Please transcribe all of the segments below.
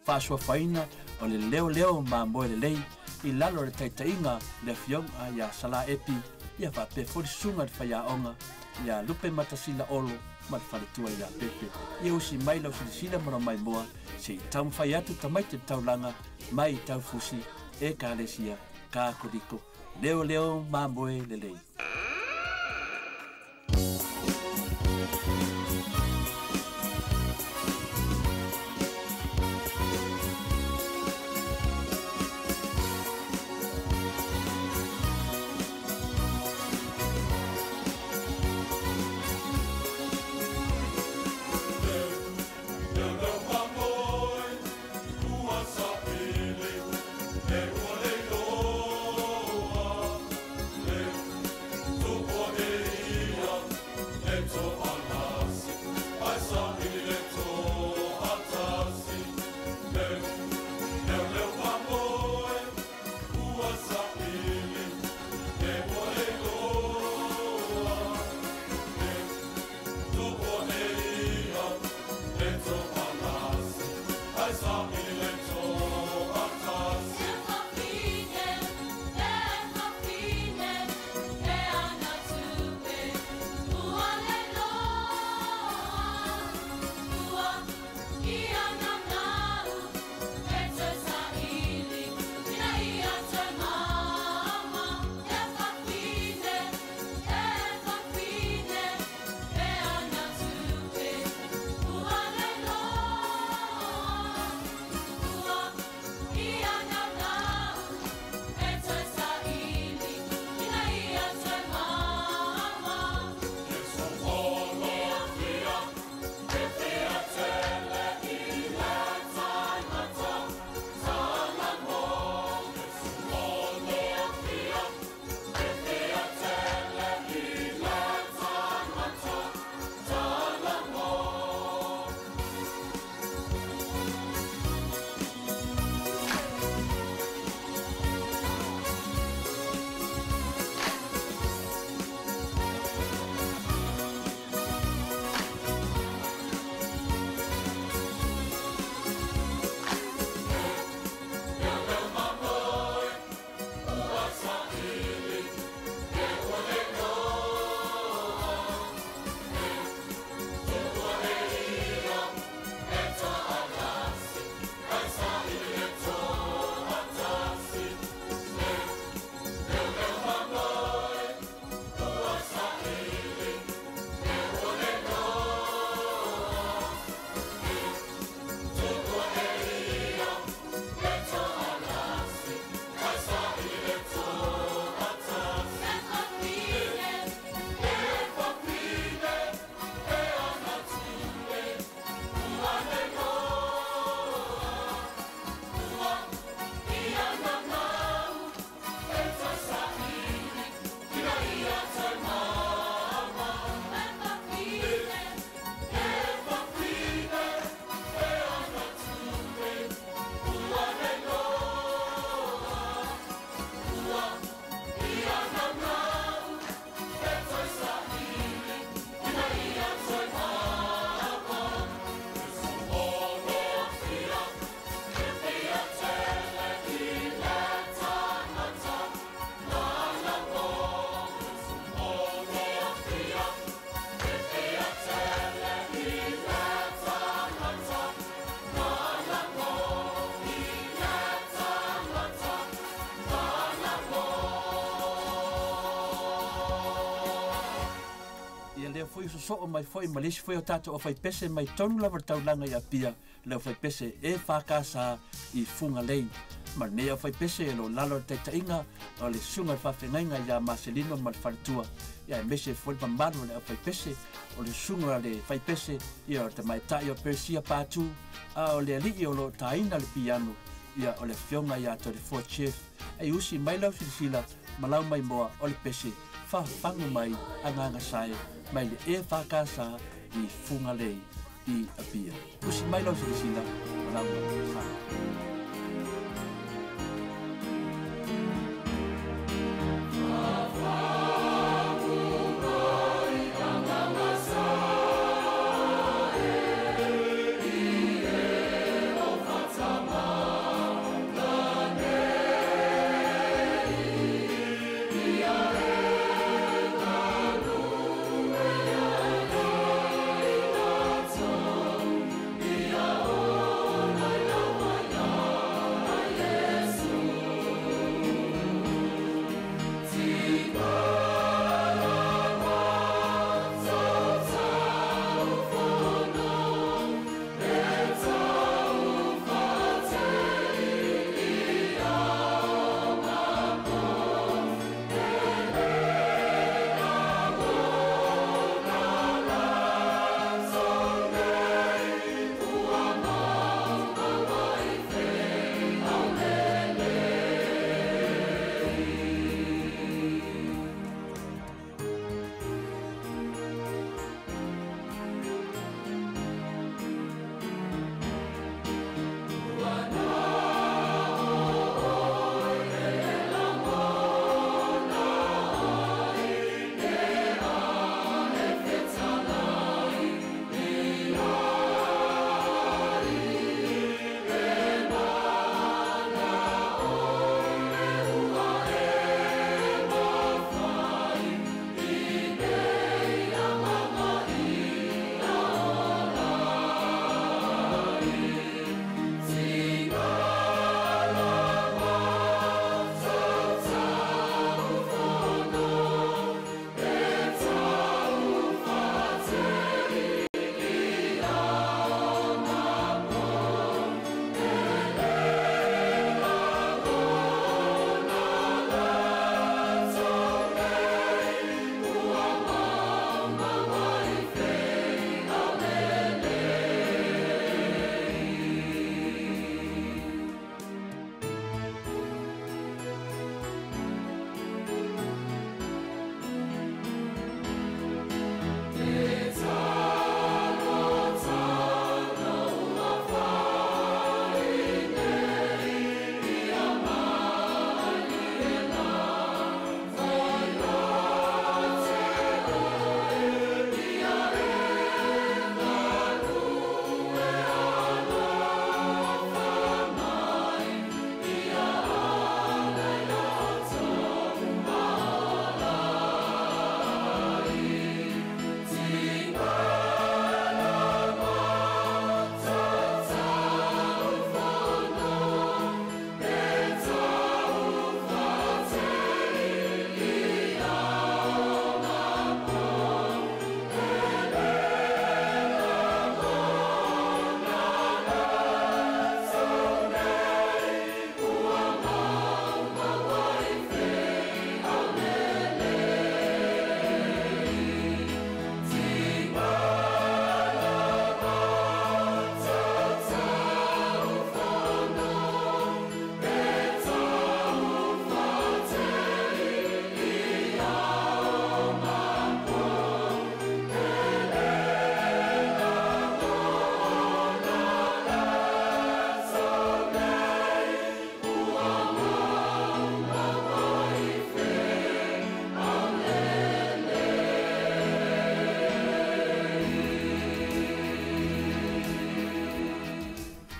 Faasoafaina o le leoleo mamoe lelei i lalo o le taitaiga le afioga ia Sala Epi ia faapea foi le susuga i le faiaoga ia Lupe Matasila Olo ma le faletua ia Pepe. Ia usi mai lau silasila ma lau maimoa se i taumafai atu tamaiti le taulaga mai i Taufusi Ekalesia Katoliko. Leoleo mamoe lelei. Soo mai foi ma lisi foi o tātou o whaipese mai tonu lava taulanga i Apia le o whaipese e whakasa i Fugalei. Ma nei o whaipese e lo lalo taitainga o le sunga le whawhengainga ia Marcelino ma le faletua. Ia e mese foi le mamalu le o whaipese o le sunga le whaipese ia o te maitai o Persia Pātū a o le alii o lo taina le piano ia o le fionga ia to le four chief. E usi mai lau silasila ma lau mai moa o le pese whafangu mai anganga sae mai le e whakasa i Fugalei i Apia. Usi mai lau silasila ma lau mai sae. What's up?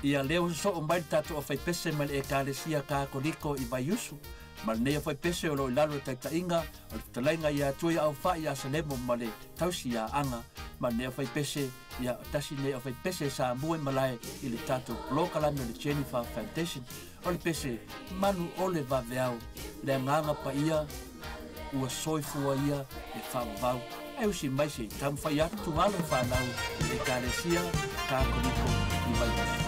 Ia lea soo mai le tatou aufaipese mai le Ekalesia Katoliko i Vaiusu, ma lenei aufaipese o loo i lalo le taitaiga o le fetalaiga ia Tui Aufai ia Salemo ma le tausi ia Aga. Ma lenei aufaipese, ia tasi nei aufaipese sa mua i malae i le tatou polokalame o le Jennifer Foundation. O le pese manu o le vaveao, le agaga paia ua soifua ia e faavavau. Ae usi mai se i taumafai atu alo fanau i le Ekalesia Katoliko i Vaiusu.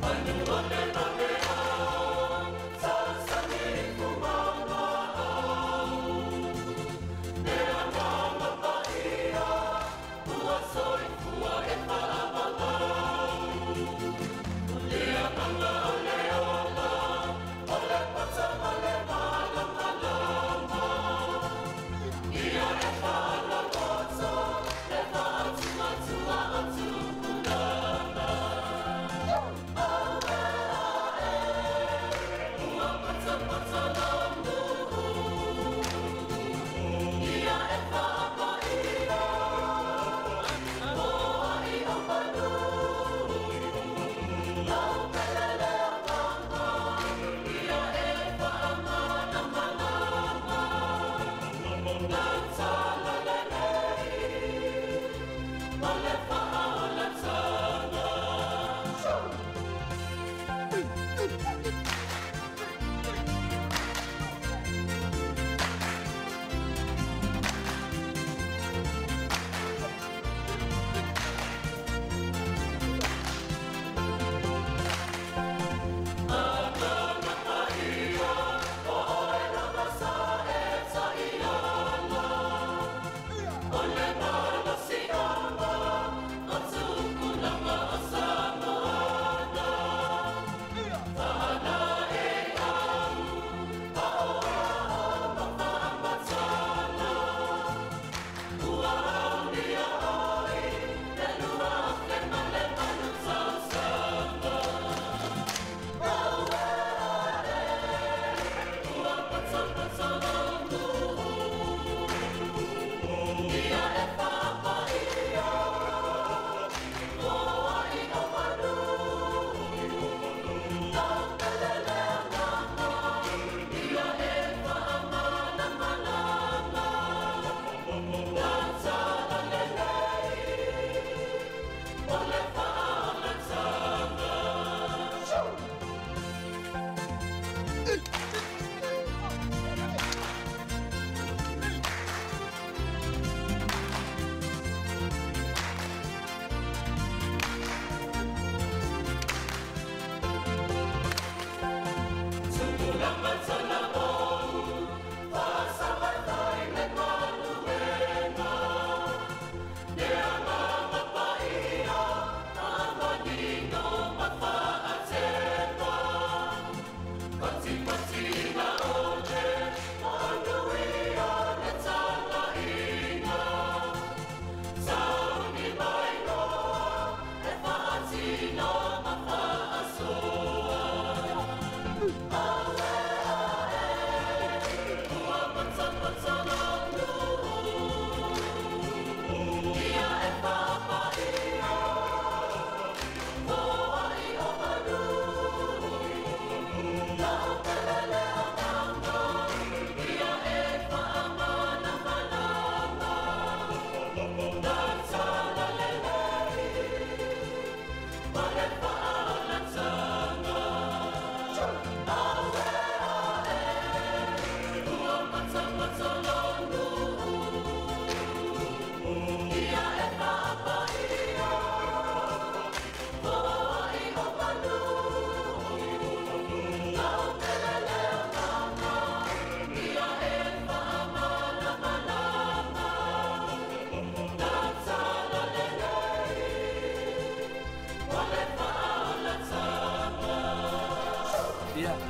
Manu o le vaveao.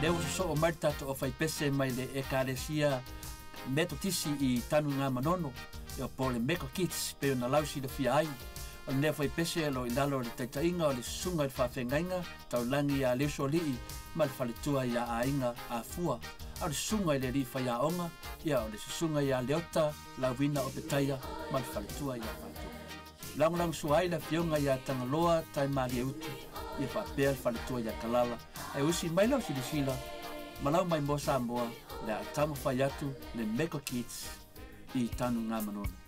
Lea ua sosoo mai le tatou aufaipese mai le Ekalesia Metotisi i Tanugamanono, ia po o le Meko Kids pei ona lausilafia ai. O lenei aufaipese o lo o i lalo o le taitaiga o le Susuga i le Faafeagaiga Taulagi ia Leusoalii ma le Faletua ia Aiga Afua. A o le Susuga i le Alii Faiaoga, ia o le Susuga ia Leota Lauina Opetaia ma le Faletua ia Faatu. Lagolagosua ai le Afioga ia Tagaloa Taimalieutu, ia faapea le Faletua ia Kalala. Ae usi mai lau silasila ma lau maimoa Samoa, le a taumafai atu le Meko Kids i Tanugamanono.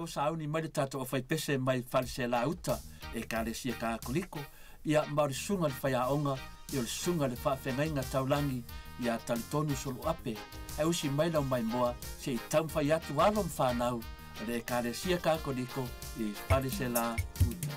sauni mai le tatou aufaipese mai Faleaseela uta Ekalesia Katoliko, ia ma o le susuga i le faiaoga, ia o le susuga i le faafeagaiga taulagi ia Talitonu Soluape, ae usi mai lau maimoa se i taumafai atu alo ma fanau o le Ekalesia Katoliko i Faleaseela uta.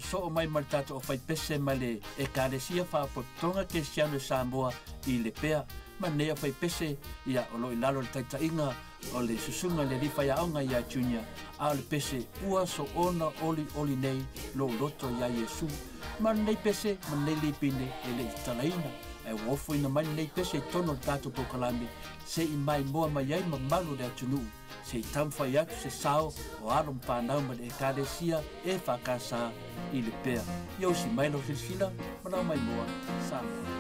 Soo mai ma le tatou aufaipese ma le Ekalesia Faalapotopotoga Kerisiano i Samoa i Lepea, ma lenei aufaipese ia o lo o i lalo o le taitaiga o le susuga i le alii faiaoga ia Junior, a o le pese ua soona olioli nei lou loto iā Iesu. Ma lenei pese ma lenei lipine e le i talaina, ae ua ofoina mai lenei pese i totonu o le tatou polokalame se i maimoa mai ai mamalu o le atunuu, se i taumafai atu se sao o alo ma fanau ma le Ekalesia e FKS i Lepea. Ia usi mai lau silasila ma lau maimoa Samoa.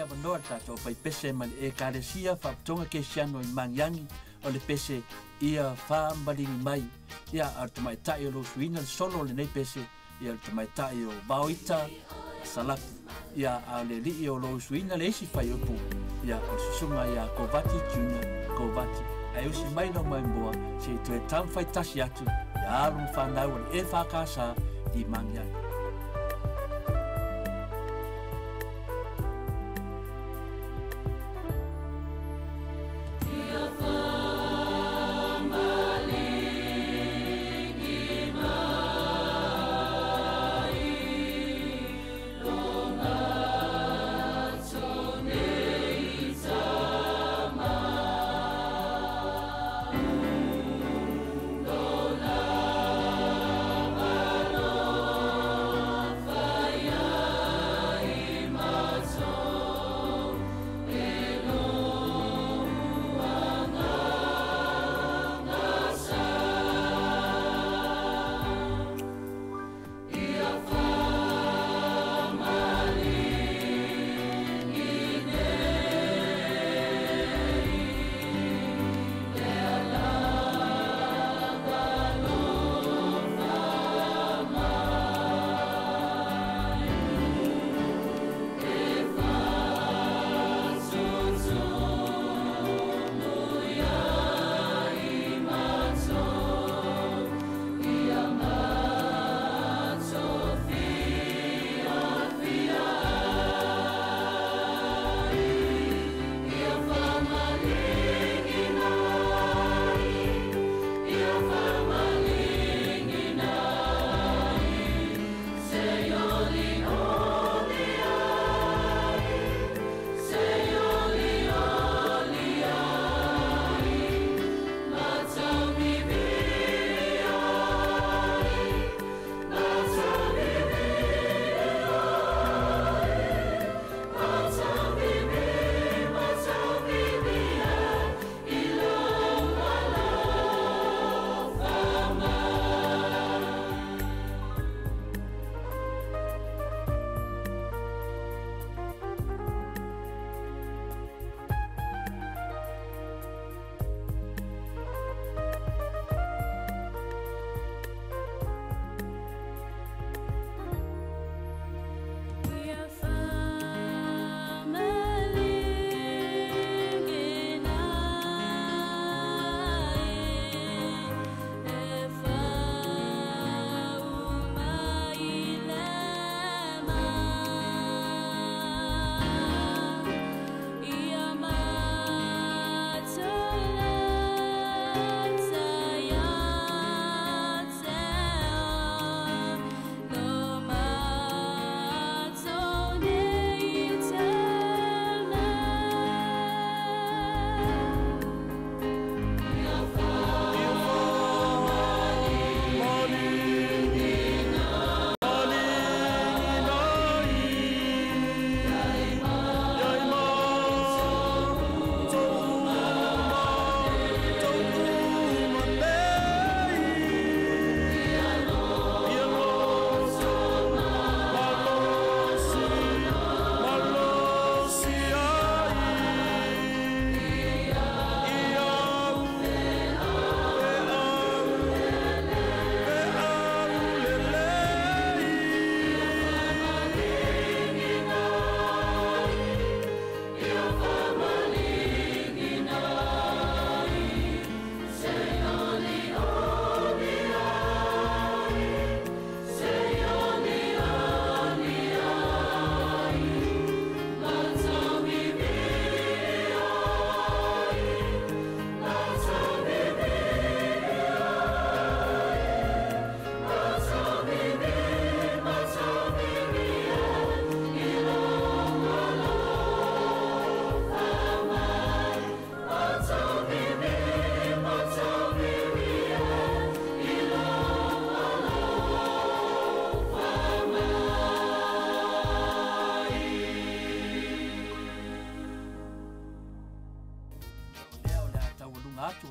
avanoa le tatou faipese ma le Ekalesia Faaputoga Kesiano i Magiagi o le pese ia whaamaligi mai. Ia a le tamaitai o lo usuina le solo o lenei pese, ia le tamaitai o Vaoita Salapu. Ia a le alii o lo usuina le isi faiupu, ia o le susuga ia Kovati Junior Kovati. Ae usi mai lau maimoa se i toe taumafai atu ia alo ma fanau o le EFKS i Magiagi.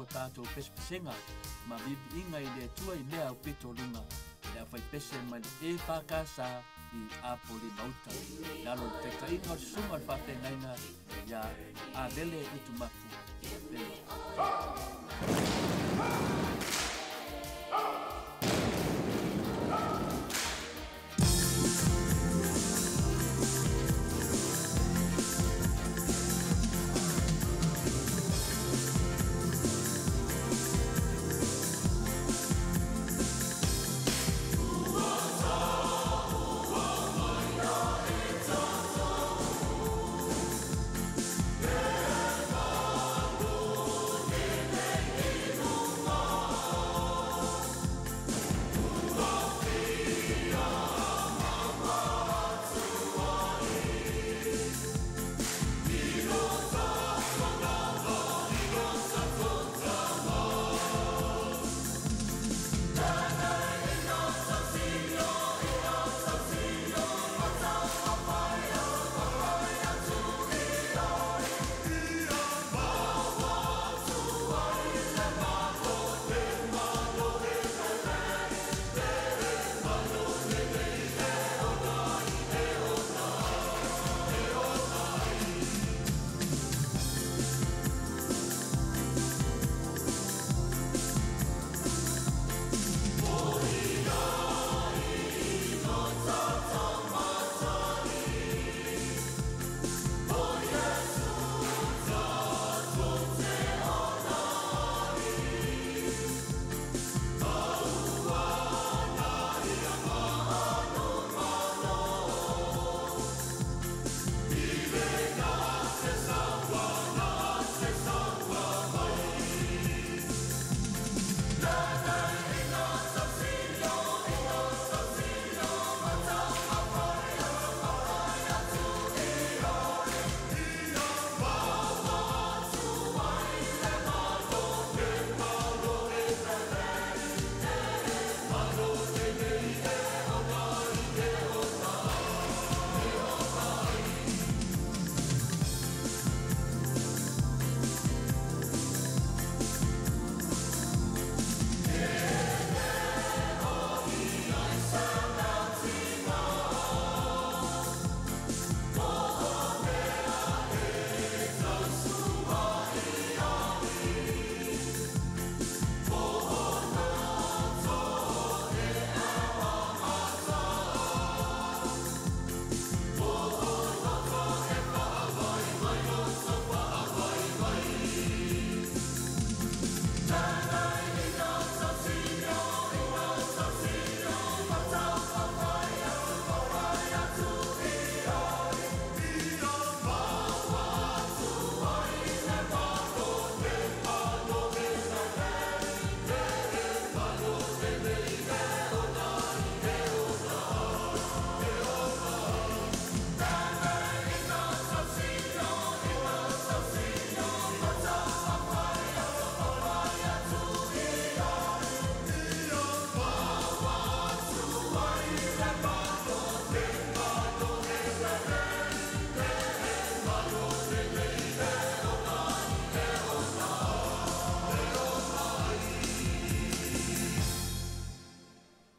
Tātou pesepesega ma viviiga i le Atua i mea aupito luga le aufaipese mai le EFKS I Apolima-uta, i lalo o le taitaiga o le susuga o le faafeagaiga iā Avele Utumapu Velo.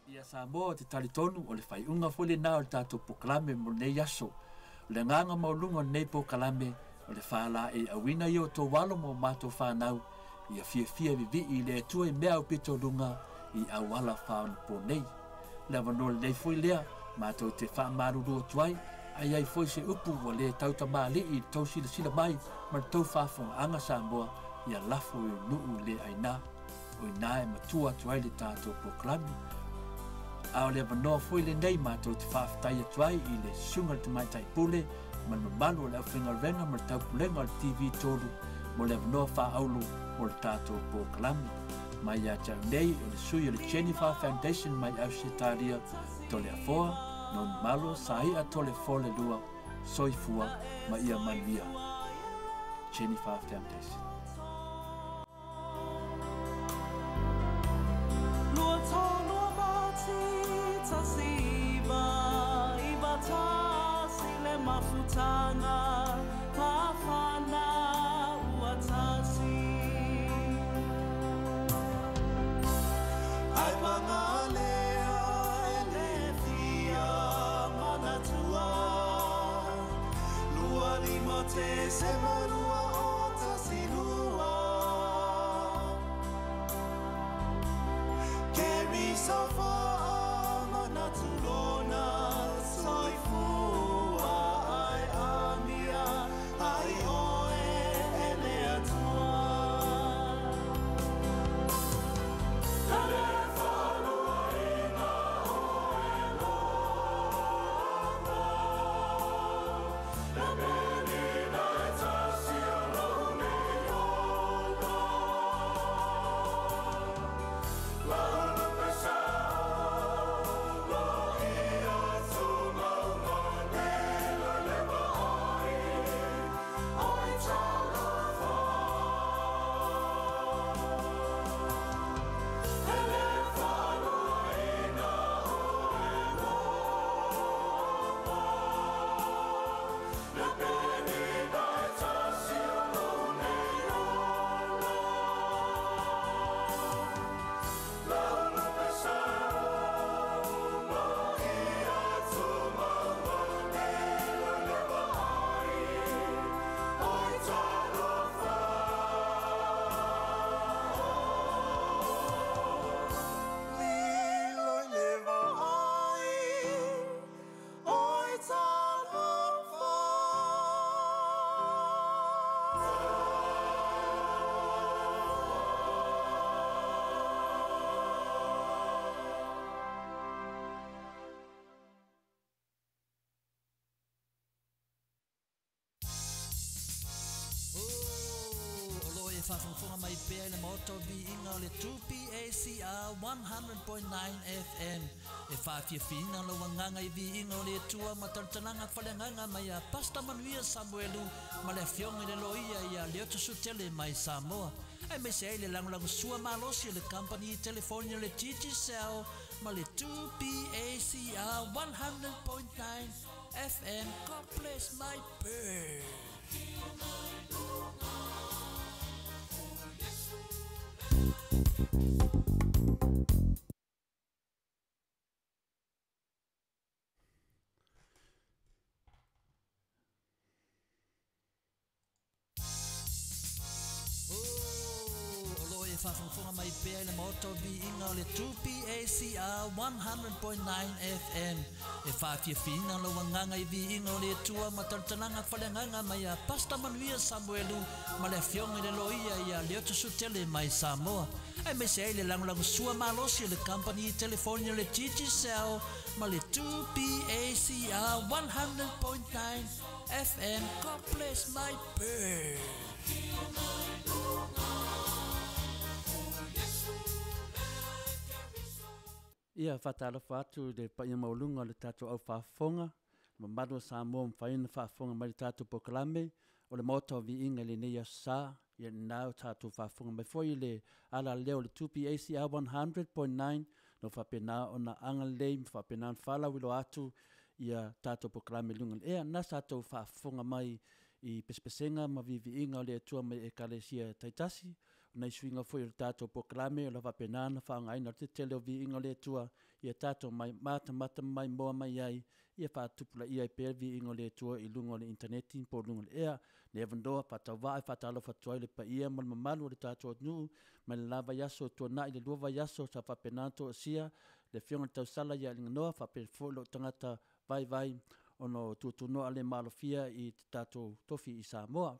Ia Samoa te talitonu o le faaiuga foi lenā o le tatou polokalame mo lenei aso. O le agaga maualuga o lenei polokalame o le faalaeiauina ia o outou alo ma o matou fanau ia fiafia vivii i le Atua i mea aupito luga i auala faaonaponei. O le avanoa lelei foi lea matou te faamalulu atu ai, a i ai foi se upu ua le tautamalii i le tou silasila mai ma le tou faafofogaaga Samoa ia lafo i nuu le aina. O i ina e matua atu ai le tatou polokalame. A o le avanoa foi lenei matou te faafetai atu ai i le susuga i le Tamaitai Pule ma le mamalu o le aufaigaluega ma le taupulega o le TV3 mo le avanoa faaauro mo le tatou polokalame. Mai ia te au nei o le sui o le Jennifer Foundation mai Ausetalia, Toleafoa, Nonumalo, Saia Tole Fole Lua, Soifua ma ia manuia. Jennifer Foundation. 2 3 9 1 9 1 mafutanga mafana uatasi. Ai mangalea e le fia. Tesema 2012. Keriso whaamanatu lona soifua ai amia ai oe e le Atua. Lilo i le vaai, oi talofa. O lo e faafogafoga mai pea i le maota o viiga o le 2PACR 100.9 FM. E faafiafiaina lau agaga i viiga o le Atua ma talatalaga faleagaga mai a Pastor Manuia Samuelu ma le afioga i le loia ia Leotusutele mai Samoa. Aemaise ai le lagolagosua malosi o le kamupani telefoni o le Digicel ma le 2PACR 100.9 FM. God bless my bird. O lo e faafogafoga mai pea i le maota o viiga o le 2PACR 100.9 FM. E faafiafiaina lau agaga i viiga o le Atua ma talatalaga faleagaga mai a Pastor Manuia Samuelu ma le afioga i le loia ia Leotusutele mai Samoa. Aemaise ai le lagolagosua malosi o le kamupani telefoni o le Digicel ma le 2PACR 100.9 FM. God bless my bird. Ia faatalofa atu i le paia maualuga o le tatou au faafofoga, le mamalu o Samoa ua mafai ona faafofoga mai i le tatou polokalame o le Maota o Viiga i lenei aso sa. Ia lena ua tatou faafofoga mai foi i le alaleo o le 2PACR 100.9 no faapena ona agalelei ma faapena ona faalauiloa atu ia tatou polokalame i luga o le ea. Na sa tou faafofoga mai i pesepesega ma viiviiga o le Atua mai Ekalesia taitasi, o nai suiga foi o le tatou polokalame o le faapena ona faaaogaina o le tetele o viiga o le Atua ia tatou mai matamata ma maimoa mai ai, ia faatupulaia ai pea le viiga o le Atua i luga o le initaneti po o luga o le ea. Nei avanoa faatauvaa e faatalofa atu ai le paia ma le mamalu o le tatou atunuu mai le la vaiaso e tuanai le 2 vaiaso sa faapena ona toasia le afioga i le tausala ia Aliganoa faapea foi lou tagata vaivai ona o tuatunoa le malofia i te tatou tofi i Samoa.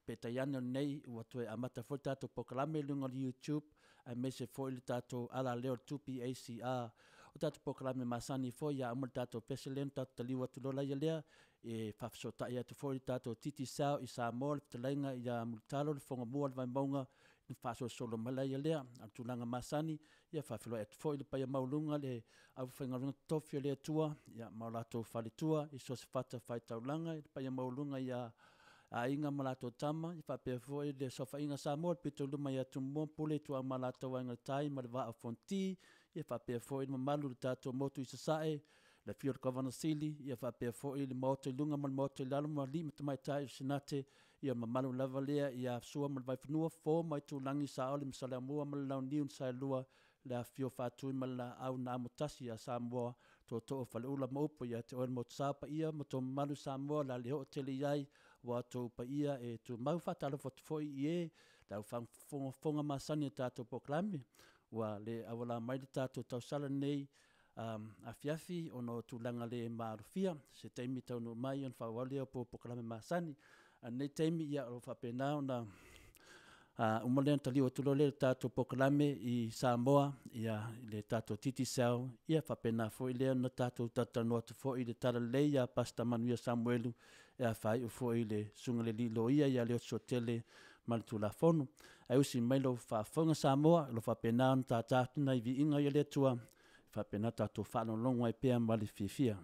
Peitai ane o lenei ua toe amata foi le tatou polokalame i luga o le YouTube aemaise foi le tatou alaleo o le 2PACR. O tatou polokalame masani foi ia uma le tatou pese lea na tatou taliu atu loa laia lea e faafesootai atu foi le tatou Digicel i Samoa le fetalaiga ia Mulitalo le Fogamua le Vaimauga na faasolosolo mai laia lea. A o le tulaga masani ia faafeiloai atu foi le paia maualuga le aufaigaluega totofi o le Atua ia ma o latou faletua i so o se fata faitaulaga i le paia maualuga ia aiga ma latou tama ia faapea foi le saofaiga Samoa le pito i luma ia Tumua Pule Ituau ma latou aiga i le tai ma le vaa o Fonoti ia faapea foi le mamalu o le tatou motu i Sasae le afio o le Kovana Sili ia faapea foi le Maota i luga ma le Maota i lalo ma alii ma tamaitai o le Senate ia mamalu lava lea ia Sua ma le Vaifanua Fofo ma Aitulagi Saole ma Saleaaumua ma le Launiu na Saelua le afifio Faatui ma le Laau na amotasi ia Samoa Tootoo Faleula ma upu ia te oe le Motusa paia ma tō mamalu Samoa la le oo tele i ai Ua outou paia e tumau faatalofa atu foi i e le au faafogafoga masani o tatou polokalame. Ua le auala mai le tatou tausala nei afiafi ona o tulaga le maalofia. Se taimi taunuu mai ona faaauau lea o polokalame masani. A nei taimi ia o lo o faapena ona uma lea ona taliu atu loa lea i le tatou polokalame i Samoa ia i le tatou Digicel ia faapena foi lea ona tatou talatalanoa atu foi i le talalelei ia Pastor Manuia Samuelu e afaai'u foi i le susuga i le alii loia ia Leota Suatele ma le Tulafono. Ae usi mai lau faafofoga Samoa, o lo o faapena ona tātā atu nai viiga i le Atua, faapena tatou faalogologo ai pea ma le fiafia.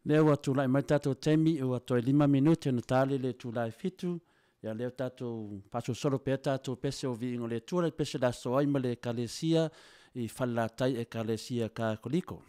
Lea ua tulai mai tatou taimi ua toe 5 minute ona tali le itula e 7. Ia lea tatou faasolosolo pea tatou pese o viiga o le Atua, le pese le aso ai ma le Ekalesia i Falelatai, Ekalesia Katoliko.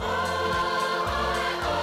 Oh,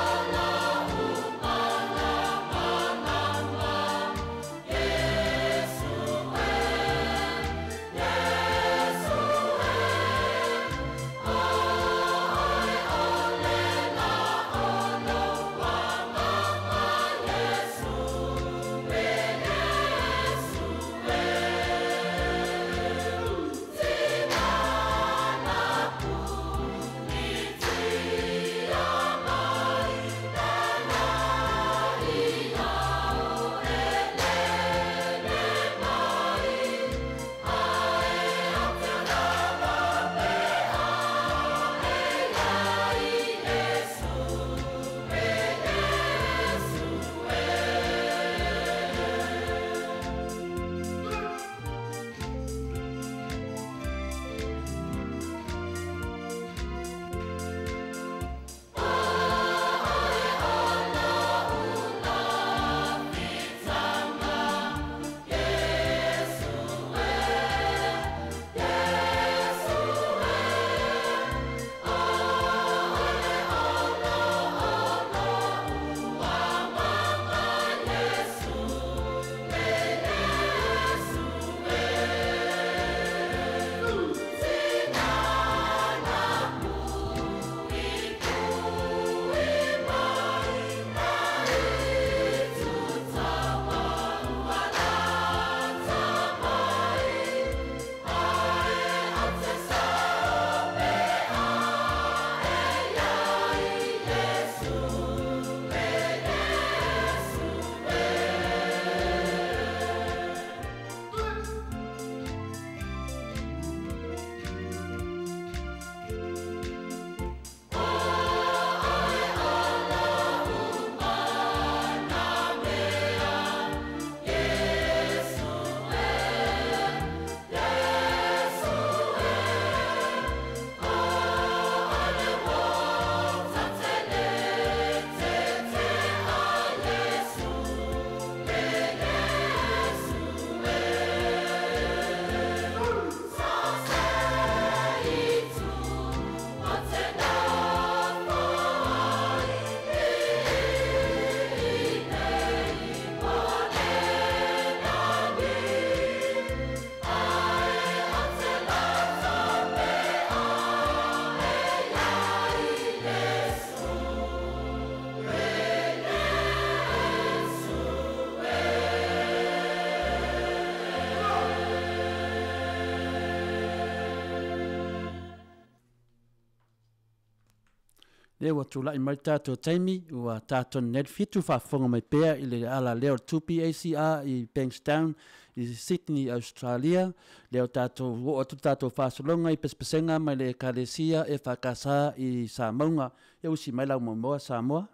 Lea ua tula'i mai le tatou taimi, ua ta tonu nei le 7, faafofoga mai pea i le alalea o le 2PACR i Bankstown i Sydney, Australia. Lea ua tatou oo atu le tatou faasologa i pesepesega mai le Ekalesia EFKS i Samauga. Ia usi mai lau moamoa Samoa.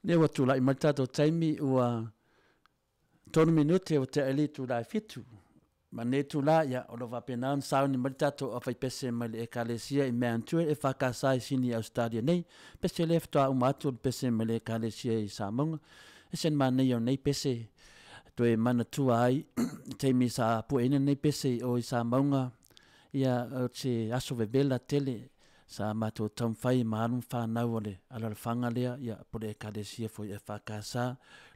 Lea ua tula'i mai le tatou taimi ua 3 minute ua tea ai le itula e 7. Ma lenei itula, ia, o lo o faapena ona sauni mai le tatou aufaipese mai le Ekalesia i Mount Druitt EFKS i Sini Ausetalia nei. Pese lea faatoa uma atu le pese mai le Ekalesia i Samoga. E se manaia o nei pese toe manatua ai i taimi sa pueina nei pese i o i Samoga, ia o se aso vevela tele sa matou taumafai ma alu ma fanau o le alalafaga lea, ia po o le Ekalesia foi EFKS.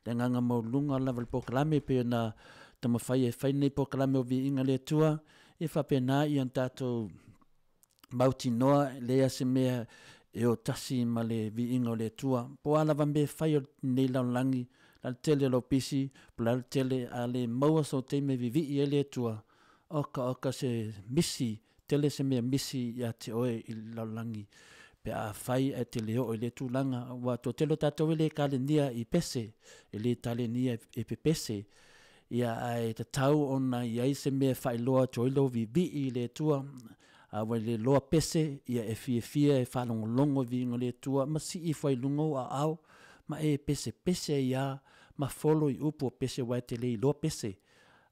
Le agaga maualuluga lava o le polokalame pei ona taumafai e fai lenei polokalame o Viiga i le Atua, ia faapena ia ona tatou mautinoa e leai lava se mea e o tasi ma le viiga o le Atua. Po o a lava mea e fai o lenei lalolagi, la le tele o lou pisi, po o le a le tele, a le maua sou taimi e vivii ai le Atua, oka oka se misi, tele se mea misi ia te oe i le lalolagi pe a fai ae te le oo i lea tulaga. Ua toatele o tatou e le kalenia i pese, e le talenia e pepese, ia ae tatau ona i ai se mea e faailoa atu ai lou vivii i le Atua. A ua le iloa pese, ia e fiafia e faalogologo i viiga o le Atua ma sii ifo ai i luga ou aao ma e pesepese ai lava ma follow i upu o pese aua e te le iloa pese.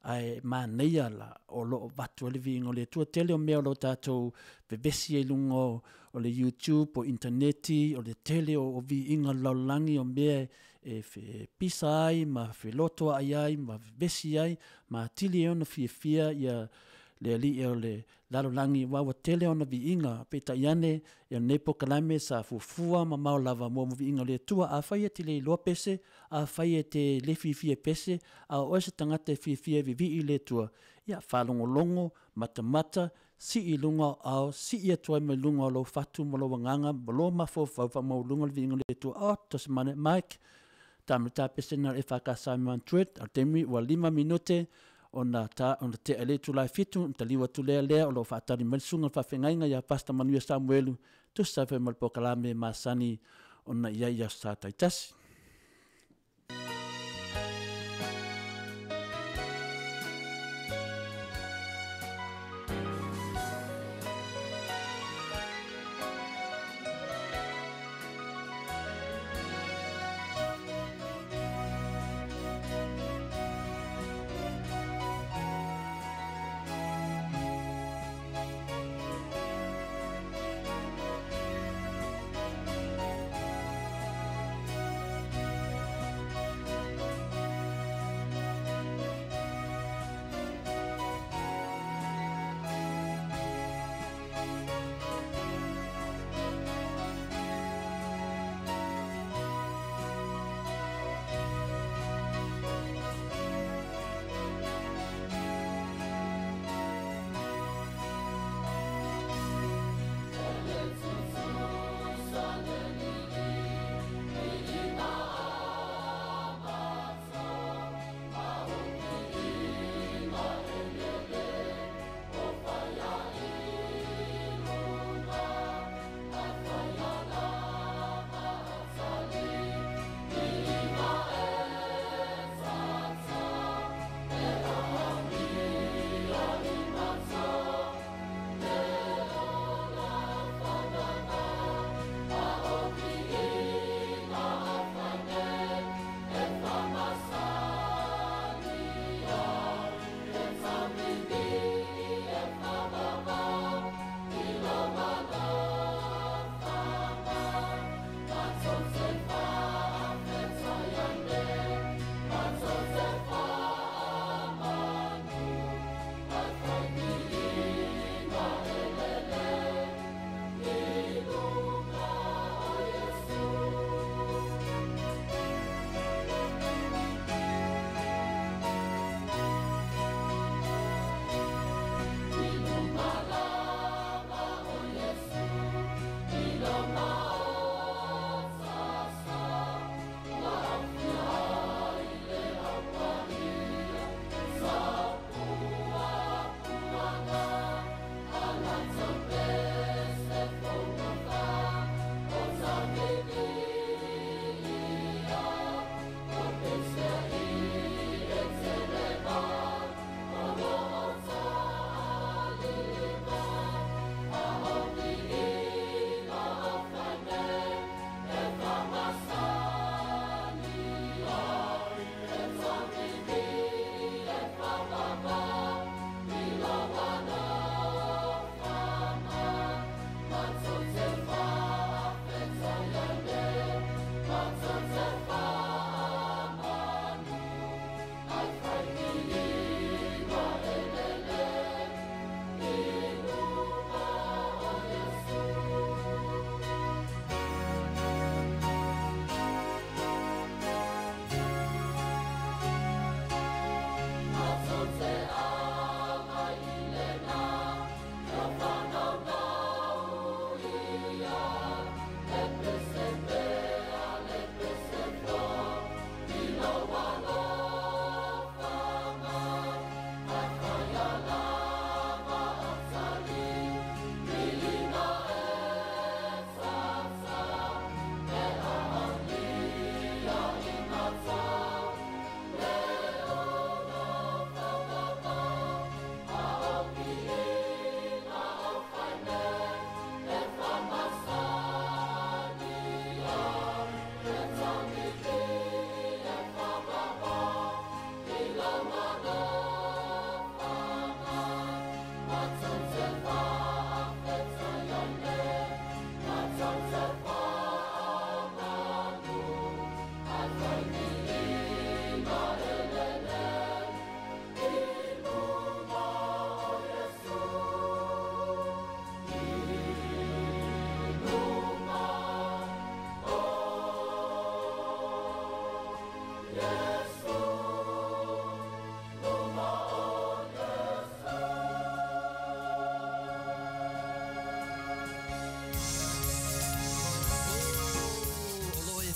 Ae manaia la o lo o avatu ai le viiga o le Atua. Tele o mea o lo o tatou vevesi ai i luga o le YouTube po o initaneti, o le tele o viiga o le lalolagi o mea e pisa ai ma felotoai ai ma vevesi ai ma atili ai ona fiafia le alii o le lalolagi aua ua tele ona viiga. Peitai ane, o lenei polokalame sa fuafua mamao lava mo viiga o le Atua. Afai e te le iloa pese, afai e te le fiafia e pese, a o oe se tagata e fiafia e vivii i le Atua, ia faalogologo, matamata, sii i luga o aao, sii atu ai mai luga o lou fatu ma lou agaga ma lou mafaufau faamaualuga le viiga o le Atua. Oh, tosi manaia. Mike, ta pese na le EFKS i Mount Druitt, o le taimi ua 5 minute ona ta ona tea i le itula e 7, ona taliu atu lea lea o lo o faatali mai le susuga i le faafeagaiga ia Pastor Manuia Samuelu, tusa ai foi ma le polokalame masani ona i ai i Aso Sa taitasi.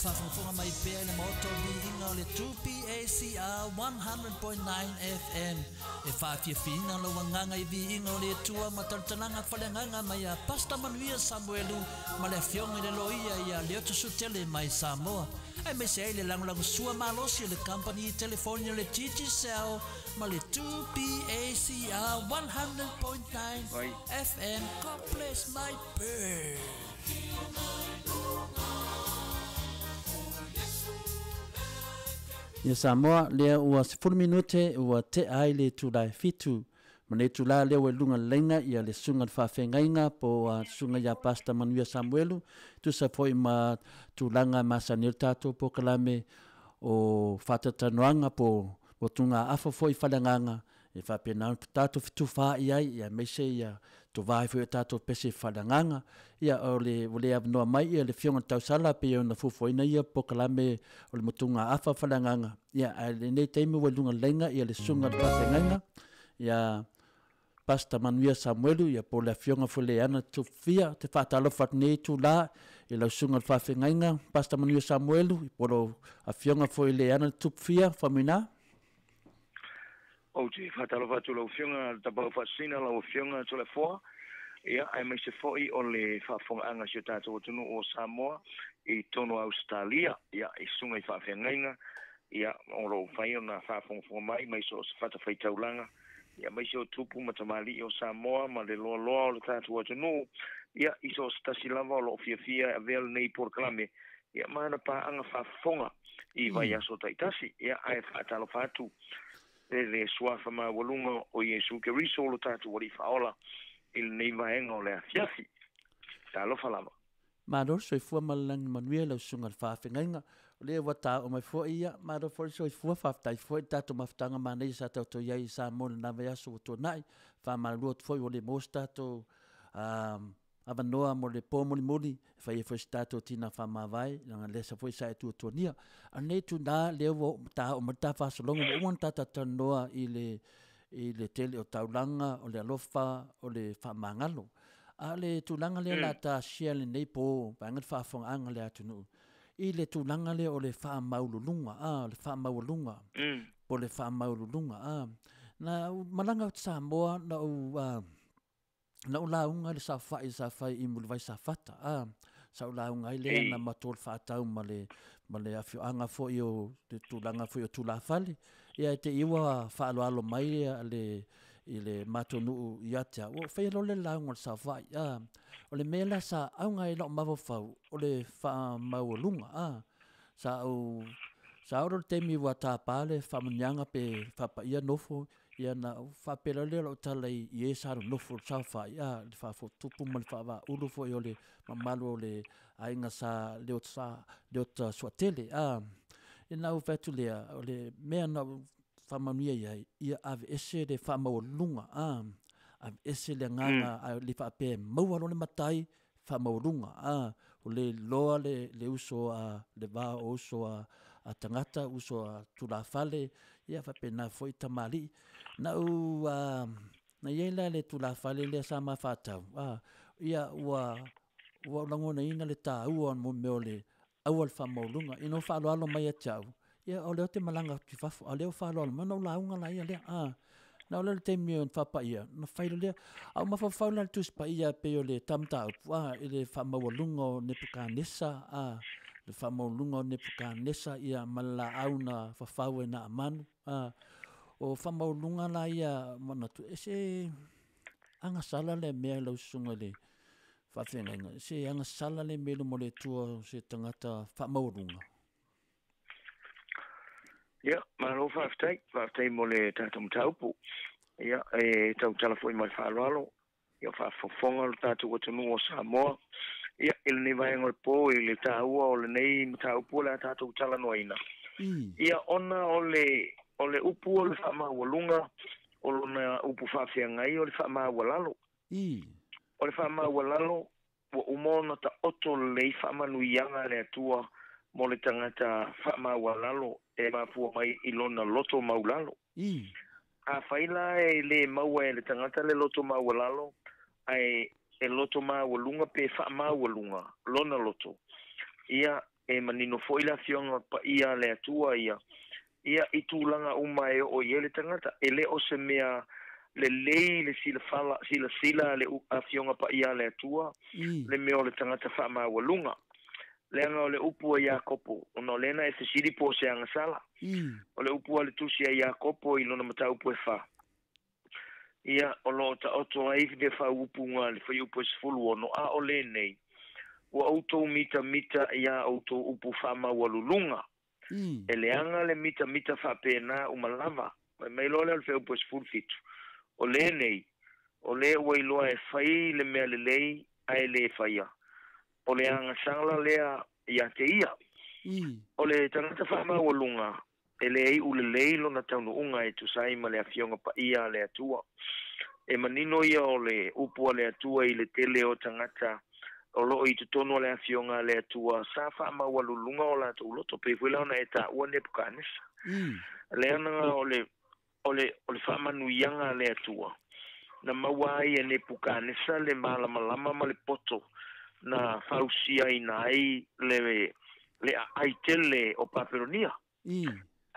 faafogafoga mai pea i le Maota o Viiga o le 2PACR 100.9 FM e faafiafiaina lou agaga i viiga o le Atua ma talatalaga faleagaga mai a Pastor Manuia Samuelu ma le Afioga i le Loia ia Leotasutele mai Samoa aemaise ai le lagolagosua malosi o le Kamupani Telefoni o le Digicel ma le 2PACR 100.9 FM. God bless my bird. Ia Samoa, lea ua 10 minute ua tea ai le itula e 7. Ma nei itula lea ua i luga laina ia le susuga i le faafeagaiga po o susuga ia Pastor Manuia Samuelu, tusa foi ma tulaga e masani ai le tatou polokalame o faatautanoaga po o tugaafa foi i faleagaga e faapena ona tatou fetufaai ai, ia aemaise ia tovā ai foi o tatou pese faleagaga. Ia o le ua le avanoa mai ia le Afioga i le Tausala pei ona fuafuaina ia polokalame o le motugaafa faleagaga. Ia ae lenei taimi ua i luga laina ia le susuga i le faafeagaiga ia Pastor Manuia Samuelu, ia po o le Afioga foi Leana Tufia. Te faatalofa atu nei itulā i lau susuga i le faafeagaiga Pastor Manuia Samuelu, po o lau Afioga foi Leana Tufia. Faumuina. Ou te faatalofa atu lau Afioga le Tapaau Faasisina, lau Afioga Toleafoa, ia, aemaise foi o le faafofogaaga a si o tatou atunuu o Samoa i totonu o Ausetalia, ia, i susuga i faafeagaiga, ia, o lo o mafai ona faafogafoga mai mai so o se fatafaitaulaga, ia, aemaise o tupu ma tamalii o Samoa ma le loaloa o le tatou atunuu, ia, i so o se tasi lava o lo o fiafia e avea lenei polokalame, ia, ma ana paaga faafofoga i vaiaso taitasi, ia, ae faatalofa atu e le suafa maualuga o Iesu Keriso o lo tatou Alii Faaola i lenei vaega o le afiafi. Talofa lava. Malo le soifua ma le lagi manuia lau susuga i le faafegaiga. O lea ua taoo mai foi ia, malo foi le soifua, faafetai foi i le tatou mafutaga manaia sa tatou i ai i Samoa i lena vaiaso ua tuanai. Faamalulu atu foi ua le maua se tatou avanoa mo le po mulimuli e fai ai foi se tatou tina faamavae, leaga lea sa foi sa e tuatuania. A o lenei itula lea ua taoo mai le ta faasologa, ua uma ona ta talatalanoa i le i le tele o taulaga, o le alofa, o le faamagalo. A o le tulaga lea la ta share lenei po, vaega le faafofogaaga a le atunuu, i le tulaga lea o le faamaululuga, a, le faamaualuga, po o le faamaululuga, a. Na ou malaga atu Samoa, na ou, a, na ou lauga i le saofai sa fai i Mulivai Safata, a, sa ou lauga ai lea na matou le faatau ma le, ma le afioaga foi o le tulaga foi o tulafale. Ia e te i ua faaaloalo mai le, i le matou nuu ia te au, ua ou faia loa le lauga o le saofai, a. O le mea la sa auga ai lou mafaufau, o le faamaualuga, a. Sa ou, sa oo loa le taimi ua tapa le faamanuiaga pe faapaia nofo, ia na ou faapea loa lea o lau tala i e sa nonofo i le saofai, a, le faafotutupu ma le faavaaulu foi o le mamalu o le aiga sa Leota, Leota Suatele, a. Ia na ou fai atu lea, o le mea na ou faamanuia i ai, ia aveese le faamaualuluga, a, aveese le agaga, a le faapea e maua loa le matai, faamaualuga, a, ua le iloa le, le uso a, le va o uso a, a tagata, uso a tulafale, ia faapena foi tamalii. Na ou, a, na i ai la le tulafale lea sa ma faatau, a, ia ua, ua ou lagonaina le taua o mea o le aua le faamaualuga. Ina ua faaaloalo mai ia te au, ia o lea ou te malaga atu i fafo, a o lea ua faaaloalo mai ona ou lauga laia lea. A, na o lea le taimi o faapaia, ona fai loa lea. A o mafaufau la i le Tusi Paia e pei o le ta mataupu, a, i le faamaualuga o Nepukanesa, a, le faamaualuga o Nepukanesa, ia, ma le laau na fafau e Naamanu, a. O faamaualuga la ia manatu, e se agasala lea mea i lau susuga i le faafeagaiga, se agasala lea mea i luma o le Atua o se tagata faamaualuga. Ia, malo faafetai, faafetai mo le tatou mataupu. Ia, e tautala foi ma le faaaloalo, ia faafofoga lo tatou atunuu o Samoa. Ia, i lenei vaega o le po, i le taua o lenei mataupu o le a tatou talanoaina. Ia, ona o le, o le upu o le faamaualuga, o lona upu faafeagai o le faamaualalo. O le faamaualalo, ua uma ona taoto lelei faamanuiaga a le Atua mo le tagata faamaualalo e mafua mai i lona loto maulalo. Afai la e le maua e le tagata le loto maualalo, ae e loto maualuga pe faamaualuga lona loto, ia E manino fo'i le Afioga Paia a le Atua ia, ia i tulaga uma e oo i ai le tagata. E le o se mea lelei le silafala, silasila a le Afioga Paia a le Atua, le mea o le tagata faamaualuga. Leaga o le upu a Iakopo, ona o lea na e fesili po o se agasala. O le upu a le Tusi a Iakopo i lona mataupu e fa. Ia, o lo o taoto ai le faaupuga a le fuaiupu e 16, a o lenei, ua outou mitamita iā outou upu faamaualuluga. E leaga le mitamita faapena uma lava. Fai mai loa lea o le fuaiupu e 17, o lenei, o le ua iloa e fai le mea lelei ae le faia, o le agasala lea ia te ia. O le tagata faamaualuga, e le iʻu lelei lona taunuuga e tusa ai ma le Afioga Paia a le Atua. E manino ia o le upu a le Atua i le tele o tagata o loo i totonu o le Afioga a le Atua sa faamaualuluga o latou loto, pei foi la ona e taua Nepukanesa. Leaga o le o le o le faamanuiaga a le Atua na maua ai e Nepukanesa le malamalama ma le poto na fausiaina ai le le aai tele o Papelonia.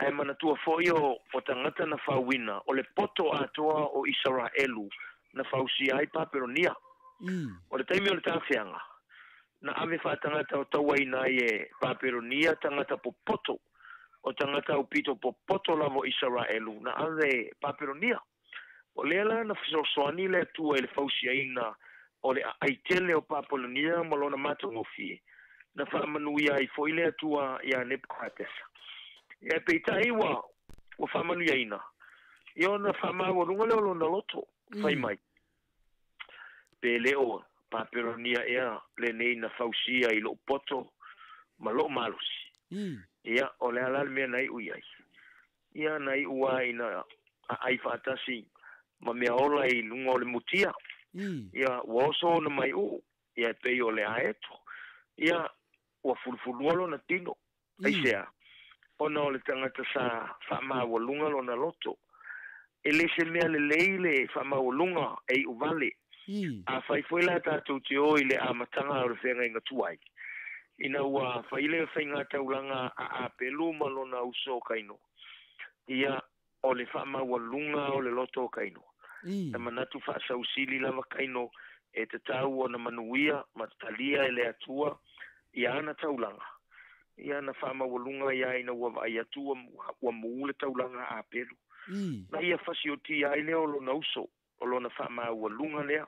Ae manatua foi o o tagata na fauina o le poto atoa o Isaraelu na fausia ai Papelonia. O le taimi o le tafeaga, na ave faatagata o tauaina ai e Papelonia tagata popoto, o tagata aupito popoto lava o Isaraelu na ave e Papelonia. O lea la na fesoasoani le Atua i le fausiaina o le aai tele o Papelonia ma lona matagofie, na faamanuia ai foi le Atua iā Nebukatesa. Ia peitai ua ua faamanuiaina, ia ona faamaualuga lea o lona loto, fai mai, Pe le o Papelonia ea lenei na fausia i lou poto ma lou malosi? Ia, o le a la le mea na iu i ai? Ia, na iu lava ina aai faatasi ma mea ola i luga o le mutia. Ia, ua oso ona maiuu, ia e pei o le aeto. Ia, ua fulufulua lona tino. Aisea? Ona o le tagata sa faamaualuga lona loto. E le se mea lelei le faamaualuga e iu vale. Afai foi la tatou te o i le amataga o le feagaiga tuai, ina ua fai le faigataulaga a Apelu ma lona uso o Kaino, ia, o le faamaualuga o le loto o Kaino. Na manatu faasausili lava Kaino e tatau ona manuia ma talia e le Atua i ana taulaga. Ia na faamaualuga ia ina ua vaai atu ua mū le taulaga a Apelu. Na ia fasiotia ai lea o lona uso, o lona faamaualuga lea.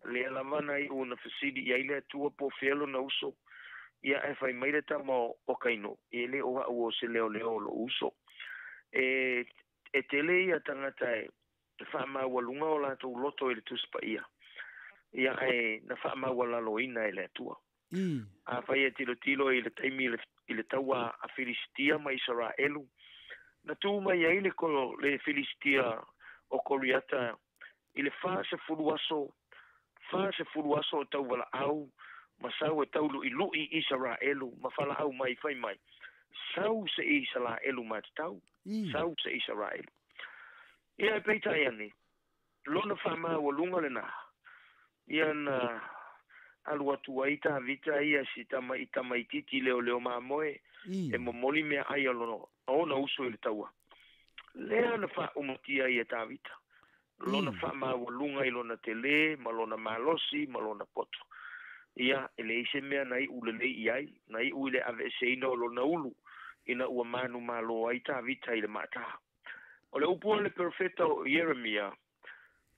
Lea lava na iu na fesili i ai le Atua po o fea lona uso. Ia ae fai mai le tama o Kaino, E le o a'u o se leoleo o lo'u uso. E, e tele ia tagata e faamaualuga o latou loto i le Tusi Paia, ia ae na faamaualaloina e le Atua. Afai e tilotilo i le taimi i le taua a Filisitia ma Isaraelu, na tu mai ai le, le Filisitia o Koliata i le 40 aso, 40 aso o tauvalaau ma sau e tauluʻiluʻi Isaraelu ma falaau mai fai mai, Sau se Isaraelu matatau, sau se Isaraelu. Ia e peitai ane, lona faamaualuga lenā, ia na alu atu ai Tavita ia si tama i tamaitiiti leoleo mamoe e momoli meaai a lona ona uso i le taua. Lea na faaumatia ai e Tavita lona faamaualuga i lona telē ma lona malosi ma lona poto. Ia, e leai se mea na iu lelei i ai, na iu i le aveeseina o lona ulu ina ua manumalo ai Tavita i le maata. O le upu a le perofeta o Ieremia,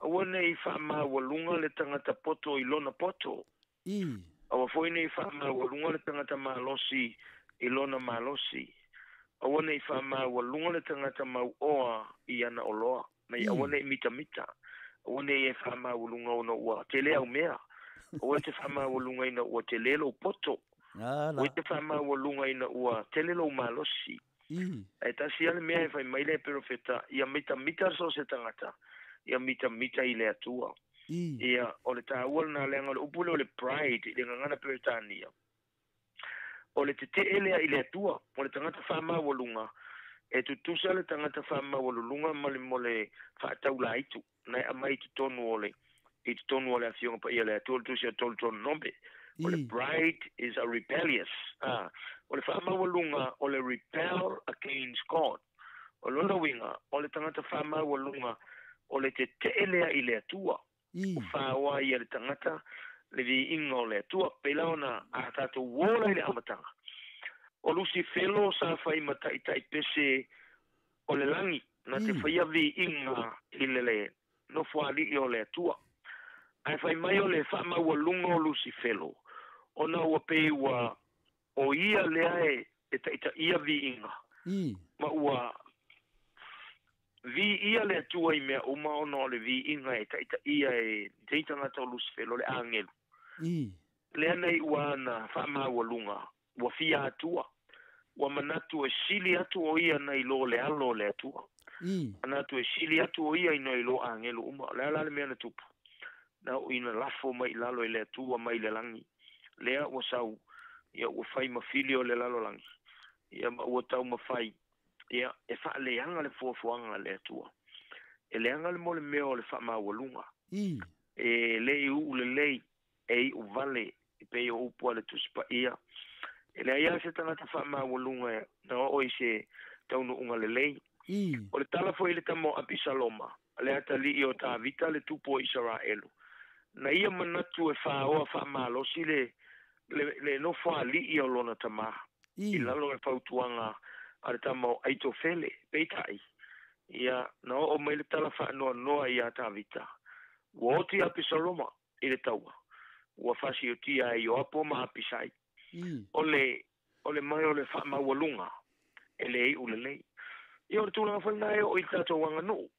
Aua ne i faamaualuga le tagata poto i lona poto. Aua foi ne i faamaualuga le tagata malosi i lona malosi. Aua ne i faamaualuga le tagata mauoa i ana oloa. Mai aua ne i mitamita. Aua ne i e faamaualuga ona ua tele au mea. Aua e te faamaualuga ina ua tele lou poto. Aua e te faamaualuga ina ua tele lou malosi. Ae tasi lava le mea e fai mai le perofeta, ia mitamita so o se tagata, ia mitamita i le Atua. Ia, o le taua lena, leaga o le upu lea o le pride i le gagana Peretania, o le tetee lea i le Atua, o le tagata faamaualuga, e tutusa le tagata faamaualuluga ma le, mo le faataulaitu, na e aumai i totonu o le, i totonu o le Afioga Paia a le Atua, le Tusi a Deuteronome. O le pride is a rebellious, a, O le faamaualuga o le rebel against God. O lona uiga, o le tagata faamaualuga o le tete'e lea i le Atua. Ua faoa ai e le tagata le viiga o le Atua. Pei la ona a tatou uō la i le amataga. O Lusifelo sa fai ma ta'ita'i pese o le lagi na te faia viiga i le nofoali'i o le Atua. Ae fai mai o le faamaualuga o Lusifelo ona ua pei ua o ia lea e ta'ita'ia viiga ma ua viia le Atua i mea uma ona o le viiga e ta'ita'ia e lenei tagata o Lusifelo le agelu. Lea nei ua ana faamaualuga ua fia atua ua manatu e sili atu o ia nai lo le alo o le Atua. Manatu e sili atu o ia i nai lo agelu uma. O le a la le mea na tupu? Na oo ina lafo mai i lalo e le Atua mai le lagi. Lea ua sau ia ua fai ma fili o le lalolagi. Ia ma ua taumafai ia e faaleaga le fuafuaga a le Atua. E leaga le mo le mea o le faamaualuga. E le i uu lelei e iu vale i pei o upu a le Tusi Paia. E leai lava se tagata faamaualuga na oo i se taunuuga lelei. O le tala foi i le tama o Apisaloma, le atalii o Tavita le tupu o Isaraelu. Na ia manatu e faoa faamalosi le nofoali'i o lona tamā i lalo o le fautuaga a le tama o Aitofele. Peitai, ia na oo mai le tala faanoanoa iā Tavita. Ua oti Apisaloma i le taua. Ua faasiotia e Ioapo ma Apisai. O le mai o le faamaualuga e le iu lelei. Ia o le tulaga foi lena e oo i le tatou aganuu.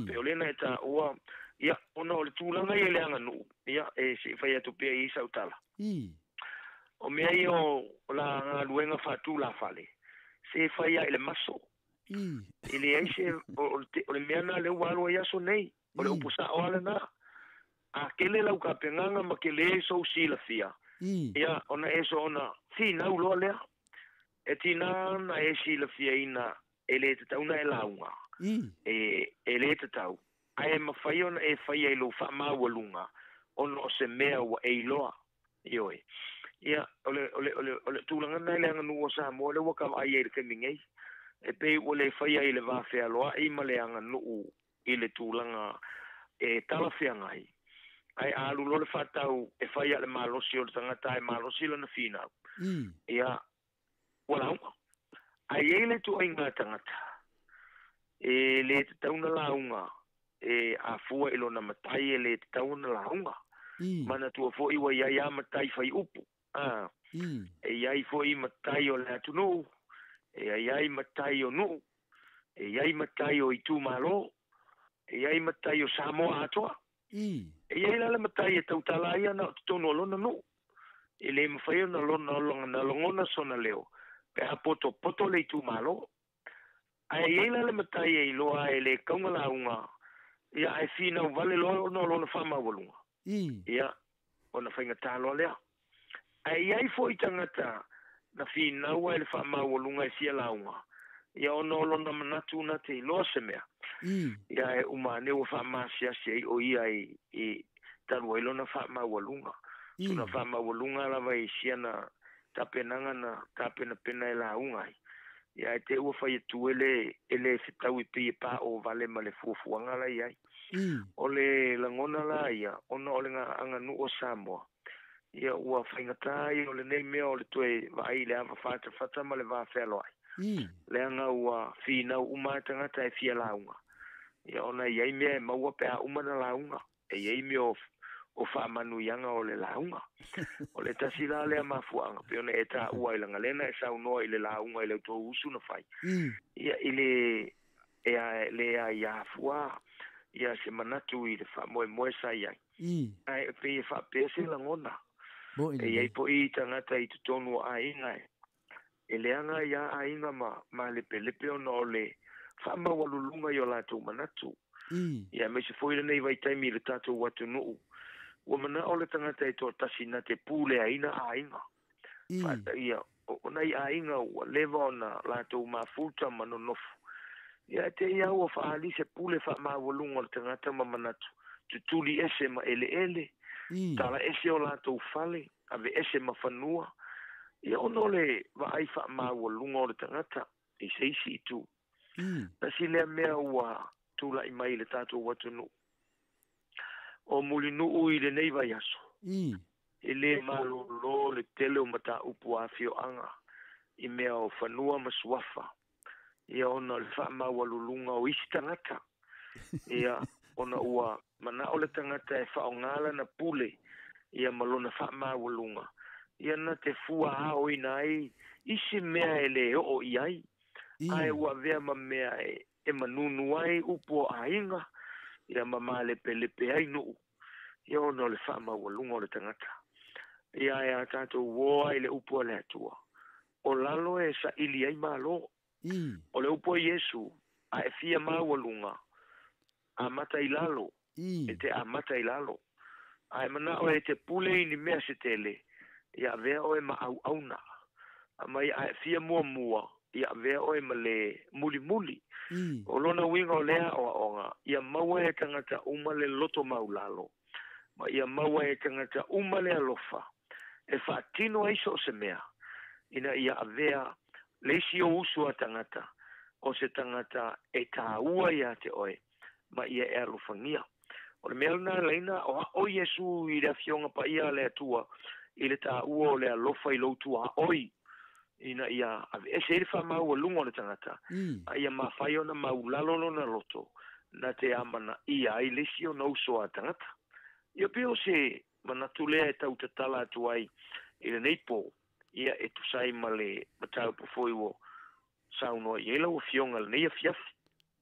Pe o lea na e taua, ia, ona o le tulaga ia i le aganuu, ia, e se i fai atu pea i ai sau tala. O mea ia o la galuega faatulafale, se fai lava i le maso. E leai se, o le mea lena lea ua alu ai aso nei, o le upu sa'o lava lena. A tele lau tapenaga ma tele sou silafia, ia, ona e soona finau loa lea. E tiga ona e silafiaina e lē tatau ona e lauga. E lē tatau. Ae mafai ona e faia i lou faamaualuga ona o se mea ua e iloa. Ioe. Ia, o le tulaga lena i le aganuu o Samoa lea ua kavaai ai i le taimi nei. E pei ua le faia i le va fealoai ma le aganuu i le tulaga e talafeagai. Ae a alu loa le faatau e fai a le malosi o le tagata e malosi lona finau. Ia, ua lauga. Ae i ai le ituaiga tagata e lē tatau ona lauga e afua i lona matai e lē tatau ona lauga. Manatua foi ua iai lava matai fai upu. E iai foi matai o le atunuu, e iai matai o nuu, e iai matai o itumalo, e iai matai o Samoa atoa. E iai la le matai e tautala ai ana o totonu o lona nuu. E lē mafai ona lona na logona sona leo pe a potopoto le itumalo. Ae iai la le matai e iloa e lē tauga lauga, ia ae finau vale loa ona o lona faamaualuga. Ia, ona faigatā loa lea. Ae iai foi tagata na finau ai le faamaualuga e fia lauga, ia ona o lona manatu na te iloa se mea. Ia e uma ane ua faamasiasi ai o ia i talu ai lona faamaualuga. Tuna faamaualuga lava i siana tapenaga na tapenapena e lauga ai. Ia ae te ua fai atu e le fetaui pei e paʻo vale ma le fuafuaga la i ai. O le lagona la ia, ona o le aganuu o Samoa, ia ua faigatā ia o lenei mea o le toe vaai i le ava fatafata ma le va fealoai. Leaga ua finau uma tagata e fia lauga. Ia ona e iai mea e maua pe a uma na lauga. E iai mea o faamanuiaga o le lauga. O le tasi la lea mafuaaga pei ona e taua i lagalena e saunoa i le lauga i le tou usu na fai. Ia i le e a, le aiā fua ia se manatu i le faamoemoe sa iai. Ae pei e faapea se lagona. E iai poʻi tagata i totonu o aiga e leaga iā aiga ma lepelepe ona o le faamaualuluga i o latou manatu. Ia aemaise foi lenei vaitaimi i le tatou atunuu. Ua manao le tagata e toatasi na te puleaina aiga. Ia, o nai aiga ua leva ona latou mafuta ma nonofo. Ia e te ia ua faaali se pule faamaualuga o le tagata ma manatu. Tutuli ese ma eleele, tala ese o latou fale, ave ese ma fanua. Ia ona o le vaai faamaualuga o le tagata i se isi itu. Tasi lea mea ua tulai mai i le tatou atunuu o Mulinuu i lenei vaiaso. E le malolo le tele o mataupu a afioaga i mea o fanua ma suafa. Ia ona o le faamaualuluga o isi tagata. Ia ona ua manao le tagata e faaaoga lana pule ia ma lona faamaualuga, ia na te fua aoina ai isi mea e le oo i ai, ae ua avea ma mea e manunu ai upu o aiga, ia ma malepelepe ai nuu, ia ona o le faamaualuga o le tagata. Ia ae a tatou uo lava i le upu a le Atua, o lalo e saili ai Malo. O le upu a Iesu, a e fia maualuga, amata i lalo, e te amata i lalo. A e manao e te pule i ni mea se tele, ia avea oe ma auauna. Aumai a e fia muamua, ia avea oe ma le mulimuli. O lona uiga o lea aoaoga, ia maua e tagata uma le loto maulalo, ma ia maua e tagata uma le alofa e faatino ai so o se mea, ina ia avea le isi ou uso a tagata o se tagata e taua ia te oe, ma ia e alofagia. O le mea lena laina o aʻo Iesu i le Afioga Paia a le Atua i le taua o le alofa i lou tuaoi, ina ia aveese ai le faamaualuga o le tagata, a ia mafai ona maulalo lona loto na te amanaia ai le isi ona uso a tagata. Ia pei o se manatu lea e tau tatala atu ai i lenei po, ia e tusa ai ma le mataupu foi ua saunoa i ai lau Afioga i lenei afiafi.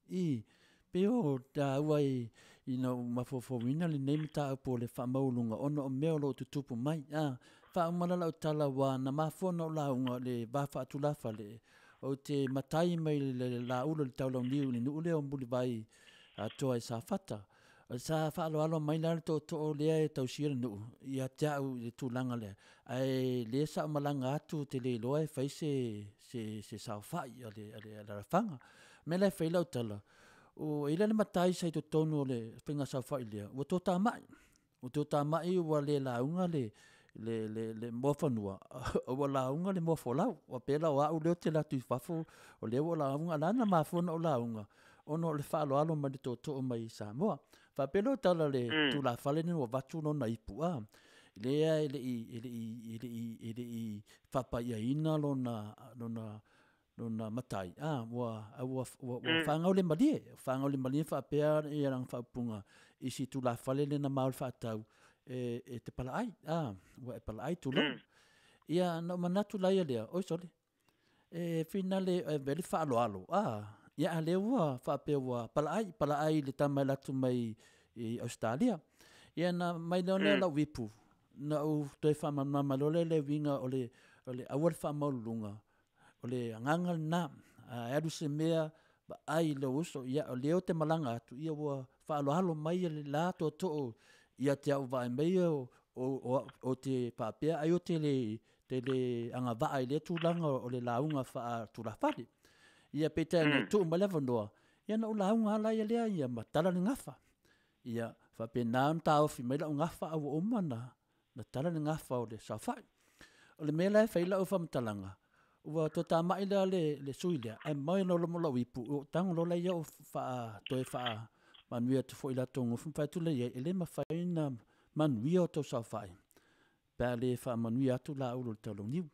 I, pei o taua i, ina ua mafaufauina lenei mataupu o le faamaualuga ona o mea o lo o tutupu mai. A, faauma la lau tala ua na mafua ona ou lauga i le va faatulafale, ou te matai mai le laulu i le taulauniu i le nuu lea o Mulivai atoa i Safata. Sa faaaloalo mai la le tootoo lea e tausia le nuu ia te au i le tulaga lea, ae lea sa ou malaga atu ou te le iloa e fai se, se, se saofai a le, a le alaalafaga. O le mea la e fai lau tala, ua i ai la le matai sa i totonu o le faiga saofai lea, ua toatamai. Ua toatamai ua le lauga le, le, le, le moafanua, ua lauga le moafolau. Ua pei la o au lea ou te alu atu i fafo, o lea ua lauga, la na mafua ona ou lauga, ona o le faaaloalo mai le tootoo mai i Samoa. Faapea lea o tala le mm. tulafale ni ua avatu lona ipu a. Lea e le i, e le i, e le i, e le i faapaiaina lona, lona, lona matai, a, ua, a ua, ua, ua mm. le malie, whangau le malie whaapea i aranga whaupunga i si tulafale le na maul whaatau e, e te pala ai, a, ua e pala ai tulou. Ia, na o manatu laia lea, oi sole, e finale e vele faaaloalo, a, ia a lea ua faapea ua palaai, palaai i le tama e alu atu mai i Ausetalia. Ia na mai lea mm. lau ipu, na ou toe faamalamalama loa lea le uiga o le, o le aua le faamaualuluga, o le agaga lena, a e alu se mea vaai i lou uso, ia o lea ou te malaga atu, ia ua faaaloalo mai le la tootoo ia te au vaai mai o, o, o, o te faapea ai o te le, te le agavaa i lea tulaga o le lauga faatulafale. Ia peitai ane mm. tuu mai le avanoa, ia na ou lauga ala ia lea ia ma tala le gafa. Ia faapena ona taofi mai lau gafa a ua uma na, na tala le gafa o le saofai. O le mea la e fai lau faamatalaga, ua toatamai la le, le sui lea, ae mai ona lomo lau ipu, o tago loa la ia o faa, toe faa manuia atu foi latou gofu, ma fai atu lea i ai, e le mafai ona manuia o tou saofai, pe a le faamanuia atu la ulo i le taulauniu.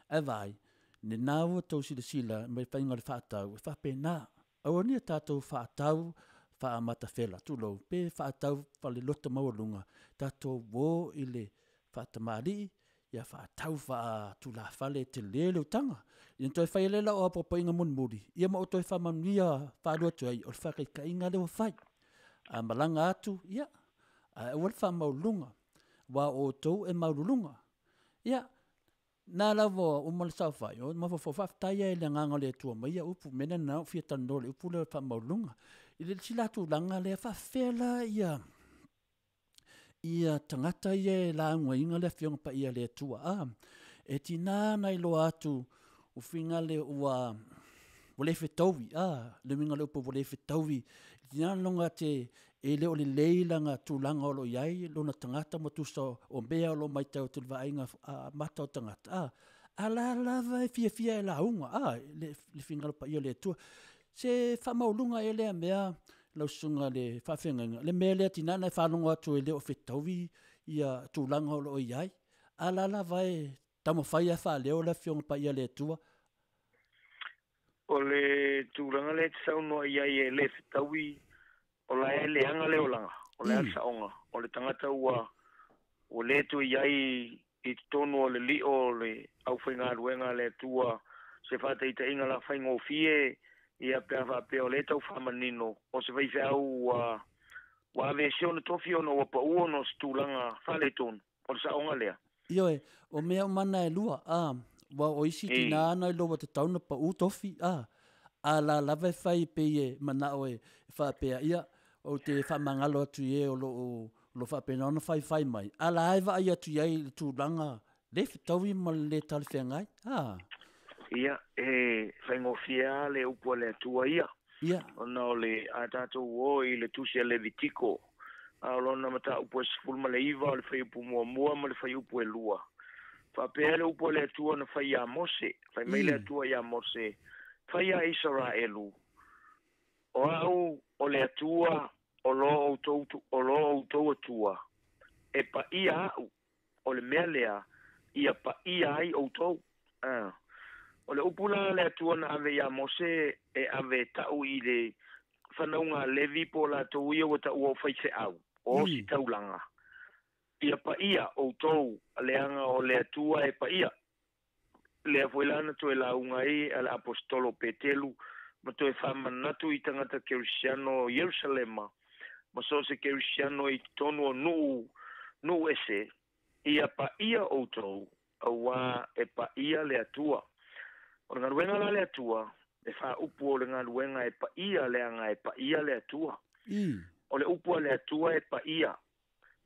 Ae vaai, lena ua tou silasila mai faiga o le faatau, e faapena. Aua nei tatou faatau faamatafela, tulou, pe faatau faleloto maualuga, tatou o i le faatamalii, ia faatau faatulafale e tele le utaga. Ia toe fai ai lea lau apoapoaiga mulimuli, ia ma ou toe faamanuia faalua atu ai, o le faataitaiga lea ua fai. A malaga atu, ia, ae aua le faamaualuluga, aua o outou e maualuluga. Ia, na lava ua uma le saofai, o mafaufau faafetai ai i le agaga o le Atua mai ia upu, mea lena na ou fia talanoa i le upu lea o le faamaualuluga. I le isi la tulaga lea, faafefea la ia ia tagata ia e laugaina le Afioga Paia a le Atua, a, e tiga ona iloa atu o finagale ua ua le fetaui, a, le uiga o le upu ua le fetaui, e tiga ona logo atu e le o lelei lana tulaga o lo o i ai lona tagata ma tusa o mea o lo o matau atu i le vaaiga mata o tagata, a, A la lava e fiafia e lauga, a, le, le finagalo paia o le Atua. Se faamaualuga ea lea mea, lau susuga i le faafeagaiga, le mea lea tinana na e faalogo atu e le o fetaui ia tulaga o lo o i ai. A la lava e taumafai lava e faaleo le Afioga Paia a le Atua. O le tulaga lea e te saunoa i ai e le fetaui, o la e leaga le olaga, o le a le saoga, o le tagata ua ua le toe i ai i totonu o le lio o le aufaigaluega a le Atua, se faataitaiga la faigofie, ia pe a faapea o lea e tau faamanino, o se faifeau ua ua aveesea ona tofi ona ua pau ona o se tulaga faaletonu, o le saoga lea. Ioe, o mea uma na e lua, a, ua o isi tinā na iloa ua tatau ona pau tofi, a, a la lava e fai pei e manao e faapea, ia, ou te faamagalo atu i e o lo o, o lo o faapena ona faifai mai, a la e vaai atu i ai i le tulaga le fetaui ma le le talafeagai, a. Ia, e faigofie lava le upu a le Atua ia. Ia. Ona o le, a tatou o i le Tusi a Levitiko, a o lona mataupu e 19 o le fuaiupu muamua ma le fuaiupu e lua. Faapea le upu a le Atua na fai iā Mose, fai mai le Atua iā Mose, Fai iā Isaraelu, o au o le Atua o lo outou, o lo outou Atua, e paia a'u, o le mea lea ia paia ai outou. A. O le upu la a le Atua na ave iā Mose e ave e ta'u i le fanauga a Levi po o latou ia ua ta'ua o faifeau, o ositaulaga, Ia paia outou, leaga o le Atua e paia. Lea foi la na toe lauga ai a le Aposetolo o Petelu ma toe faamanatu i tagata Kerisiano o Ierusalema ma so o se Kerisiano i totonu o nuu, nuu ese, Ia paia outou, auā e paia le Atua. O le galuega la a le Atua, e faaupu o le galuega e paia leaga e paia le Atua. O le upu a le Atua e paia.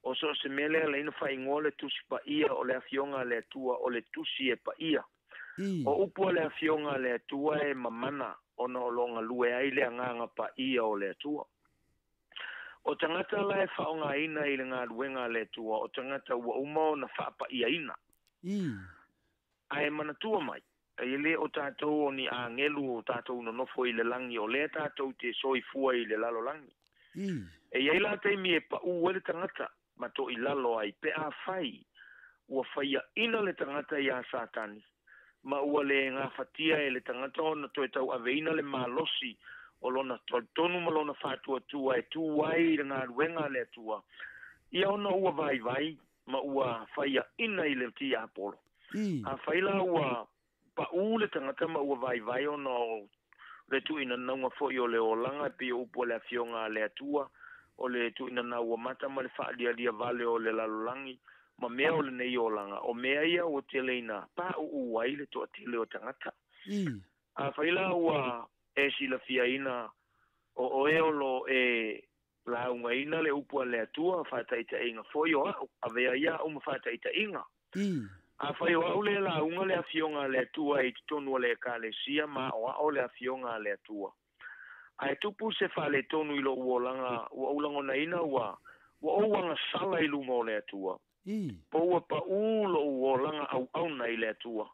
O so o se mea lea laina faaigoa le Tusi Paia o le Afioga a le Atua, o le Tusi e Paia. O upu a le Afioga a le Atua e mamana ona o lo o galue ai le Agaga Paia o le Atua. O tagata la e faaaogaina i le galuega a le Atua, o tagata ua uma ona faapaiaina. Ae manatua mai, e le o tatou o ni agelu o tatou nonofo i le lagi, o lea tatou te soifua i le lalolagi. E i ai la taimi e paʻū ai le tagata ma toʻilalo ai pe afai ua faiaʻina le tagata iā Satani, ma ua le gafatia e le tagata ona toe tauaveina le malosi o lona talitonu ma lona faatuatua e tū ai i le galuega a le Atua, ia ona ua vaivai ma ua faiaʻina i le tiapolo. Afai la ua paʻū le tagata ma ua vaivai ona o le tuuinanauga foi o le olaga e pei o upu a le Afioga a le Atua, o le tuuinanau ua mata ma le faalialia vale o le lalolagi ma mea o lenei olaga, o mea ia ua tele ina paʻuʻū ai le toatele o tagata. Afai la ua e silafiaina o oe o lo e laugaina le upu a le Atua, faataitaiga foi o a'u, avea ia a'u ma faataitaiga. Afai o a'u le lauga le Afioga a le Atua i totonu o le Ekalesia ma aʻoaʻo le Afioga a le Atua, ae tupu se faaletonu i lo'u olaga ua ou lagonaina ua ua ou agasala i luma o le Atua, po ua paʻū lo'u olaga auauna i le Atua,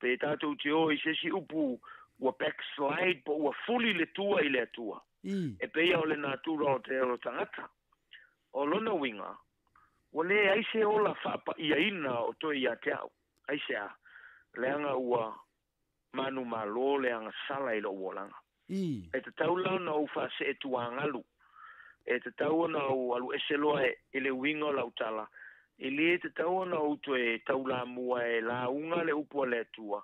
pe tatou te o i se isi upu ua backslide po ua fuli le tua i le Atua. E pei o le natura o te olo tagata. O lona uiga, ua leai se ola faapaiaina o toe iā te a'u. Aisea? Leaga ua manumalo le agasala i lo'u olaga. E tatau la ona ou faasee tuagalu. E tatau ona ou alu ese loa i le uiga o lau tala, e lē tatau ona ou toe taulamua e lauga le upu a le Atua,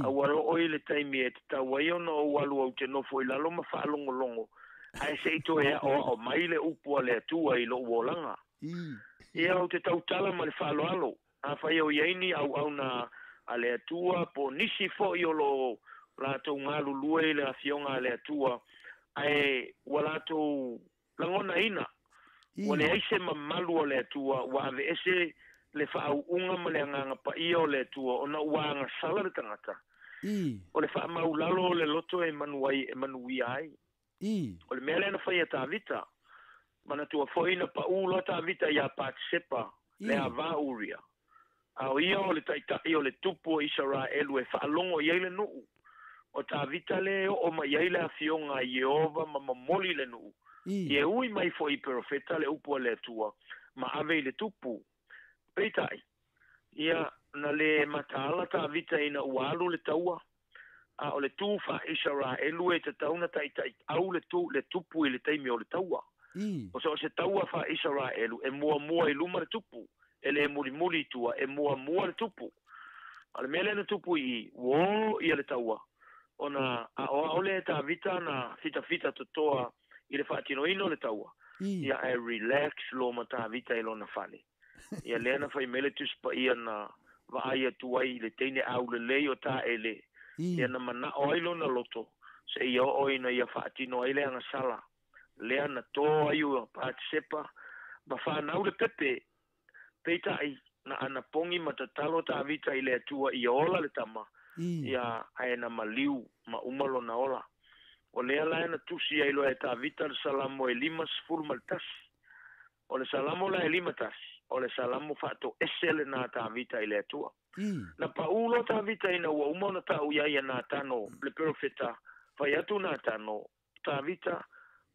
a ua loo i le taimi e tatau ai ona ou alu ou te nofo i lalo ma faalogologo, ae se i toe aʻoaʻo mai le upu a le Atua i loʻu olaga. Ia, ou te tautala ma le faaaloalo, afai o i ai ni auauna a le Atua po o nisi foi o lo o latou galulue i le Afioga a le Atua, ae ua latou lagonaina, ua leai se mamalu o le Atua, ua aveese le faauuga ma le Agaga Paia o le Atua ona ua agasala le tagata. O le faamaulalo o le loto e manu ai, e manuia ai. O le mea lea na fai e Tavita. Manatua foi na paʻū loa Tavita iā Patisepa, le avā Uria. A o ia o le ta'ita'i o le tupu o Isaraelu e fa'alogo i ai le nu'u. O Tavita lē o'o mai ai le afioga a Ieova ma momoli le nu'u. Ia e ui mai fo'i i perofeta le upu a le Atua ma ave i le tupu. Peita'i, ia na lē mataala Tavita ina ua alu le taua, a o le tū faa-Isaraelu e tatau na ta'ita'i'au le tu le tupu i le taimi o le taua. O so o se taua faa-Isaraelu e muamua i luma le tupu, e lē mulimuli i tua, e muamua le tupu. A o le mea lea na tupu i i, ua ō ia le taua, ona a'oa'o lea e Tavita na fitafita totoa i le fa'atinoina o le taua, ia ae relax loa ma Tavita i lona fale. Ia lea na fai mai le Tusi Paia na vaai atu ai i le teine aulelei o Taele, ia na mana'o ai lona loto, seia oo ina ia fa'atino ai le agasala, lea na tō ai ua Patisepa ma fanau le pepe. Peita'i, na anapogi ma tatalo Tavita i le Atua ia ola le tama, ia ae na maliu ma uma lona ola. O lea la na tusi ai loa e Tavita le Salamo e 51. O le Salamo la e 51, o le Salamo fa'ato'ese lenā Tavita i le Atua. Na pa'ū loa Tavita ina ua uma ona ta'u iā ia Natano le perofeta, fai atu Natano, Tavita,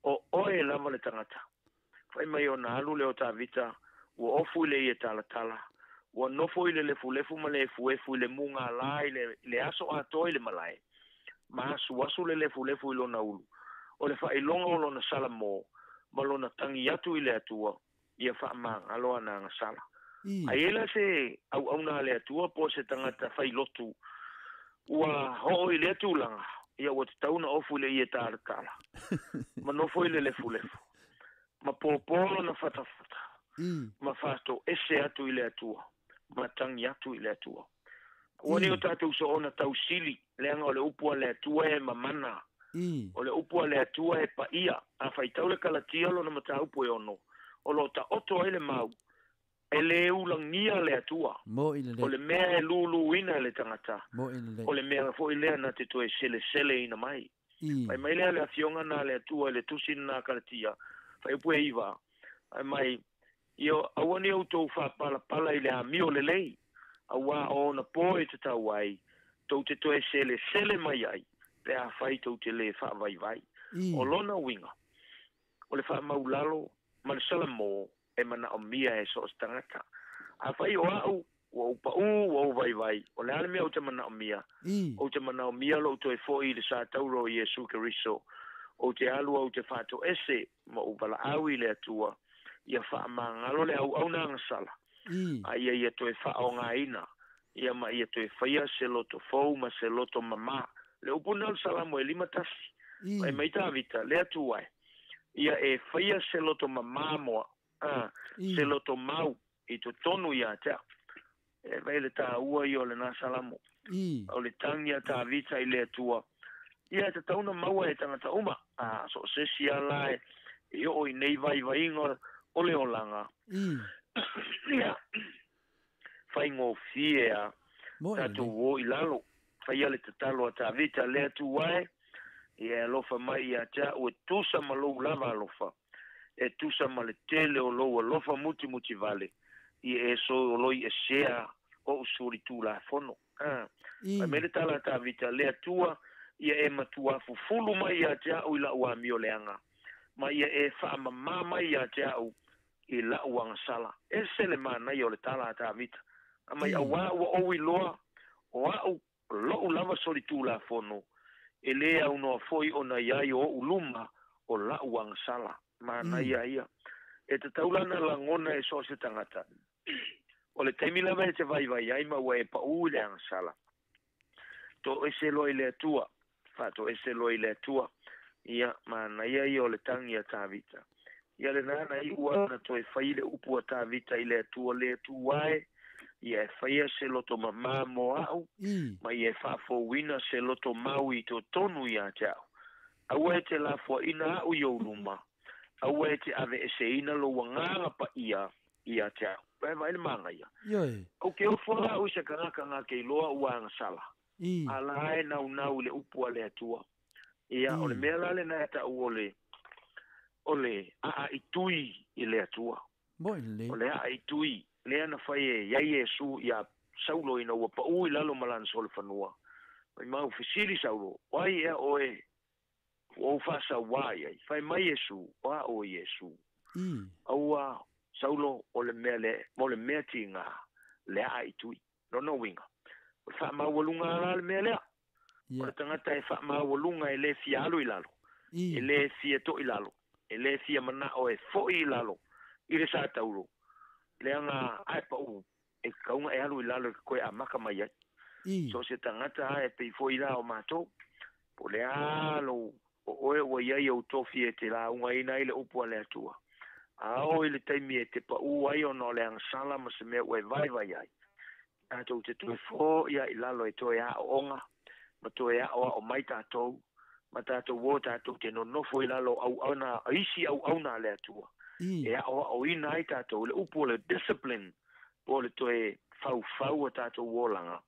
o oe lava le tagata. Fai mai ona alu lea o Tavita, ua ofu i le ie talatala, ua nofo i le lefulefu ma le efuefu i le mugalā i le, i le aso atoa i le malae, ma asuasu le lefulefu i lona ulu. O le fa'ailoga o lona Salamo ma lona tagi atu i le Atua, ia fa'amagalo ana agasala. A i ai la se auauna a le Atua po o se tagata failotu ua ho'o i lea tulaga, ia ua tatau ona ofu i le ie talatala, ma nofo i le lefulefu, ma pōpō lona fatafata, ma fa'ato'ese atu i le Atua, ma tagi atu i le Atua. Ua nei o tatou soona tausili, leaga o le upu a le Atua e mamana. O le upu a le Atua e pa'ia. A faitau le Kalatia lona mataupu e 6, o lo'o ta'oto ai le mau, e lē ulagia le Atua. O le mea e lūlūina e le tagata, o le mea fo'i lea na te toe seleseleina mai. Fai mai lea le afioga na a le Atua i le tusi lenā Kalatia, fuaiupu e 9, fai mai, Ia aua ne i outou fa'apalapala i le amio lelei, auā o ona pō e tatau ai, tou te toe selesele mai ai, pe afai tou te lē fa'avaivai. O lona uiga, o le fa'amaulalo ma le Salamō e mana'omia e so o se tagata. Afai o a'u, ua ou pa'ū, ua ou vaivai, o le a le mea ou te mana'omia? Ou te mana'omia lo'u toe fo'i i le sa taura o Iesu Keriso. Ou te alu au te fa'ato'ese ma ou vala'au i le Atua, ia fa'amagalo le auauna agasala, a ia ia toe fa'aogāina, ia ma ia toe faia se loto fou ma se loto mamā. Le upu lena o le Salamo e 51. Fai mai Tavita, le Atua e, ia e faia se loto mamā moa, a, se loto mau i totonu iā te a'u. E vai le tāua ia o lenā Salamo. O le tagi a Tavita i le Atua, ia e tatau ona maua e tagata uma, a, so o se isi lava la e e oo i nei vaivaiga o le olaga, ia, faigofie a tatou o i lalo. Faia le tatalo a Tavita, le Atua e, ia e alofa mai iā te a'u e tusa ma lou lava alofa, e tusa ma le tele o lou alofa mutimuti vale, ia e soloi esea o'u solitulafono. A, fai mai le tala a Tavita, Le Atua, ia e matuā fufulu mai iā te a'u i la'u amio leaga, ma ia e fa'amamā mai iā te a'u i la'u agasala. Ese le manaia o le tala a Tavita, a mai auā ua ou iloa o a'u lo'u lava solitulafono, e lē aunoa fo'i ona i ai o o'u luma o la'u agasala. Manaia ia. E tatau la na lagona e so o se tagata, o le taimi lava e te vaivai ai ma ua e pa'ū i le agasala. To'ese loa i le Atua, fa'ato'ese loa i le Atua, ia, manaia ia o le tagi a Tavita. Ia lenā na iʻu ana toe fai le upu a Tavita i le Atua, Le Atua e, ia e faia se loto mamā mō a'u, ma ia e fa'afouina se loto mau i totonu iā te a'u. Aua e te lafoaʻina a'u i ou luma, aua e te aveeseina lou agaga paia iā te a'u. Vae vaai le magaia. Ou ke ofo la a'u i se tagata na te iloa ua agasala, a la e naunau i le upu a le Atua. Ia, o le mea la lenā e ta'u o le, o le a'aʻitui i le Atua. O le a'aʻitui. Lea na fai e iai Iesu iā Saulo ina ua paʻū i lalo ma lana solofanua. Faimau fesili Saulo, O ai ea oe ua ou faasauā i ai? Fai mai Iesu, O a oe Iesu? Aua, Saulo, o le mea le, o le mea tigā, le aa i tui. Lona uiga, o le faamaualuga la le mea lea. O le tagata e faamaualuga e lē fia alu i lalo, e lē fia toʻi lalo, e lē fia manaʻo e foʻi i lalo i le sa taulo, leaga a e paʻū, e tatau ona e alu i lalo e toe amata mai ai. So se tagata a e pei foʻi la o matou, po o le a lou o oe ua iai ou tofi e te laugaina ai le upu a le Atua. A oo i le taimi e te paʻū ai ona o le agasala ma se mea ua e vaivai ai, tatou te toe foʻi ai i lalo e toe aooga ma toe aʻoaʻo mai tatou ma tatou o tatou te nonofo i lalo o auauna isi auauna a le Atua e aʻoaʻoina ai tatou le upu o le discipline po o le toe faufau o tatou olaga.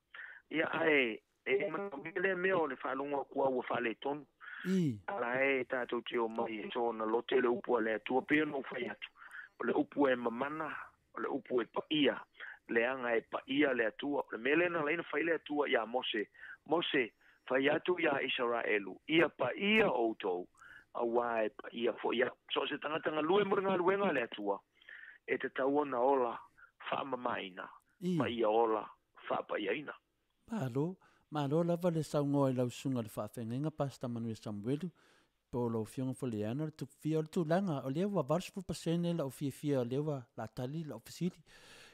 Ia ae e manaomia lea mea o le faalogo atu au ua faaletonu. A la e tatou te omai e soona lote le upu a le Atua pei ona ou fai atu. O le upu e mamana, o le upu e paia, leaga e paia le Atua. O le mea lea na ala ai ona fai le Atua iā Mose, Mose, fai atu iā Isaraelu, ia paia outou, auā e paia foʻi au. So o se tagata galue mo le galuega a le Atua, e tatau ona ola faamamaina ma ia ola faapaiaina. Malo, malo lava le saunoa i lau susuga i le faafeagaiga Pastor Manuia Samuelu, po o lau Afioga foi Leana o le Tupufia. O le tulaga, o lea ua 80% lau fiafia o lea ua latali lau fesili.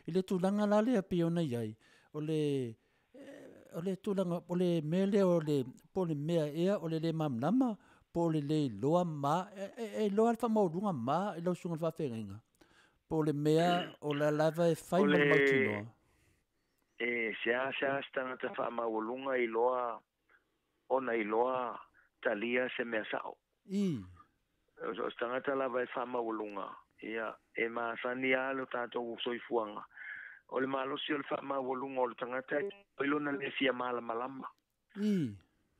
I le tulaga la lea pei ona i ai, o le, o le tulaga, o le mea lea o le, po o le mea ea o le lē malamalama, po o le lē iloa ma, e iloa le faamaualuga ma i lau susuga i le faafeagaiga, po o le mea o la lava e fai ma le mautinoa. E seasea se tagata faamaualuga iloa ona iloa talia se mea saʻo. O se tagata lava e faamaualuga, ia, e masani lava lo tatou soifuaga. O le malosi o le faamaualuga o le tagata e tupu ai lona lē fia malamalama.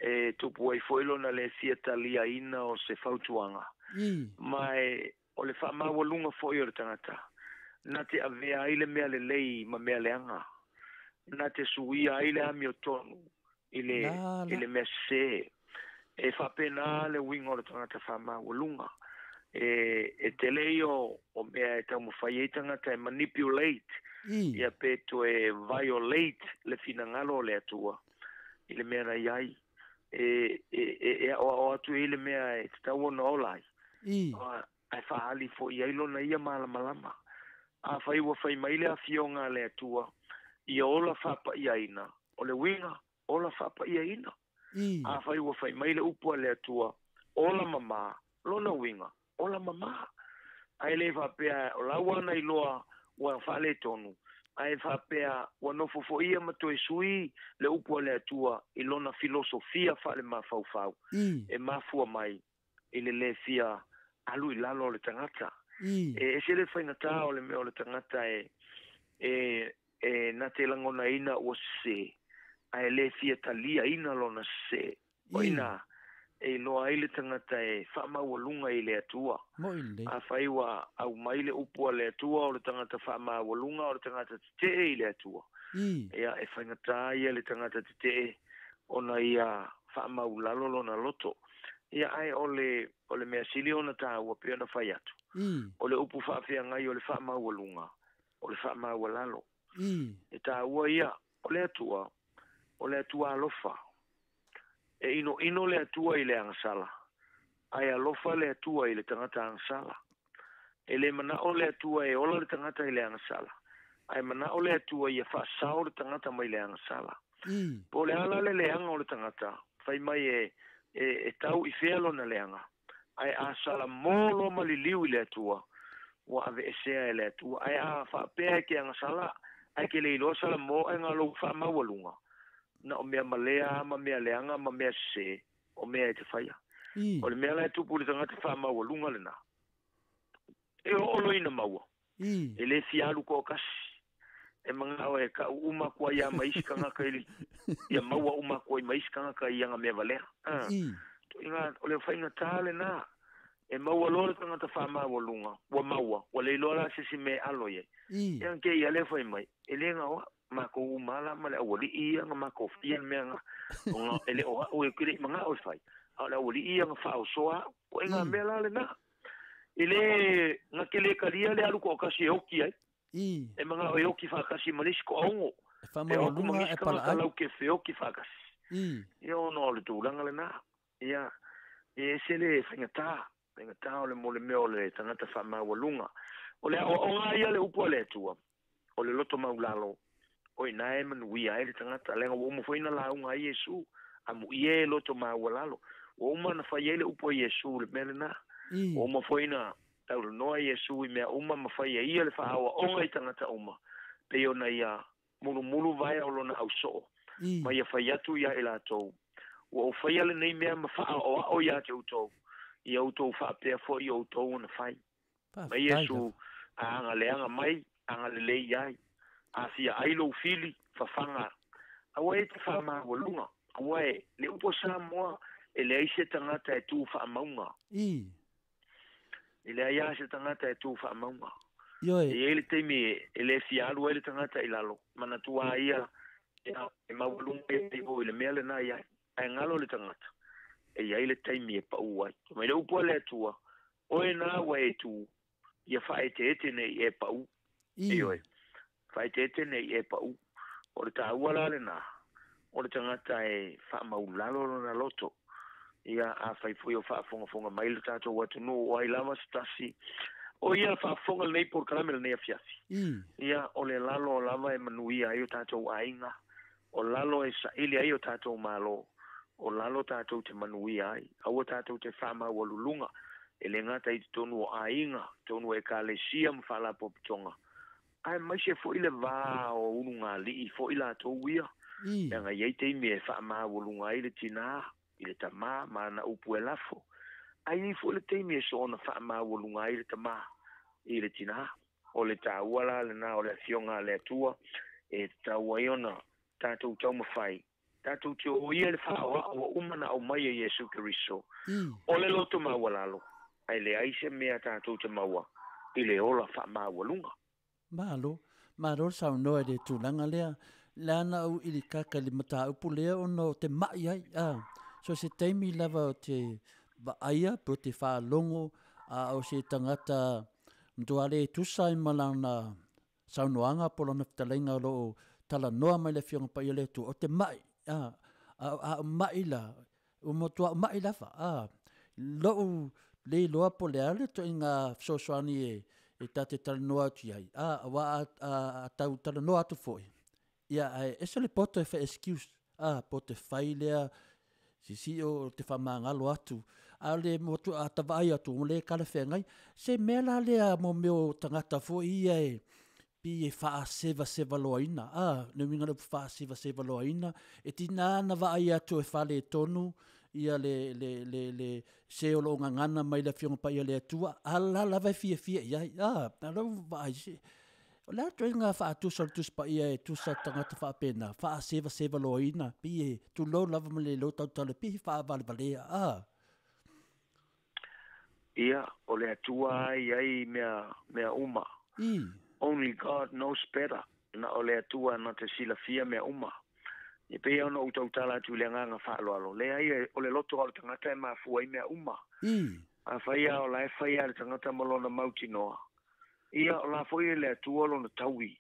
E tupu ai foi lona lē fia taliaina o se fautuaga. Ma e o le faamaualuga foʻi o le tagata, na te avea ai le mea lelei ma mea leaga. Na te suia ai le amiotonu i le, i le mea sesē. E faapena le uiga o le tagata faamaualuga. E tele ia o mea e taumafai ai tagata e manipulate, ia pe toe violate le finagalo o le Atua i le mea na iai. E aʻoaʻo atu i le mea e tatau ona ola ai. Ae faaali foʻi ai lona ia malamalama. Afai ua fai mai le afioga a le Atua, ia ola faapaiaina, o le uiga, ola faapaiaina. Afai ua fai mai le upu a le Atua, ola mamā, lona uiga, ola mamā. Ae lē faapea o lau ana iloa ua faaletonu, ae faapea ua nofo foʻi ia ma toe sui le upu a le Atua i lona filosofia faalemafaufau e mafua mai i le lē fia alu i lalo o le tagata. E ese le faigatā o le mea o le tagata e e e na te lagonaina ua sesē, ae lē fia taliaina lona sesē. O ina e iloa ai le tagata e faamaualuga i le Atua. Afai ua aumai le upu a le Atua o le tagata faamaualuga o le tagata tetee i le Atua. Ia e faigatā ia le tagata tetee ona ia faamaulalo lona loto. Ia ae o le o le mea sili ona tāua pei ona fai atu. O le upu faafeagai o le faamaualuga, o le faamaualalo. E tāua ia o le Atua, o le Atua alofa. E inoino le Atua i le agasala, ae alofa le Atua i le tagata agasala. E lē manaʻo le Atua e ola le tagata i le agasala, ae manaʻo le Atua ia faasao le tagata mai le agasala. Po o le a la le leaga o le tagata, fai mai e e tau i fea lona leaga, ae a salamō loa ma liliu i le Atua, ua aveesea e le Atua. Ae a faapea e te agasala, ae te le iloa salamō ae na o lou faamaualuga, na o mea malea ma mea leaga ma mea sesē o mea e te faia. O le mea la e tupu i le tagata faamaualuga lenā, e oo loa ina maua, e lē fia alu toʻatasi. E manaʻo e kaʻu uma aku ai lava ma isi tagata i ia maua uma aku ai ma isi tagata i ana mea valea. Toʻiga o le faigatā lenā. E maua loa le tagata faamaualuga, ua maua, ua le iloa la se isi mea e alo i ai. Ia ke ia lea fai mai, e le gaoa, makou uma lava la ma le aualii ia na makou faia le mea lena, ona e le o au e le i manao e fai, a o le aualii ia na faaosoa au. O ituaiga mea la lena. E le na te le talia le alu toatasi e oti ai. E manao e oti faatasi ma le isi toaono. E E o atu ma faamaualuga nisi e tagata palaai. latou te feoti faatasi. Ia ona o le tulaga lena. Ia, e ese le faigata, faigata o le mo le mea o le tagata faamaualuga. O le aoaoga ia le upu a le Atua, o le loto maulalo, o i ina e manuia ai le tagata, leaga ua uma foi ona lauga ai Iesu, amuia e loto maualalo. Ua uma ona fai ai le upu a Iesu i le mea lena. Ua uma foi ona taulanoa Iesu i mea uma ma fai e ia le faaaoaoga i tagata uma, pei ona ia mulumulu vaea o lona ausoo, ma ia fai atu ia i latou, ua ou faia lenei mea ma faaoaoa ia te outou, ia outou faapea foi i outou ona fai. Ma Faafetai Iesu lava. a agaleaga mai, agalelei ai, a fia ai lou fili, fafaga. Aua e te faamaualuga, aua e le upu a Samoa, e leai se tagata e tu faamauga. E leai lava se tagata e tu faamauga. Ioe. E i ai le taimi e le fia alu ai le tagata i lalo, manatua ai ia, e maualuga ia i o i le mea lena i ai. Ae galo le tagata, e i ai le taimi e pau ai. Mai le upu a le Atua, oe na ua e tu, ia faaeteete nei e pau. Ioe. Faaeteete nei e pau. O le taua la lena, o le tagata e faamaulalo lona loto. Ia a fai foi o faafogafoga mai le tatou atunuu o ai lava se tasi. O ia faafofoga lenei polokalame lenei afiafi. Ia o le lalo lava e manuia ai o tatou aiga. O lalo e saili ai o tatou malo. O lalo tatou te manuia ai. Aua tatou te faamaualuluga. E le gata i totonu o aiga, totonu o ekalesia ma faalapotopotoga. Aemaise foi le va o ulugalii foi latou ia. Leaga e i ai taimi e faamaualuga ai le tinā i le tamā ma ana upu e lafo. Ae i ai foi le taimi e soona faamaualuga ai le tamā i le tinā. O le taua la lena o le afioga a le Atua e tatau ai ona tatou taumafai. Tatou te o ia i le faaoao ua uma ona aumai e Iesu Keriso. O le loto maualalo, ae leai se mea tatou te maua i le ola faamaualuga. Malo, malo le saunoa i le tulaga lea. Le ana ou ilikaka i le mataupu lea ona o te mai ai. So se taimi lava o te vaaia pe o te faalogo a o se tagata matua le tusa ai ma lana saunoaga po o lona fetalaiga o lo o talanoa mai le Afioga Paia o le Atua, o te mai. A o mai la, ua matuā mai lava. Lou le iloa po o le a le ituaiga fesoasoani e ta te talanoa atu i ai, aua a tau talanoa atu foi, ia ae ese le poto e fai excuse, po o te fai lea, sisi o te faamagalo atu, a o le a ta vaai atu ua le talafeagai. Se mea la lea mo mea o tagata foi ia e pei e faasevasevaloaina, le uiga o le upu faasevasevaloaina, e tiga ona vaai atu e faaletonu ia le se o lo o gagana mai le Afioga Paia a le Atua, a la lava e fiafia i ai. Na lou vaai, se, o le a le ituaiga faatusa o le Tusi Paia e tusa tagata faapena, faasevasevaloaina, pei e tulou lava ma le iloa tautala, pei e faavalevalea. Ia, o le Atua e i ai mea uma. Only God knows better. Na o le Atua na te silafia mea uma. E pei ona ou tautala atu i le agaga faaaloalo. Leai, o le loto o le tagata e mafua ai mea uma. Afai lava o la e fai lava le tagata ma lona mautinoa, ia, o la foi e le Atua lona taui.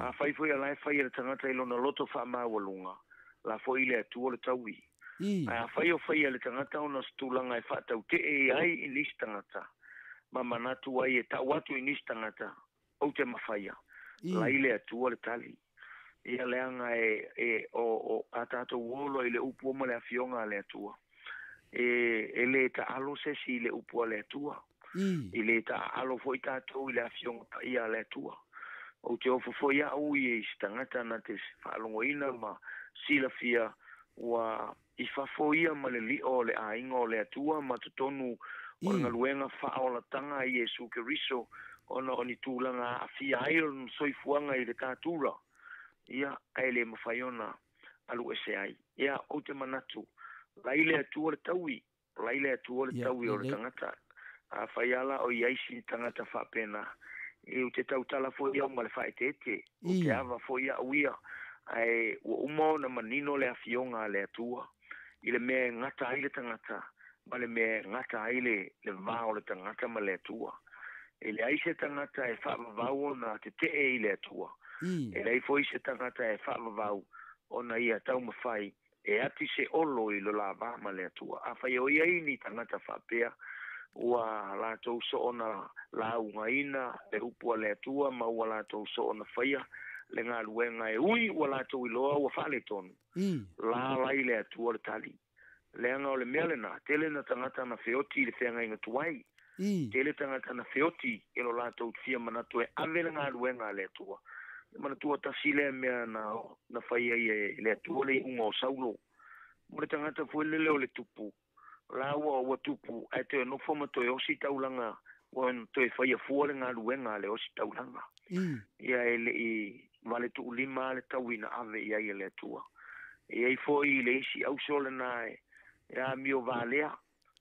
Afai foi o la e fai e le tagata i lona loto faamaualuga, la foi i le Atua le taui. Ae afai o fai e le tagata ona o se tulaga e faatautee ai i nisi tagata, ma manatu ai e tau atu i nisi tagata, ou te mafaia, la i le Atua le tali. Ia leaga e o a tatou olo i le upu ma le afioga a le Atua. E le taalo se isi i le upu a le Atua. E le taaalo foi tatou i le afioga paia a le Atua. Ou te ofo foi au i se tagata na te faalogoina ma silafia ua i fafo ia ma le lio o le aiga o le Atua ma totonu o le galuega faaolataga a Iesu Keriso ona o ni tulaga aafia ai lona soifuaga i le tatura. Ia, ae le mafai ona alu ese ai. Ia, ou te manatu, la i le Atua le taui, la i le Atua le taui o le tagata. Afai ala o iai sina tagata faapena, e ou te tautala foi au ma le faaeteete, ou te ava foi au ia, ae ua uma ona manino le afioga a le Atua i le mea e gata ai le tagata ma le mea e gata ai le le va o le tagata ma le Atua. E leai se tagata e faavavau ona tetee i le Atua, e leai foi se tagata e faavavau ona ia taumafai e ati se olo i lo la va ma le Atua. Afai o i ai ni tagata faapea, ua latou soona laugaina le upu a le Atua ma ua latou soona faia le galuega e ui ua latou iloa ua faaletonu, la lai le Atua le tali. Leaga o le mea lena, tele na tagata na feoti i le feagaiga tuai, tele tagata na feoti i lo latou fia manatu e ave le galuega a le Atua. E manatua tasi lea mea na na fai ai e le Atua le iuga o Saulo. Mo le tagata foi lele o le tupu, la ua ua tupu ae toe nofo ma toe osi taulaga, ua toe faia fua le galuega a le osi taulaga. Ia e le i vale tuulima le taui na ave i ai e le Atua. E ai foi i le isi auso lena e e amio valea,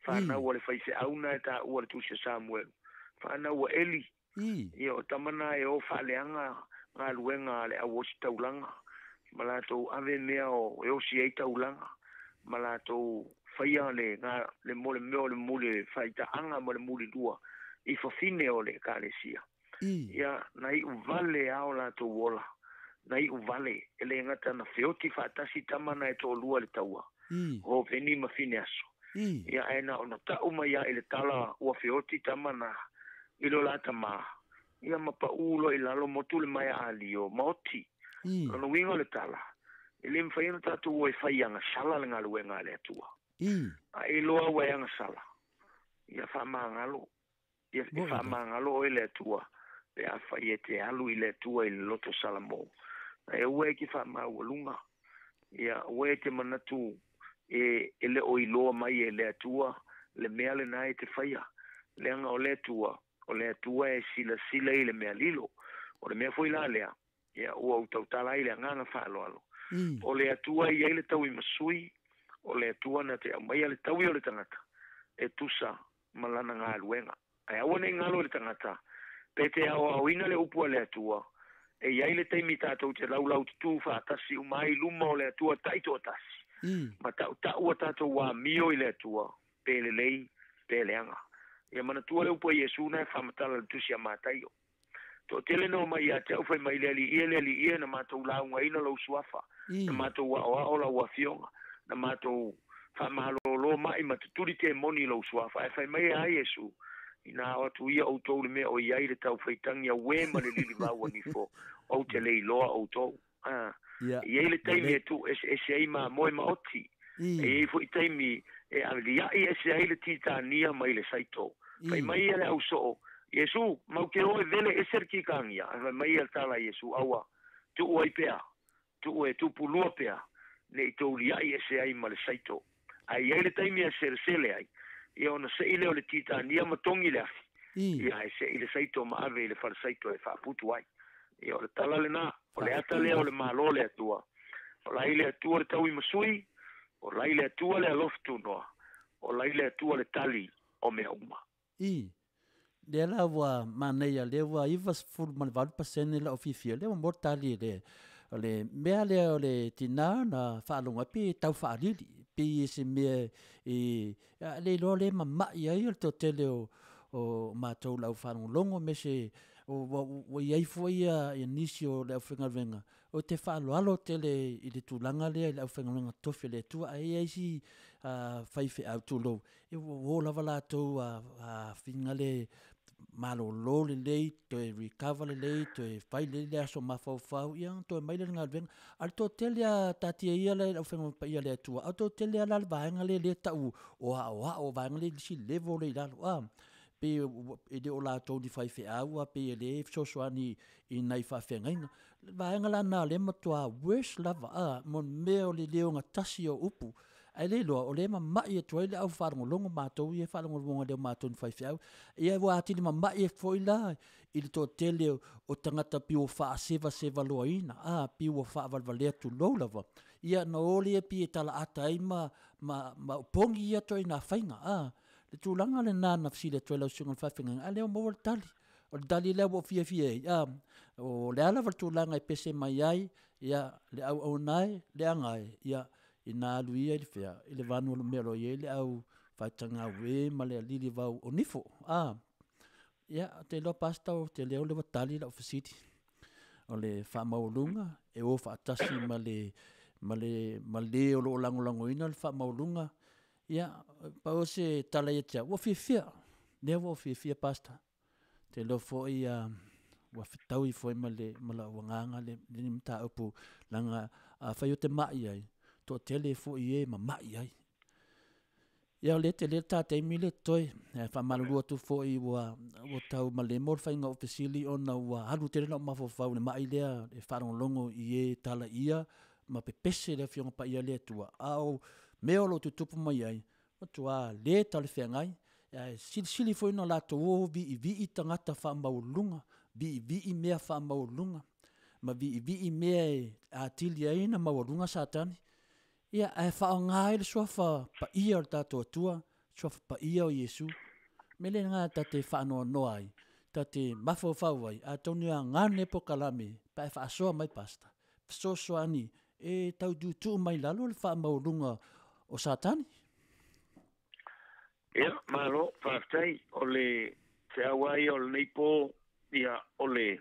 fanau a le faifeau na e taua le Tusi a Samuelu, fanau a Eli. Ia o tama na e o faaleaga galuega a le au osi taulaga, ma latou ave mea o e osi ai taulaga, ma latou faia le le mo le mea o le muli faitaaga ma le mulilua i fafine o le ekalesia. Ia na iu vale a o latou ola, na iu vale, e le gata na feoti faatasi tama na e toalua i le taua, Hofeni ma Fineaso. Ia ae na ona tau mai lava i le tala ua feoti tama na i lo la tamā, ia ma paʻū loa i lalo motu le maea alio ma oti. Lona uiga o le tala, e le mafai ona tatou o e fai agasala le galuega a le Atua. A e iloa ua e agasala, ia faamagalo, ia e faamagalo oe le Atua pe afai e te alu i le Atua i le loto salamo. Ae aua e te faamaualuga, ia aua e te manatu e e le o iloa mai e le Atua le mea lena e te faia, leaga o le Atua, o le Atua e silasila i le mea lilo. O le mea foi la lea, ia ua ou tautala ai i le agaga faaaloalo. O le Atua e i ai le tauimasui, o le Atua na te aumaia le taui o le tagata e tusa ma lana galuega. Ae aua ne i galo i le tagata, pe te aoaoina le upu a le Atua, e i ai le taimi tatou te laulaututū faatasi uma ai i luma o le Atua taitoatasi, ma taʻutaʻu a tatou amio i le Atua, pe lelei, pe leaga. Ia manatua le upu a Iesu na e faamatala i le Tusi a Mataio. Toatele na omai ia te au fai mai, Le Alii e, le Alii e, na matou laugaina lou suafa, na matou aoao lau afioga, na matou faamalōlō mai ma tutuli temoni i lou suafa. Ae fai mai e a Iesu, Inā o atu ia outou le mea o i ai le taufaitagi auē ma le lilivau a nifo, ou te le iloa outou. A, e i ai le taimi e tuueseese ai mamoe ma oti. E i ai foi taimi e aliaʻi ese ai le titania mai le saito. Fai mai ia le ausoo, Iesu, mau te o e vele ese le titania. Ae fai mai ia le tala a Iesu, Aua, tuu ai pea, tuu e tupu lua pea, ne i tou liaʻi ese ai ma le saito. Ae i ai le taimi e selesele ai, ia ona sei lea o le titania ma togi le afi, ia ae sei le saito ma ave i le fale saito e faaputu ai. Ia o le tala lena, o le ata lea o le Malo o le Atua. O lai le Atua le tauimasui, o lai le Atua le alofa tunoa, o lai le Atua le tali o mea uma. I. Lea la ua manaia, lea ua 98% lau fiafia, lea ua maua le tali le, o le mea lea o le tinā na faalogo ai pe tau faalili, pei e se mea e, a le iloa lea e mama'i ai o le toatele o, o matou le au faalogologo aemaise ua, ua i ai foi ia, ia nisi o le aufaigaluega ou te faaaloalo tele i le tulaga lea i le aufaigaluega tofi a le Atua, ae i ai isi faifeau tulou, e ua o lava latou afiga le malolo lelei, toe recover lelei, toe fai lelei le aso mafaufau, ia ona toe mai lea i le galuega. A o le toatele lava, taatia ia le aufaigaluega paia a le Atua, a o le toatele lava la le vaega lea lea e tau o aoao, vaega lea i le isi level lea i lalo, a, pei e le o latou ni faifeau, a pei e le fesoasoani i nai faafeagaiga. Le vaega la lena o lea e matua worse lava, a, mo le mea o le le ogatasi o upu. Ae le iloa, o lea e mama'i atu ai le au faalogologo matou ia e faalogologo lea o matou ni faifeau. Ia ua atili mama'i atu foi la i le toatele o tagata pei ua faasevasevaloaina, a, pei ua faavalevalea tulou lava. Ia ona o lea pei e talaata ai ma, ma, ma opogi ia ituaiga faiga, a. Le tulaga lenā na fesili atu ai lau susuga i le faafeagaiga, a lea ua maua le tali. O le tali lea ua ou fiafia ai, a, o le a lava le tulaga e pese mai ai, ia, le auauna e, le aga e, ia, ina alu ia i le fea, i le vanu o le mea o lo o i ai le au faitagaue ma le alili vau o nifo. A, ia, ou te iloa Pastor, ou te leo le ua tali lau fesili. O le faamaualuga e o faatasi ma le, ma le, ma le o lo o lagolagoina le faamaualuga. Ia, pau o se tala ia te au, ua fiafia, lea ua ou fiafia Pastor. Te iloa foi ua fetaui foi ma le, ma lau agaga le, le mataupu, leaga afai ou te mai ai, toatele foi e mamai ai. Ia o lea tele le ta taimi lea totoe. Ae faamalulu atu foi ua ua tau malemo le faiga o fesili ona ua alu tele lau mafaufau i le mai lea e faalogologo i e tala ia ma pepese le Afioga Paia a le Atua. A o mea o lo o tutupu mai ai, matua le talafeagai, ae silisili foi ona latou o viivii tagata faamaualuluga, viivii mea faamaualuluga, ma viivii mea e atili ai ona maualuga Satani. Ia, ae faaaoga ai le suafa paia o le tatou Atua, suafa paia o Iesu. Mea lea lena ta te faanoanoa ai, ta te mafaufau ai, atonu e aoga lenei polokalame pe a e faasoa mai Pastor, fesoasoani e tau tuutuu mai lalo le faamaualuga o Satani. Ia, malo, faafetai. O le feau lava ia o lenei po, ia, o le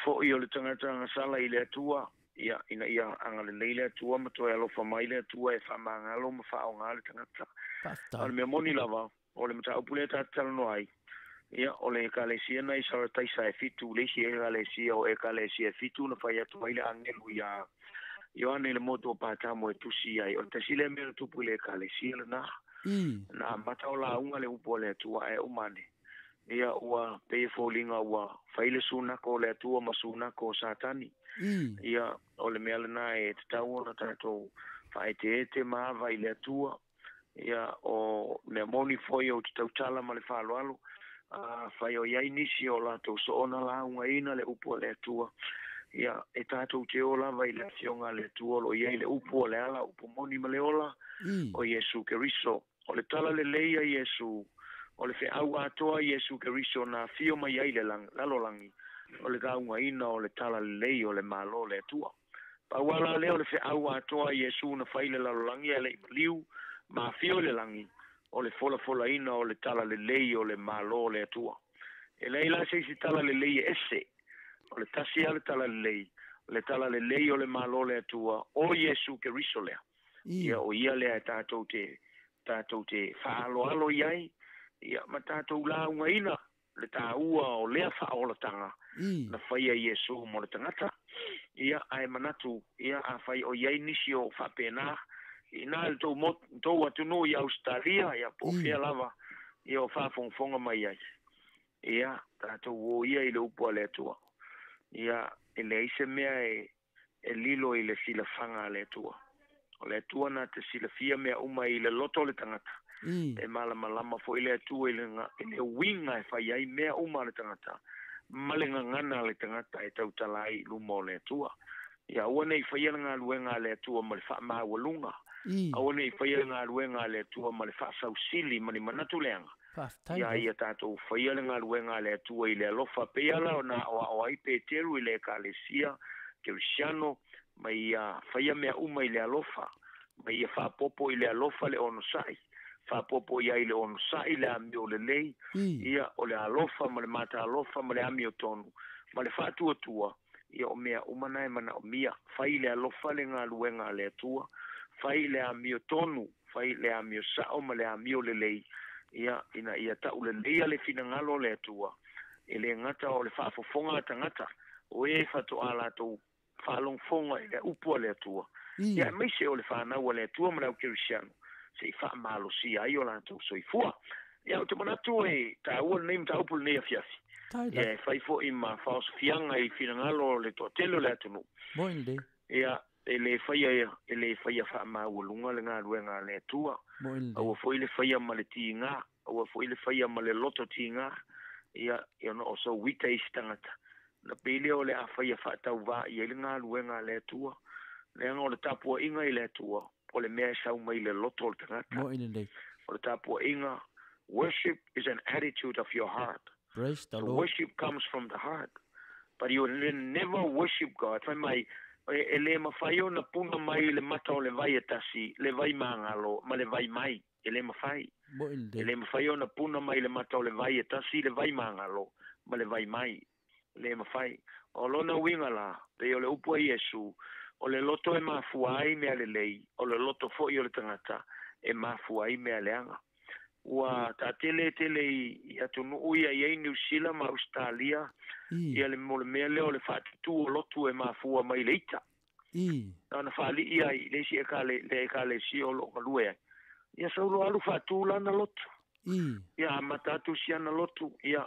fo'i o le tagata agasala i le Atua, ia, ina ia agalelei le Atua ma toe alofa mai le Atua e faamagalo ma faaaoga le tagata. A o le mea moni lava, o le mataupu lea ta te talanoa ai, ia, o le Ekalesia na i Sarataisa e fitu, le isi Ekalesia o Ekalesia e fitu na fai atu ai le agelu iā Ioane i le motu o Patamo e tusi ai, o le tasi lea mea na tupu i le Ekalesia lenā. Na amata o lauga le upu a le Atua ae uma ane, ia, ua pei e foliga ua fai le sunako o le Atua ma sunako o Satani. Ia, o le mea lenā e tatau ona tatou faaeteete ma ava i le Atua. Ia, o mea moni foi ou te tautala ma le faaaloalo, afai o i ai nisi o latou soona laugaina le upu a le Atua, ia, e tatou te o lava i le Afioga a le Atua o lo o i ai le upu o le ala, upu moni ma le ola, o Iesu Keriso. O le tala lelei a Iesu, o le feau atoa a Iesu Keriso na afio mai ai le lalolagi, o le gaugaina o le tala lelei o le Malo o le Atua. Pau lava la lea o le feau atoa a Iesu na fai i le lalolagi ae le i maliu ma afio i le lagi, o le folafolaina o le tala lelei o le Malo o le Atua. E leai la se isi tala lelei e ese, o le tasi lava le tala lelei, o le tala lelei o le Malo o le Atua, o Iesu Keriso lea. Ia, o ia lea e tatou te, tatou te faaaloalo i ai, ia, ma tatou laugaina le taua o lea faaolataga na faia e Iesu mo le tagata. Ia, ae manatu, ia, afai o i ai nisi o faapena, inā i le tou motu, tou atunuu i Ausetalia, ia, po o fea lava, ia, o faafogafoga mai ai. Ia, tatou o ia i le upu a le Atua. Ia, e leai se mea e, e lilo i le silafaga a le Atua. O le Atua na te silafia mea uma i le loto o le tagata. E malamalama foi le Atua i le, i le uiga e fai ai mea uma a le tagata, ma le gagana a le tagata e tautala ai i luma o le Atua. Ia aua ne i faia le galuega a le Atua ma le faamaualuga. Aua ne i faia le galuega a le Atua ma le faasausili ma ni manatu leaga. Faafetai Ia lava. ia tatou faia le galuega a le Atua i le alofa, pei lava ona aoao ai Peteru i le Ekalesia Kerisiano, ma ia faia mea uma i le alofa, ma ia faapopo i le alofa le onosai, faapopo i ai le onosai le amio lelei, ia, o le alofa ma le matalofa ma le amiotonu, ma le faatuatua, ia o mea uma na e manaomia. Fai i le alofa le galuega a le Atua, fai i le amiotonu, fai i le amio sao ma le amio lelei, ia, ina ia tauleleia le finagalo o le Atua, e le gata o le faafofoga a tagata, o e faatoa latou faalogofoga i le upu a le Atua, ia, aemaise o le fanau a le Atua ma le au kerisiano, se i faamalosia ai o latou soifua. Ia, ou te manatu e taua lenei mataupu lenei afiafi. Ia, e fai foi ma faaosofiaga i finagalo o le toatele o le atunuu. Moni lelei. Ia, e le faia, e le faia faamaualuga le galuega a le Atua. Moni lelei. Aua foi le faia ma le tiga, aua foi le faia ma le loto tiga, ia, ona o sou ita i isi tagata. Ona pei lea o le a faia faatauvaa i ai le galuega a le Atua. Leaga o le tapuaiga i le Atua, o le mea e sau mai i le loto o le tagata. Moni lelei. O le tapuaiga Worship is an attitude of your heart. Praise the So Lord. worship comes from the heart. But you will never worship God. Fai mai, e le mawhai o na puna mai le mata o le vai e tasi, le vai māngalo, ma le vai mai, e le mawhai. Mo i E le. le mawhai o na puna mai le mata o le vai e tasi, le vai māngalo, ma le vai mai, le mawhai. O lona winga la, pe o le upu a Iesu, o le loto e mafua ai mea lelei, o le loto foi o le tangata, e mafua ai mea leaga. Ua taatele tele i atunuu ia i ai New Zealand ma Australia, ia le mo le mea lea o le faatutu o lotu e mafua mai le ita. Na faalii ai le isi le ekalesia o loo galue ai. Ia saulo alu faatu lana lotu. Ia amata atu siana lotu. Ia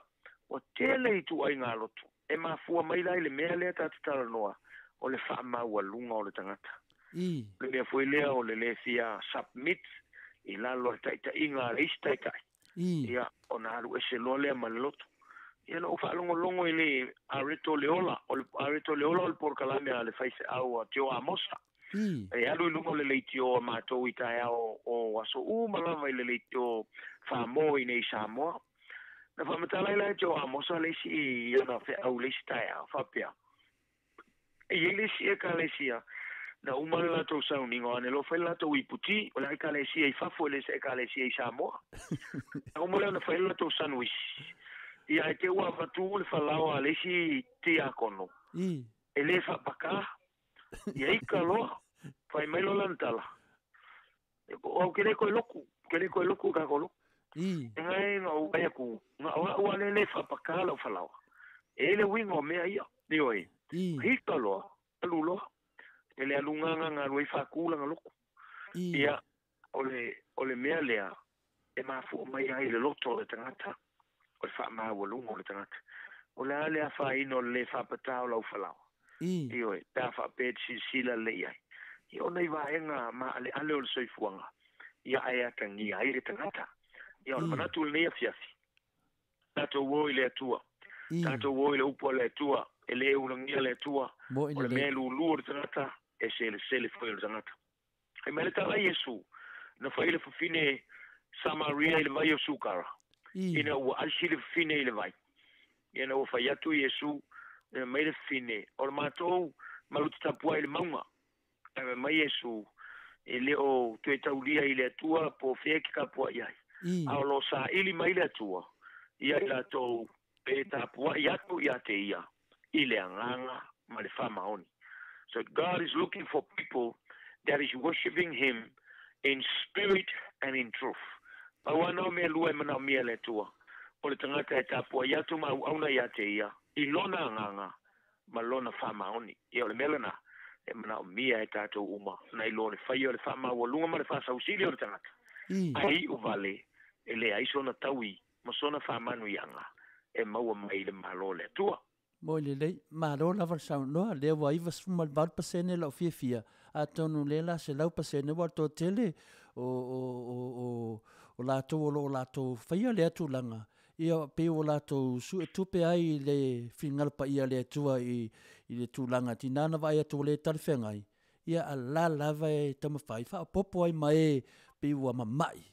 ua tele i tuaiga lotu. E mafua mai la i le mea lea tatou talanoa o le faamaualuga o le tagata. Le mea foi lea o le lē fia submit i lalo o le taitaiga a le isi taitai. Ia ona alu ese loa lea ma le lotu. Ia na ou faalogologo i le areto le ola, o le areto le ola o le polokalame a le faifeau a Tio Amosa. E alu i luga o le leitio a matou i taeao o aso uma lava i le leitio Famo i nei Samoa. Na faamatala ai la e Tio Amosa le isi i ona feau le isi taeao faapea. E iai le isi ekalesia na uma le latou sauniga o ane loa fai le latou iputi, o le ekalesia i fafo e le se ekalesia i Samoa. Na uma lea ona fai le latou sanuisi. Ia ae te ua avatu le falao a le isi tiakono. E lē faapakā. Ia ika loa. Fai mai loa lana tala. O au ke le koe loku, ke le koe loku ka ko loku. E ngai nga ou ai aku, nga o au ale le faapakā lau falaoa. E le uiga o mea ia. Ioe. Hika loa, alu loa. E le alugaga ga alu ai faakulaga loku. Ia, o le mea lea, e mafua mai ai le loto o le tagata, o le faamaualuga o le tagata. O le a le afaina o le lē faapatā o lau falaoa. Ioe, pe a faapea e te silasila lelei ai. Ia ona i vaega maaleale o le soifuaga, ia ae atagia ai le tagata. Ia o le manatu i lenei afiafi, tatou o i le Atua. Tatou o i le upu a le Atua, e lē ulagia le Atua. Mo i O le le mea e lūlū o le tagata, e selesele foi o le tagata. Ai mai le tala Iesu, na fai le fafine Samaria i le vai o Sukara. Ina ua asi le fafine i le vai. Ia na ua fai atu Iesu, na mai le fafine, o le matou maluti tapua i le mauga. Ae mai Iesu, e le o toe taulia i le Atua po o fea ke tapuai ai. A o lo saili mai le Atua, ia i latou e tapuai atu ia te ia, i le agaga ma le faamaoni. So God is looking for people that is worshiping him in spirit and in truth. Pau ana o mea lua e manaomia e le Atua, o le tagata e tapuai atu ma auauna ia te ia, i lona agaga ma lona faamaoni. Ia o le mea lena, e manaomia e tatou uma, nai lo le faia o le faamaualuga ma le faasausili o le tagata. Ai iu vale, e leai sona taui ma sona faamanuiaga e maua mai i le Malo o le Atua. Mo i lelei, malo lava le saunoa, lea ua 98% lau fiafia, atonu lea la 100% ua toatele o latou o lo o latou faia lea tulaga. Ia pei ua latou suetupe ai i le finagalo paia o le Atua i le tulaga tinā na vaai atu ua le talafeagai. Ia a la lava e taumafai faaopoopo ai ma e pei ua mamai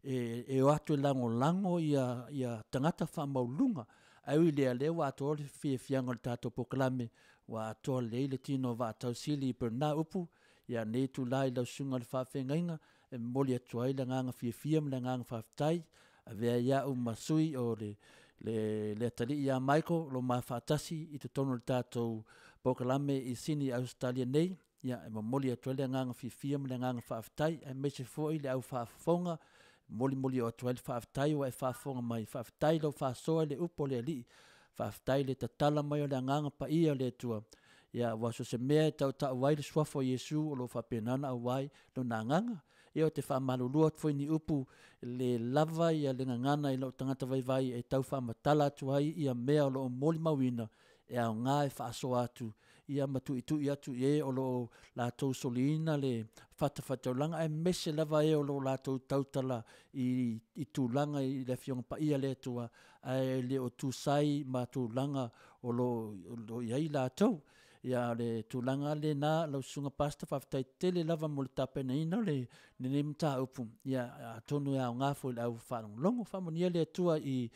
e o atu e lagolago ia tagata faamaualuluga. Ae ui lea, lea ua atoa le fiafiaga o le tatou polokalame, ua atoa lelei le tino o vaatausili i Bernard Upu, ia nei itulā i lau susuga i le faafeagaiga, e momoli atu ai le agaga fiafia ma le agaga faafetai, avea ai au ma sui o le atalii ia Michael, lo ma faatasi i totonu o le tatou polokalame i Sini Ausetalia nei, ia e momoli atu ai le agaga fiafia ma le agaga faafetai, aemaise foi le au faafofoga, molimoli atu ai le faafetai ua e faafofoga mai, faafetai lau faasoa i le upu o le Alii, faafetai le tatala mai o le agaga paia o le Atua. Ia ua so se mea e tautau ai le suafa o Iesu o lo o faapena ona auai lona agaga. Ia o te faamalulua atu foi ni upu le lava ia le gagana i lou tagata vaivai e tau faamatala atu ai ia mea o lo o molimauina e aoga e faasoa atu ia ma tuitui atu i e o lo o latou soliina le fatafaitaulaga aemaise lava e o lo o latou tautala i tulaga i le Afioga Paia le Atua ae le o tusai ma tulaga o lo o i ai latou. Ia le tulaga lena lau susuga pastor faafetai tele lava mo le tapenaina o le lenei mataupu. Ia atonu e aoga foi i le au faalogologo. Faamanuia le Atua i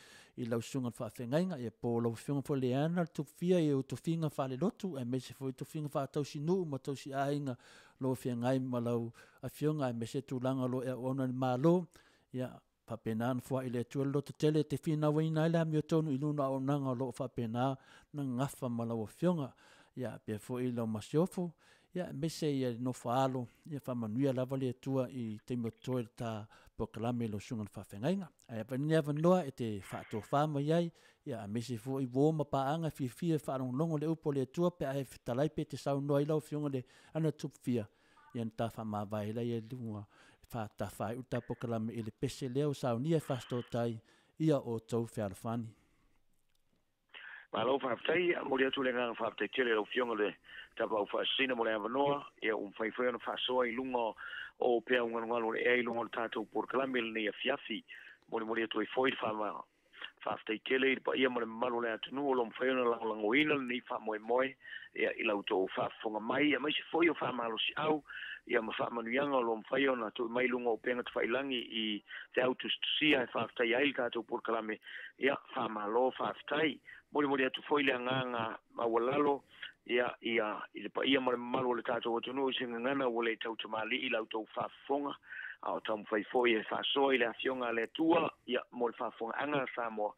lau susuga i le faafeagaiga, ia po o lau afioga foi Leana le Tupufia i ou tofiga faalelotu aemaise foi tofiga faatausinuu ma tausiaiga o lo o feagai ma lau afioga aemaise tulaga o lo o e auauna i le Malo. Ia faapena ona foai le Atua le lototele e te finauina ai le amiotonu i luga o auaunaga o lo o faapena na gafa ma lau afioga. Ia pea foi lau masiofo, ia aemaise ia le nofo alo, ia faamanuia lava le Atua i taimi o totoe le ta polokalame i lau susuga i le faafeagaiga. Ae avea lenei avanoa e te faatofa mai ai, ia aemaise foi uo ma paaga e fiafia e faalogologo le upu a le Atua pe a e fetalai pe te saunoa ai lau afioga i le Ana Tupufia, ia na ta faamavae ai lea i luga e faatafaai le ta polokalame i le pese lea ua saunia e Fasitooutai ia outou fealofani. Malo faafetai, momoli atu le agaga faafetai tele i lau Afioga i le Tapaau Faasisina mo le avanoa, ia ua mafai foi ona faasoa i luga o peau galugalu o le ea i luga o le tatou polokalame i lenei afiafi. Molimoli atu ai foi le faafetai tele i le paia ma le mamalu o le atunuu o lo o mafai ona lagolagoina lenei faamoemoe ia i la outou faafofoga mai, aemaise foi o faamalosiau ia ma faamanuiaga o lo o mafai ona tuu mai i luga o upega tafailagi i feau tusitusia e faafetaia ai le tatou polokalame. Ia faamalo faafetai. Molimoli atu foi le agaga maualalo ia ia i le paia ma le mamalu o le tatou atunuu i se gagana ua le tautamalii la outou faafofoga, a o taumafai foi e faasoa i le afioga a le Atua ia mo le faafofogaaga a Samoa.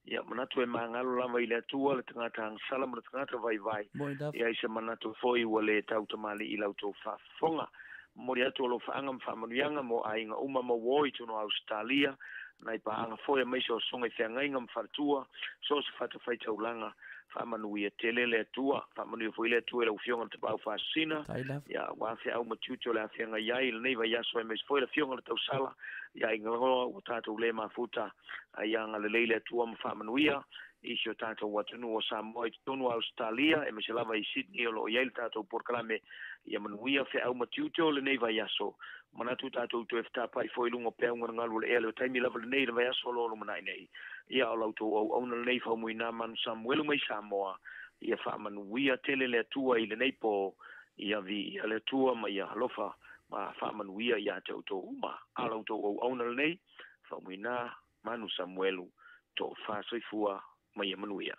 Ia manatu e magalo lava i le Atua le tagata agasala ma le tagata vaivai, ia i se manatu foi ua le tautamalii i la outou faafofoga. Momoli atu alofaaga ma faamanuiaga mo aiga uma ma uo i totonu o Ausetalia, nai paaga foi aemaise o susuga i feagaiga ma faletua, so o se fatafaitaulaga. Faamanuia tele le Atua, faamanuia foi le Atua i lau Afioga i le Tapaau Faasisina, ia aua feau ma tiute o le a feagai ai i lenei vaiaso aemaise foi le Afioga i le Tausala, ia Igaloa ua tatou le mafuta, a ia agalelei le Atua ma faamanuia i si o tatou atunuu o Samoa i totonu o Ausetalia, aemaise lava i Sydney o lo o i ai le tatou polokalame. Ia manuia feau ma tiute o lenei vaiaso. Manatu tatou toe fetapai foi i luga o peau galugalu o le ea le taimi lava lenei i le vaiaso o lo o lumanai nei. Ia o la outou auauna lenei Faumuina Manu Samuelu mai Samoa. Ia faamanuia tele le Atua i lenei po. Ia viia le Atua ma ia alofa ma faamanuia ia te outou uma. A o la outou auauna lenei Faumuina Manu Samuelu, tofa soifua ma ia manuia.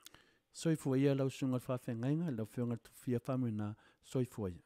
Soifua ia lau susuga i le faafeagaiga, lau Afioga i le Tufia Faumuina, soifua ia.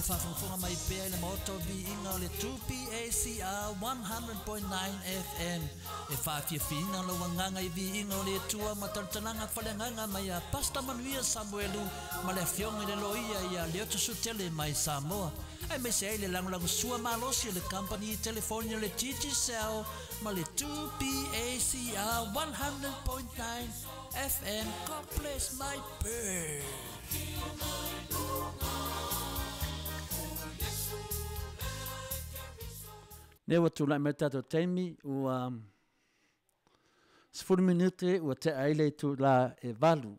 Faafogafoga mai pea i le maota o viiga o le 2PACR 100.9 FM e faafiafiaina lau agaga i viiga o le Atua ma talatalaga faleagaga mai a Pastor Manuia Samuelu ma le afioga i le loia ia Leotusutele mai Samoa aemaise ai le lagolagosua malosi o le kamupani telefoni o le Digicel ma le 2PACR 100.9 FM. God bless my bird. Ne ua tula'i mai tatou taimi ua 10 minute ua tea ai le itulā e 8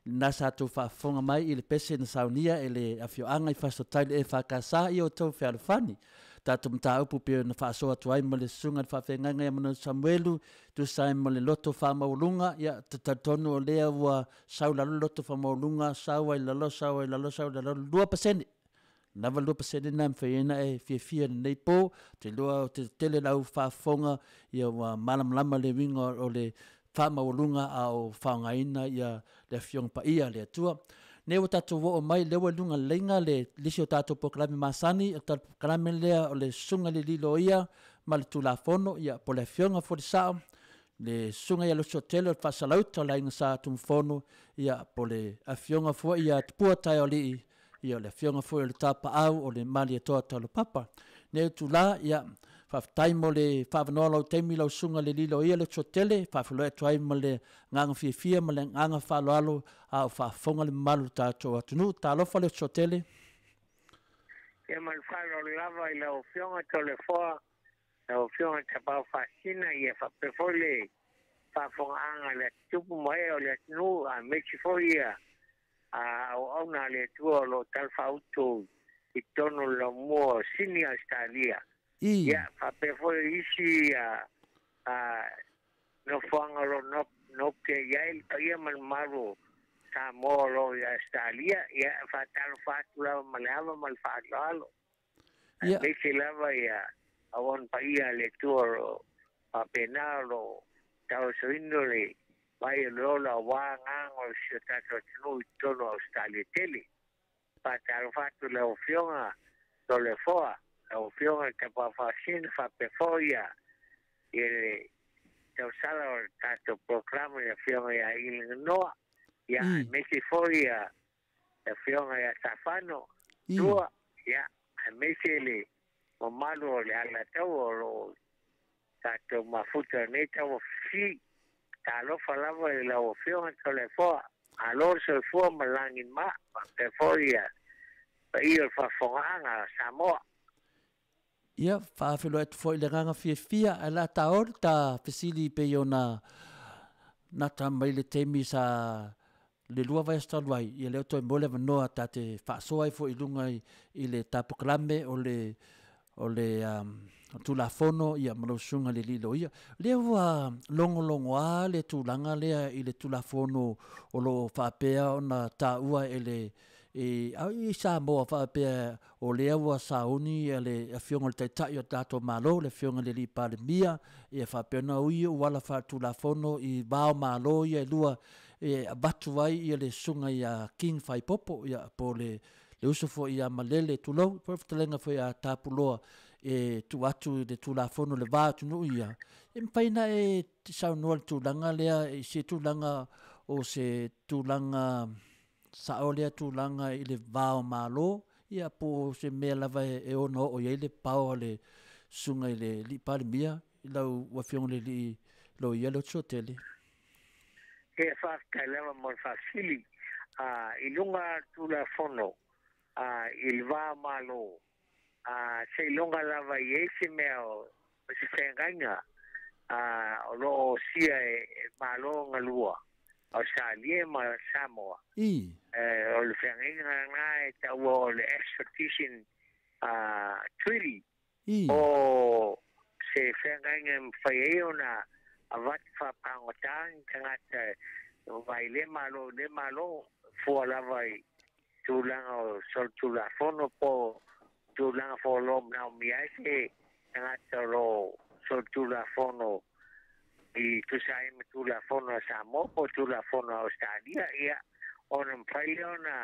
lena sa tou faafofoga mai i le pese na saunia e le afioaga i Fasitotai le EFKS ia outou fealofani tatou mataupu pei ona faasoa atu ai ma le susuga i le faafeagaiga ia Manono Samuelu tusa ai ma le loto faamaualuga ia talitonu o lea ua sau lalo le loto faamaualuga sau ai lalo sau ai lalo sau ai lalo 2% lava 2% na mafai ai ona e fiafia i lenei po. Te iloa o te tele lau faafofoga ia ua malamalama le uiga o le faamaualuga a o faaaogaina ia le afioga paia a le Atua. Nei ua tatou oo mai lea ua i luga leiga le lisi o tatou polokalame masani, o le polokalame lea o le susuga i le alii loia ma le Tulafono, ia po o le afioga Folisao, le susuga ia Losotele o le Faasalauta o le Aiga Sa Tumufono, ia po o le afioga foi ia Tupua Taeoalii, ia o le afioga foi o le Tapaau o le Malietoa Taulapapa. Nei o tula, ia, faafetai mo le faavanoa lau taimi lau susuga le lilo ia le Losotele, faafeiloai atu ai ma le agaga fiafia ma le agaga faaaloalo a o faafofoga le mamalu o le tatou atunuu. Talofa le Losotele. Ia ma le faaaloalo lava i lau afioga Toleafoa, lau afioga Tapaau Faasisina, ia faapea foi le faafofogaaga a le atutupu ma ee o le atunuu, aemaise foi ia auauna a le Atua o lo o talafaauto i totonu o le laumua o Sini Ausetalia. Ia faapea foi isi nofoaga o lo o nopiai i ai le paia ma le mamalu o Samoa o lo o i Ausetalia. Ia faatalofa atu lava ma le ava ma le faaaloalo. Aemaise lava ia auauna paia a le Atua o lo o faapena o lo o tauasoina le vai o le ola aua agaga o si o tatou atunuu i totonu o Ausetalia tele. Faatalofa atu i lau Afioga Toleafoa, lau Afioga i le Tapaau Faasisina, faapea foi ia le tausala o le tatou polokalame i le Afioga ia Iliganoa, ia aemaise foi ia le Afioga ia Safano Tua, ia aemaise le mamalu o le Alataua o lo o tatou mafuta i lenei tauafifi. Talofa lava i lau Afioga Toleafoa, malo le soifua ma le lagi ma, faapea foi ia paia o le faafofogaaga a Samoa. Ia, faafeiloai atu foi i le agaga fiafia, ae o le a taoli ta fesili pei ona nata mai le taimi sa le lua vaiaso talu ai, ia lea ua toe maua le avanoa ta te faasoa ai foi i luga i le ta polokalame o le o le Tulafono ia ma lau susuga i le alii loia. Lea ua logologoa le tulaga lea i le Tulafono o lo o faapea ona taua e le i Samoa faapea o lea ua sauni le afioga i le Taitai o le tatou Malo, le afioga i le alii Palemia, ia faapea ona ui auala faaletulafono i va o Malo ia e lua e avatu ai le susuga ia King Faipopo, ia po o le uso foi ia Malele, tulou, po o le fetalaiga foi ia Tapuloa e tuu atu i le Tulafono i le va atunuu ia, e mafai ona e saunoa i le tulaga lea i se tulaga o se tulaga sao lea tulaga i le va o Malo, ia po o se mea lava e ono oo i ai le pao a le susuga i le alii Palemia i lau afioga i le alii loia Leotusuatele. E faafetai lava mo le faafesili. I luga o le Tulafono i le va o Malo, seiloga lava i ai se mea o se feagaiga o lo o osia e Malo galua Ausetalia ma Samoa. O le feagaiga lena e taua o le Extradition Treaty, o se feagaiga e mafai ai ona avatu faapagota ni tagata mai lea Malo i lea Malo, fua lava i tulaga o solitulafono po tulaga foi o lo o manaomia ai se tagata o lo o solitulafono i tusa ai ma tulafono a Samoa po o tulafono a Ausetalia ia ona mafai lea ona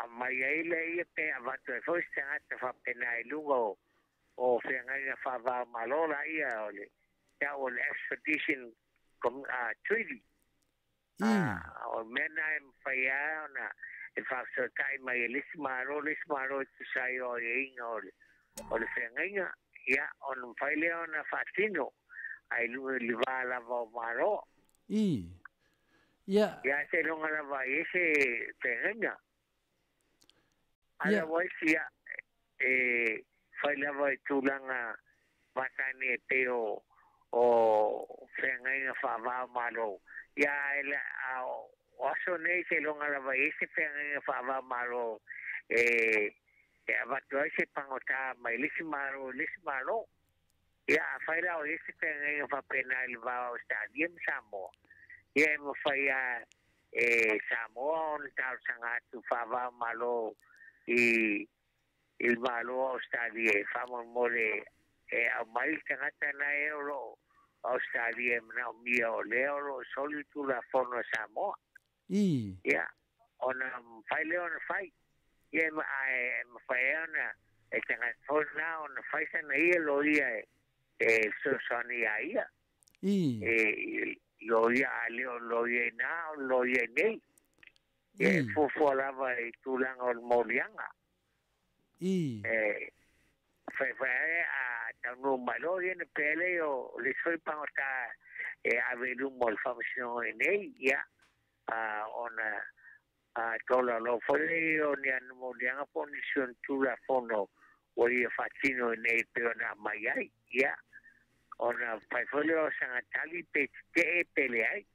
aumai ai lea pe avatu ai foi se tagata faapena i luga o feagaiga faava-o-Malo laia o le tau o le extradition treaty. O le mea lena e mafai lava ona e faafesootai mai e le isi Malo le isi Malo e tusa ai o aiaiga o le feagaiga ia ona mafai lea ona faatino ai luga i le va lava o Malo. Ia. Ia seiloga lava i ai se feagaiga. Otherwise ia e fai lava i tulaga masani e pei o feagaiga faava-o-Malo. Ia a o aso nei seiloga lava i ai se feagaiga faava-o-Malo e avatu ai se pagota mai le isi Malo i le isi Malo. Ia afai la o i ai se feagaiga faapena i le va o Ausetalia ma Samoa, ia e mafai lava e Samoa ona talosaga atu faava-o-Malo i le Malo o Ausetalia e faamolemole e aumai le tagata na e o lo o Ausetalia e manaomia o lea o lo o soli le Tulafono a Samoa. Ia, ona mafai lea ona fai. Ia ae mafai ai ona e tagata foi lena ona fai sana ia loia e fesoasoani iā ia. E loia a le o loia i nā o loia i nei. Ia e fuafua lava i tulaga o le moliaga. E faifai ai a taunuu mai loa ia ona pea lea o le isi foi pagota e ave i luma o le faamasinoga i nei, ia ona tolaulau foi lea o ni ana moliaga po o nisi o ni Tulafono ua ia faatino i nei e pei ona aumai ai. Ia, ona fai foi lea o sana tali pe tetee pe leai.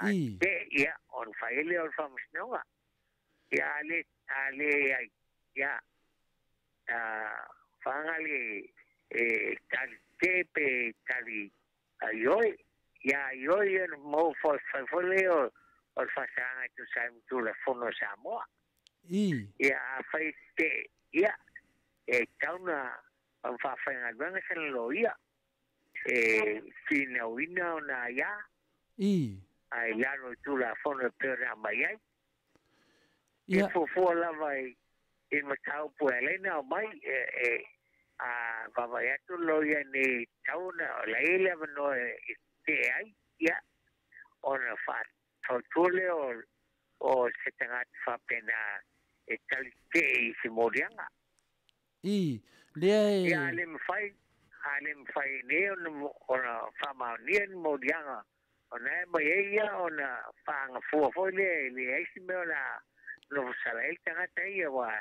A tetee, ia, ona fai ai lea o le faamasinoga. Ia, a le ai, ia, fagali e tali tetee pe tali ioe. Ia, ioe ia na maua fai foi lea o le faasaga e tusa ai ma Tulafono a Samoa. Ia, afai tetee, ia, e tatau ona faafaigaluega sana loia e finauina ona aia ai lalo i Tulafono e pei ona aumai ai. E fuafua lava i le mataupu e ala ai ona aumai e a vaavaai atu le loia nei e tatau ona o la e i ai le avanoa e tetee ai, ia, ona faatautua lea o se tagata faapena e tali tetee i se moliaga. Lea e. Ia, a le mafai, a le mafai nei ona faamaonia ni moliaga ona e aumai ai ia ona faagafua foi lea e leai se mea o le a nofo sala ai le tagata ia, aua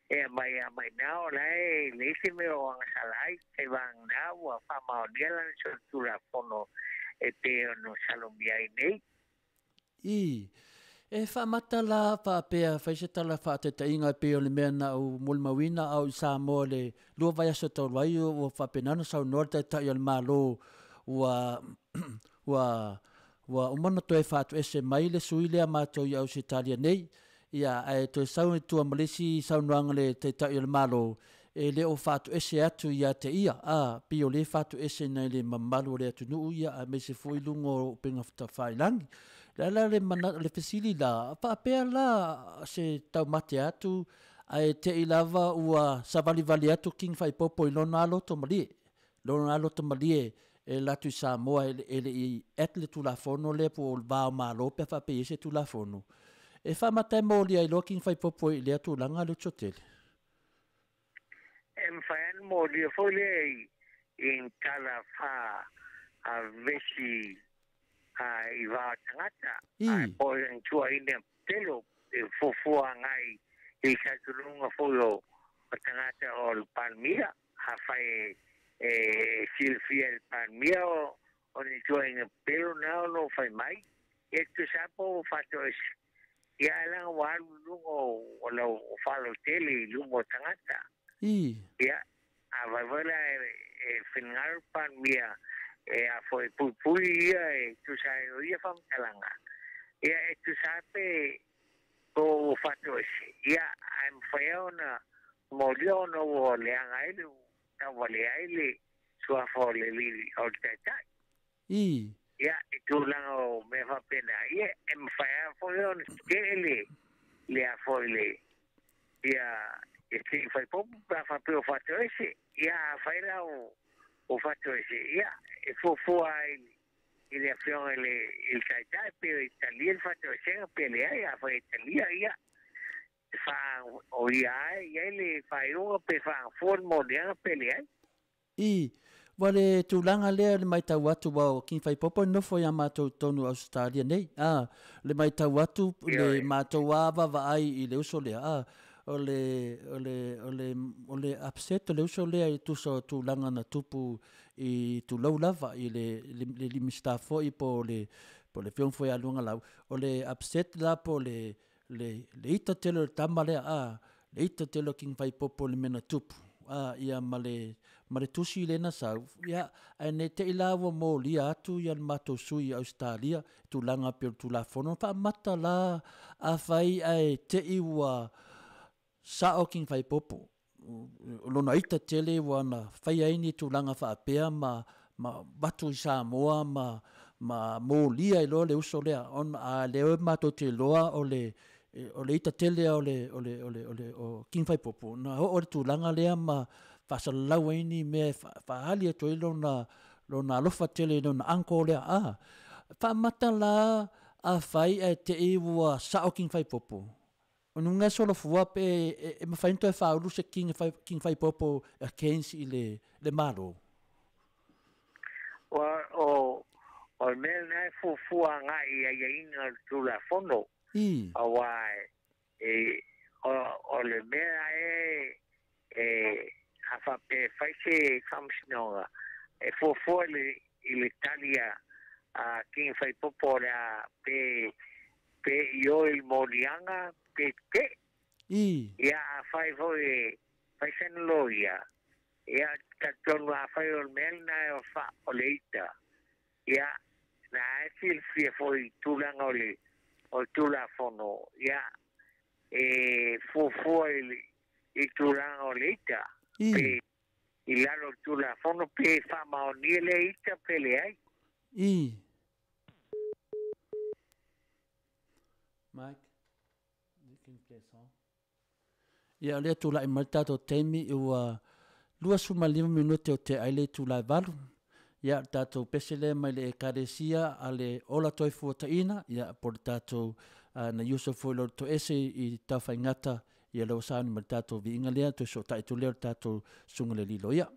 e aumai lava mai i ina o la e leai se mea o agasala ai, seivagana ua faamaonia lana solitulafono e pei ona salomia ai nei. E faamata la faapea fai se tala faataitaiga e pei o le mea na ou molimauina a o i Samoa i le 2 vaiaso talu ai ua faapena ona saunoa le Taitai o le Malo ua ua ua uma ona toe faatuese mai le sui lea matou i Ausetalia nei. Ia, ae toe sau i tua ma le isi saunoaga a le Taitai o le Malo, e le o faatuese atu ia te ia, a, pei o lea e faatuese nai le mamalu o le atunuu, ia, aemaise foi luga o upega tafailagi. O le a la le mana, le fesili la, faapea la se taumate atu, ae te i lava ua savalivali atu King Faipopo i lona aloto malie, lona aloto malie e alu atu i Samoa e le i act le Tulafono lea po o le va o Malo pe a faapea e i ai se Tulafono. E faamata e molia ai loa King Faipopo i lea tulaga le Utsotele. E mafai lava ona molia foi lea i ni tala faavesi i va o tagata, ae po o ni tuuaiga pelo e fuafua agai i talitonuga foi o tagata o le Palemia. Afai e silafia e le Palemia o ni tuuaiga pelo na o lo o fai mai, ia tusa lava po ua faatoese, ia ae leaga ua alu i luga o lau faalotele i luma o tagata. Ia, a vaivai la e finagalo le Palemia e a foi puipui ia e tusa ai o ia faamatalaga, ia e tusa lava pe Po ua fa'ato'ese ia ae mafai ai ona molia ona ua leaga ai le tauvalea ai le suafa o le alii o le ta'ita'i. I. Ia i tulaga o mea fa'apena ia e mafai a fo'i ona te'e le le a fo'i le ia e King Faipopo pe a fa'apea o fa'ato'ese ia afai la o fa'ato'ese ia e fuafua ai i le afioga i le ta'ita'i pe e talia le fa'ato'esega pe leai afai e talia ia fa o ia ai ia le fa'aiuga pe fa'agafua le moliaga pe leai. I. Ua le tulaga lea le matau atu ua o King Faipopo e nofo iā matou i totonu o Ausetalia nei, a, le matau atu le matou a vaavaai i le uso lea, a, o le, o le, o le, o le upset o le uso lea i tusa o tulaga na tupu i tulou lava i le, le, le Minisita foi po o le, po o le Afioga foi ia Luagalau, o le upset la po o le, le, le ita tele o le tama lea, a, le ita tele o King Faipopo i le mea na tupu, a, ia ma le, ma le tusi lea na sau, ia, ae ne i te i la ua molia atu ia le matou sui i Ausetalia, tulaga pei o le Tulafono, faamata la afai ae te i ua sa'o King Faipopo, o lona ita tele ua na faia ai ni tulaga faapea ma ma avatu i Samoa ma ma molia ai loa le uso lea ona a lea matou te iloa o le o le ita tele o le o le o le o le o King Faipopo na oo i le tulaga lea ma faasalalau ai ni mea e faaali atu ai lona lona alofa tele i lona uncle lea a faamata la afai ae te i ua sa'o King Faipopo o nuga e solofua pe e mafai ona toe faaulu se King King Faipopo against i le le Malo. Ua o o le mea lena e fuafua agai i aiaiga o le Tulafono. I. Auā e o o le mea e e a faapea e fai se faamasinoga e fuafua i le i le tali a a King Faipopo o le a pe pe ioe i le moliaga pe te'e. I. Ia afai foi e fai sana loia, ia talitonu afai o le mea lena e o fa o le ita, ia na e silafia foi i tulaga o le o le Tulafono, ia e fuafua i le i tulaga o le ita, I. pe i lalo o le Tulafono pe faamaonia lea ita pe leai. I. Mike, you can play a song. Ia, o lea tulai mai le tatou taimi ua 25 minute o tea ai le itula e 8. Ia, le tatou pese lea mai le Ekalesia a le Ola Toefuataiga, ia, po o le tatou na uso foi i lo le toese i Tafaigata, ia lea ua sauni mai le tatou viiga lea, toe sootai atu lea o le tatou susuga i le alii loia.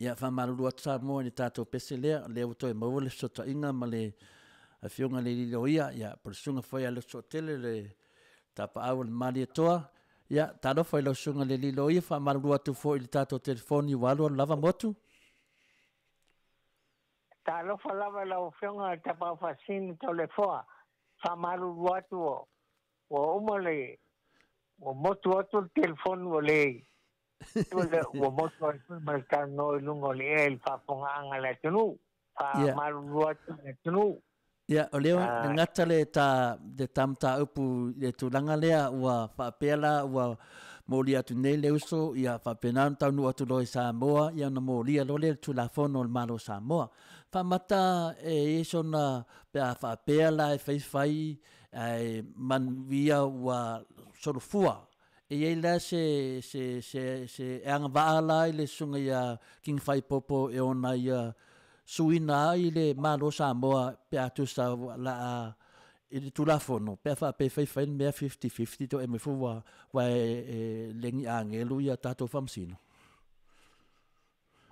Ia faamalulu atu Samoa i le tatou pese lea, o lea ua toe maua le fesootaiga ma le Afioga i le alii loia, ia po o le susuga foi ia Lefesooatele le tapaau o le Malietoa. Ia, talofa i lau susuga i le alii loia, faamalulu atu foi i le tatou telefoni ua alualu lava motu. Talofa lava i lau Afioga i le Tapaau Faasisina Toleafoa, faamalulu atu ua uma le ua motu atu le telefoni ua le ua motu ai foi ma le talanoa i luga o le ea i le faafofogaaga a le atunuu. Faamalulu atu i le atunuu. Ia, o lea e gata le ta le ta mataupu i le tulaga lea ua faapea la ua molia atu nei le uso, ia faapena ona taunuu atu loa i Samoa, ia ona molia loa lea i le Tulafono o le Malo o Samoa. Faamata e i ai sona pe a faapea la e faifai ae manuia ua solofua. E i ai la se se se se e agavaa la i le susuga ia King Faipopo e ona ia suiina ai le Malo o Samoa pe a tusa la a i le Tulafono pe a faapea e faifai le mea 50-50 to e mai foi ua ua e legi agelu ia tatou faamasino.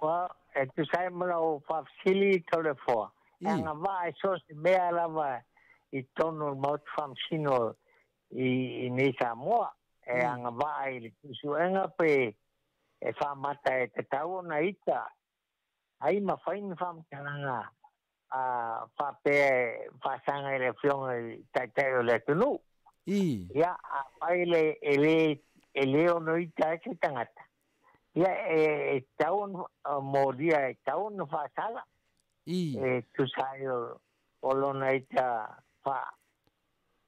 Ua e tusa ai ma lau faafesili Toleafoa, e agavaa i so o se mea lava i totonu o le Maota Faamasino i nei Samoa e agavaa i le suesuega pe e faamata e tatau ona ita ai ma fai ni faamatalaga a faapea e faasaga i le Afioga i le Taitai o le atunuu. Ia, afai le e le e le ono ita ai se tagata, ia e tatau ona molia, e tatau ona faasala. E tusa ai o lona ita faa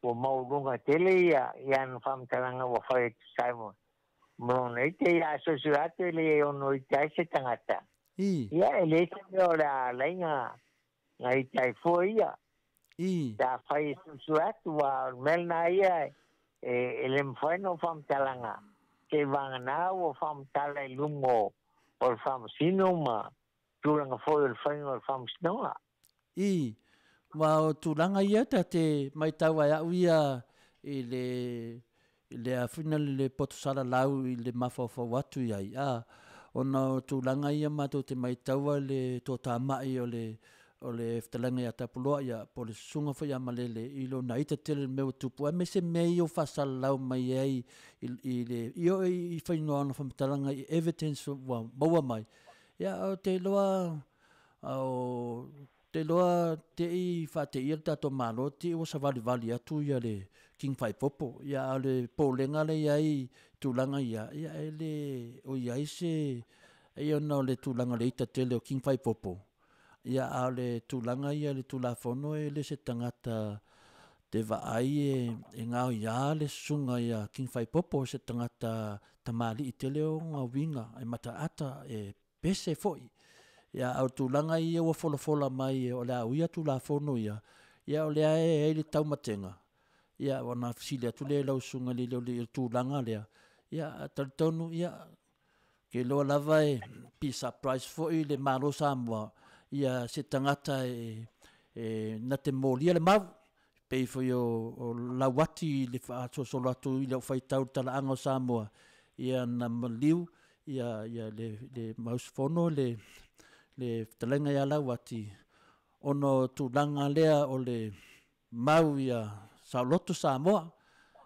ua maualuga tele ia ana faamatalaga ua fai e tusa ai ma lona ita, ia a suesue atu e le ono ita ai se tagata. Ia e leai se mea o le a alai na ita ai fua ia. Pe a fai e suesue atu, aua o le mea lena ia e le mafai ona faamatalaga seivagana ua faamatala i luga o le faamasino ma tulaga foi o le faiga o le faamasinoga. I, aua o tulaga ia ta te matau ai au ia i le i le afina le poto salalau i le mafaufau atu i ai, a, ona o tulaga ia matou te maitaua le toatamai o le o le fetalaiga ia Tapuloa, ia, po o le susuga foi ia Malele i lona ita tele i le mea ua tupu, aemaise mea ia ua faasalalau mai ai i, i le i oo i fainoa ona faamatalaga i evidence ua maua mai. Ia, ou te iloa o te iloa te i faateia le tatou Malo te i ua savalivali atu ia le King Faipopo. Ia, a o le popolega lea i ai i tulaga ia, ia e le o i ai se ia ona o le tulaga o le ita tele o King Faipopo. Ia, a o le tulaga ia i le Tulafono e le se tagata te vaai e gaoia le susuga ia King Faipopo, se tagata tamalii tele ona uiga e mataata e pese foi. Ia, a o tulaga ia ua folafola mai o le a uia Tulafono ia, ia o lea e ai le taumatega. Ia, ona fesili atu lea i lau susuga i le tulaga lea. Ia, talitonu, ia, ke iloa lava e be surprise foi le Malo Samoa, ia se tagata e na te molia le mau, pei foi o Lauati i le faasolosolo atu i lau faitau i le talaaga o Samoa, ia na maliu ia ia le le mausufono le le fetalaiga ia Lauati ona o tulaga lea o le mau ia saoloto Samoa,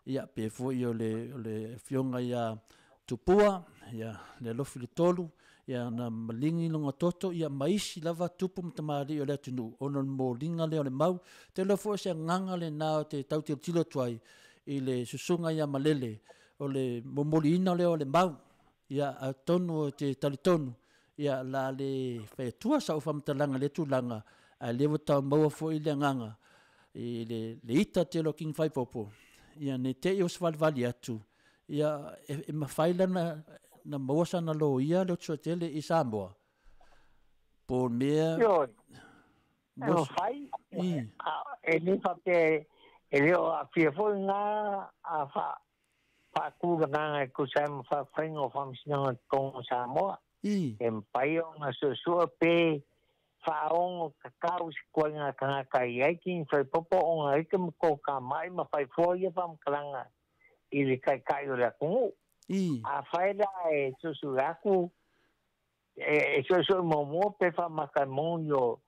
ia pe foi o le o le afioga ia Tupua, ia le alofi le tolu, ia na maligi lona toto, ia ma isi lava tupu ma tamalii o le atunuu ona o le moliga lea o le mau. Te iloa foi o se agaga lena o te tau tilotilo atu ai i le susuga ia Malele o le momoliina lea o le mau. Ia, atonu o te talitonu, ia, la le fai atua sau faamatalaga i lea tulaga, ae lea ua tau maua foi le agaga i le ita tele o King Faipopo, ia ne i te i ua savalivali atu, ia e mafai la na maua sana loia le Otisoetele i Samoa, po o le mea. Ioe, e mafai, e le faapea e le o aafia foi ngā a faatulagaga e tusa ai ma faafaiga o Faamasinoga i totonu o Samoa. E mafai ona suesue pe faaogo tatau i se tuaiga tagata i ai King Faipopo ona ita ma tokamai ma fai fua ia faamatalaga i le taitai o le atunuu. Afai la e suesue atu E so mo pe fa makamonio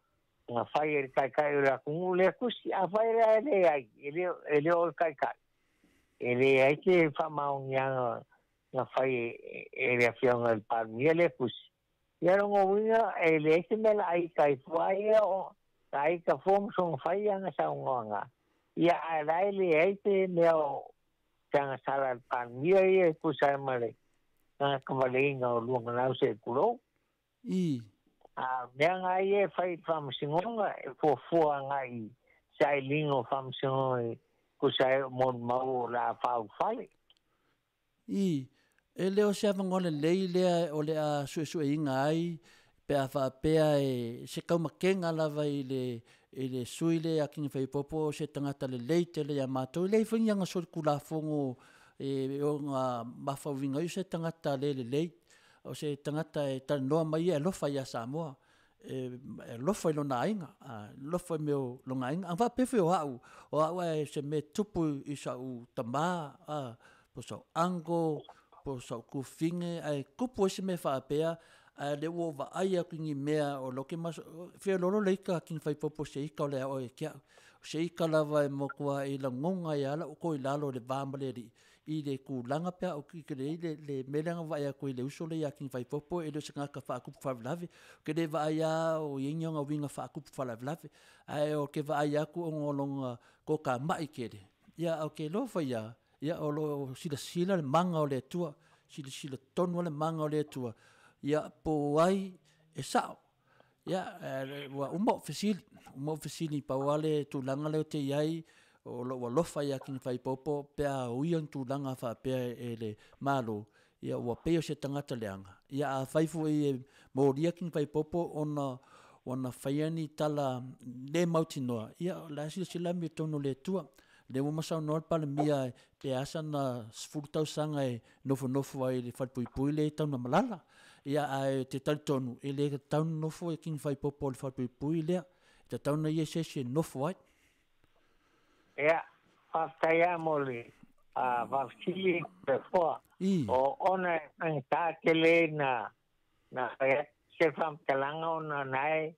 nga fai e kai kai o la ku le kusi a fai le ai e le o kai kai e le ai ke fa maunga nga fai e le afionga el palmia le kusi ia rongo winga e le se mela ai kai fai o kai ka fom song fai anga sa ngonga ia a lai le ai te meo tanga sala palmia e kusa male nga kamalenga o luanga lau se kulo i a mea ngai e fai whamsingonga e fuafua ngai sai lingo whamsingonga e kusa e mon mau la whau whale. I e leo se avangole lei lea o le a suesue inga ai pe a whaapea e se kaumakenga lava i le sui le a kinga whaipopo se tangata le lei te le a mātou. Lei whangi anga sori kulafongo e o ngā mawhauinga i se tangata le le lei o se tangata e talanoa mai e alofa ia Samoa e alofa i lona aiga alofa i mea o lona aiga ang whaapefe o au e se me tupu i sau tamā po sau ango po sau kufinge ai kupu e se me whaapea a le ua vaai aku ngi mea o loke mas fia lolo leika kinga whaipopo se ika o le ao e kia se ika lava e mokua i langonga i ala o ko i lalo le vāmaleri i le kūlanga pea o ki le le melanga vai aku i le uso le ia kinga whaipopo e le se ngaka whaakupu whalavelave ke le vaai a o ingi o ngā winga whaakupu whalavelave ai o ke vaai aku o ngolonga ko ka mai kere ia o ke lofa ia ia o lo sila sila le manga o le atua sila sila tonu le manga o le atua ia po ai e sao ia ua uma fesili pauale tulaga leo te iai o lo ua lofa ia kinga whaipopo pea uia tulaga whaapea e le malo ia ua pei o se tagata leaga ia a faifu e molia kinga whaipopo ona ona faiani tala le mautinoa ia la silasila mi tonu le tua le ua masaunoa le palemia pe asa na 10 tausaga e nofonofo ai le falepuipui le tauna malala ia ae te talitonu e le tauna nofo e kinga whaipopo o le falepuipui lea te tauna ia se se nofo ai. Ia, whaftai a mo le whafsili pe foa. O ona ang tātele na se whamtalanga o na nae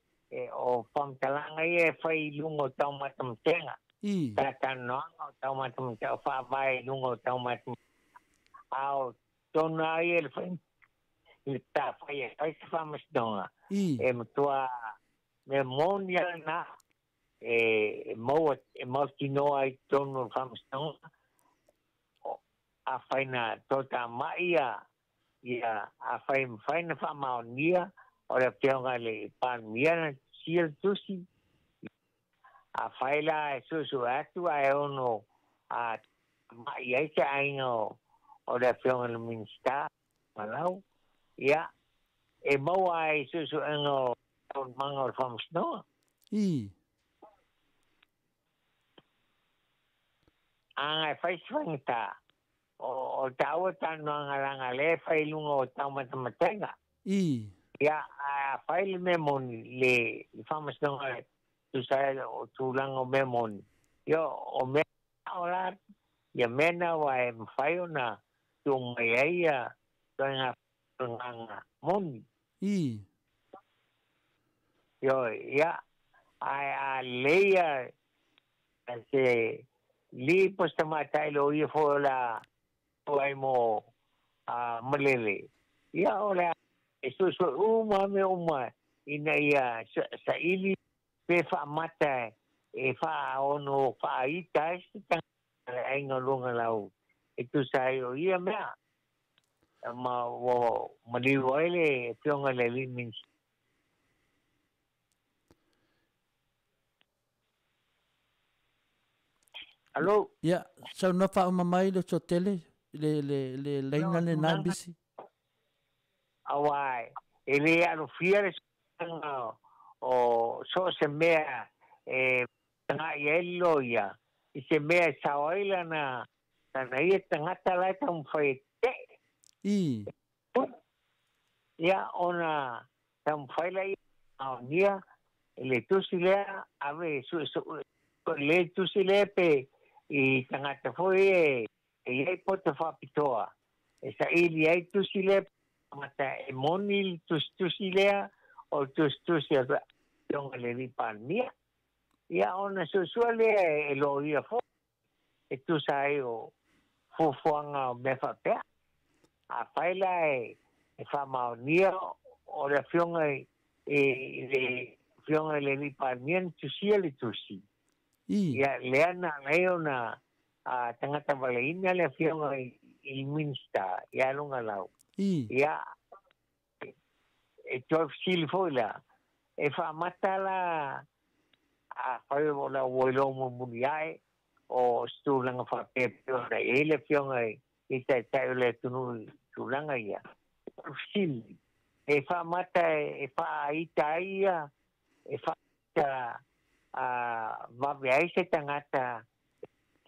o whamtalanga ia e whai lungo tau matamtenga. Tātanoanga o tau matamtenga, o whawai lungo tau matamtenga. Ao tōna ia le whai le tā whai e whai se whamastonga. E matua me moni ana e mau e mautinoa i tonu o whamastonga a whaina tōta mai ia a whai mwhaina whamaonia o le pionga le palmia na sia tusi a whaila e susu atu a e ono a mai ai te ainga o le pionga le minista malau ia e mau ai susu enga o manga o whamastonga. I Anga e whai swangita o taua tanoanga langa le whai lunga o tau matamatenga. I. Ia a whai le memoni le whamastonga tusa o tūlanga o memoni. Ia o mea o la ia mena wa e mwhai ona tū mai ai ia tuanga moni. I. Io ia a leia se li posta matai lo ia fo la ai mo a malele ia o la e so so uma me uma ina ia sa ili pe fa mata e fa ono fa ita esta ai no lunga lau e tu sai o ia mea ma o maliu ai le pionga le limin. Alo. Ia, sau no fa uma mai le totele le leina le na bisi. Awai, e le alofia le o so se mea e nga ia ia. I se mea saoila na na ia tangata lai tam fai te. I. Ia ona tam fai lai a nia le tusi lea ave su le tusi le pe i tangata foi e i poto whapitoa. E sa ili ai tusi le Mata e moni le tusitusi lea o le tusitusi a le Afioga i le Alii Palemia. Ia ona suesue lea e loia foi e tusa ai o fuafuaga o mea faapea. Afai la e faamaonia o le Afioga i le Afioga i le Alii Palemia na tusia le tusi. Ia lea na ala ai ona tagata valeina le Afioga i le Minisita ia Lugalau. Ia e toe fesili foi la, e faamata la afai o la ua iloa mulimuli ae o se tulaga faapea e pei ona i ai le Afioga i Taitai o le atunuu i tulaga ia. O le fesili, e faamata e faaita ai ia, e faaita vave ai se tagata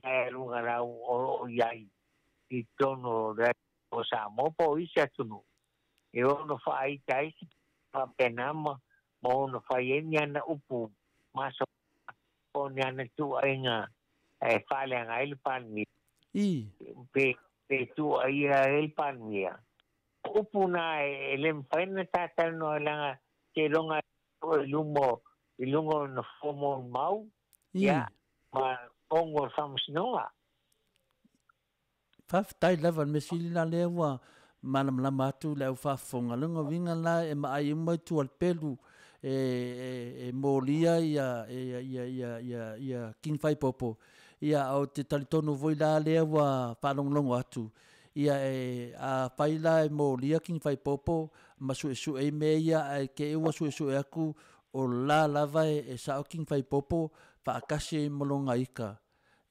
e Lugalau o lo o i ai i totonu o le o Samoa po o isi atunuu e ono faaita ai se faapena ma ono fai ai ni ana upu maso po o ni ana tuuaiga e faaleaga ai le Palemia. Pe tuuaia ai le Palemia. O upu na e le mafai ona tatalanoa leaga seiloga i luga o na fomo mau ia ma ogo o le faamasinoga. Faafetai lava le mea sili la lea ua malamalama atu le au faafofoga. Lona uiga la e maai uma i tua o le pelu e molia ia King Faipopo. Ia o te talitonu foi la lea ua faalogologo atu. Ia e afai la e molia King Faipopo ma suesue ai mea ia ae te i ua suesue atu o la lava e sao King Faipopo faatasi ai ma lona ita.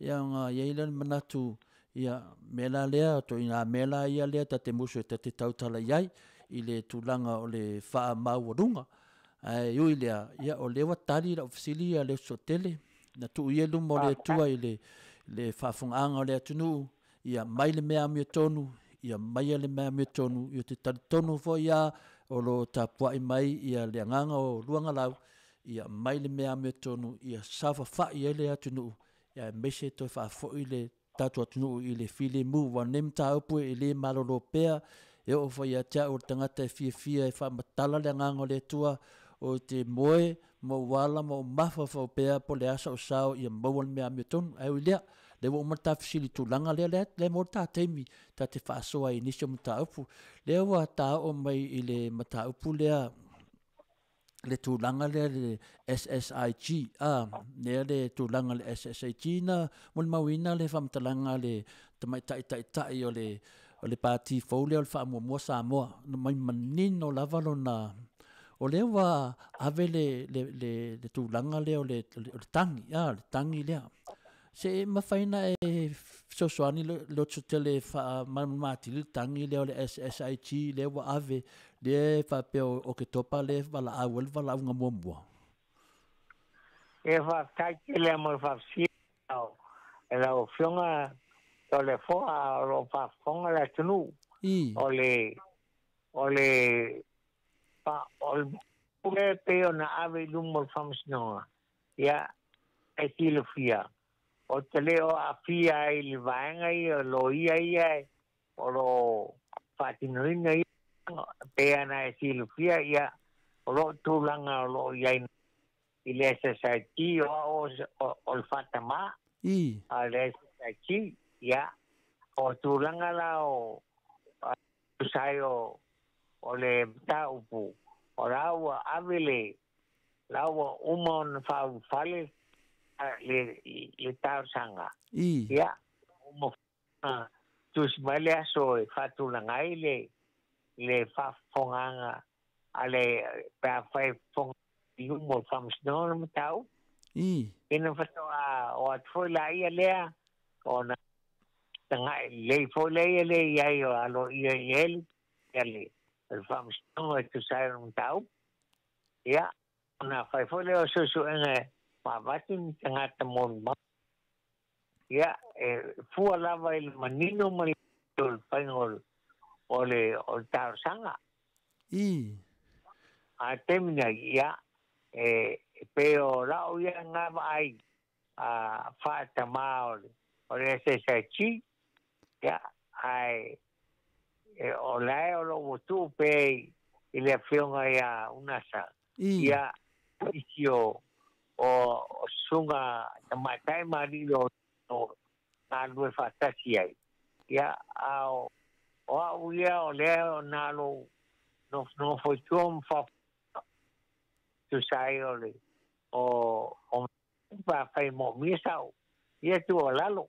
Ia ona i ai lea o le manatu ia mea la lea to ina mea la ia lea ta te musu e ta te tautala i ai i le tulaga o le faamaualuga. Ae ui lea, ia o lea ua tali lau fesili ia le Sotele na tuu ia i luma o le Atua i le faafofogaaga o le atunuu, ia mai le mea amiotonu, ia mai le mea amiotonu, ia te talitonu foi ia o lo tapuai mai ia le agaga o Luagalau, ia mai le mea amiotonu, ia saofafai ai le atunuu, ia aemaise toe faafoi le tatou atunuu i le filemu. Ua nei mataupu e le malolo pea, e oo foi ia te au o le tagata e fiafia e faamatala le agaga o le Atua, o te moe ma ou ala ma ou mafaufau pea po o le asa o sao ia maua le mea amiotonu. Ae ui lea, lea ua uma le tafesili tulaga lea, lea maua le taimi ta te faasoa ai i nisi o mataupu. Lea ua taoo mai i le mataupu lea, le tulaga lea le SSIG, lea le tulaga le SSIG na molimauina le faamatalaga le tamaitai taitai o le pati fou lea o le faamuamua Samoa. Na mai manino lava lona, o lea ua ave le tulaga lea o le tangi, le tangi lea. Se mafai na e fesoasoani le Sotele faamalamalama le tangi lea o le SSIG lea ua ave lea faapea o Oketopa lea valaau ai le valaauga muamua. E faafetai tele mo le faafesili e lau Afioga o le foa o lo faafofoga le atunuu. O le o le pei ona ave i luma o le faamasinoga ia e silafia o te le o aafia ai le vaega ia o loia ia o lo faatinoina ia pe ana e silafia ia o loo tulaga o loo i ai i le SSIG o o le faatamā a le SSIG ia o tulaga la o tusa ai o le mataupu o la ua ave le la ua uma ona faaulufale le talosaga ia uma tusi mai le aso e faatulaga ai le faafofogaaga a le pe afai fofoga i luma o le faamasinoga le mataupu. Ina faatoa o atu foi laia lea ona taga'i lelei foi lea lea i ai o aloaia i ai le faamasinoga e tusa ai o le mataupu. Ia ona fai foi lea o suesuega ma avatu ni tagata molimau. Ia e fua lava i le manino ma le faiga o le talosaga. A taimi nei ia e pei o lau ia nga vaai faatamā o le SSIG ia ae o lae o loo ua tuu pea i le afioga ia Unasa ia isi o susuga tamaitai ma alii o galulue faatasi ai. Ia a o au ia o lea o na lou nofonofo i tua ma faafofoga tusa ai o le o pe afai moomia sau ia tuualalo.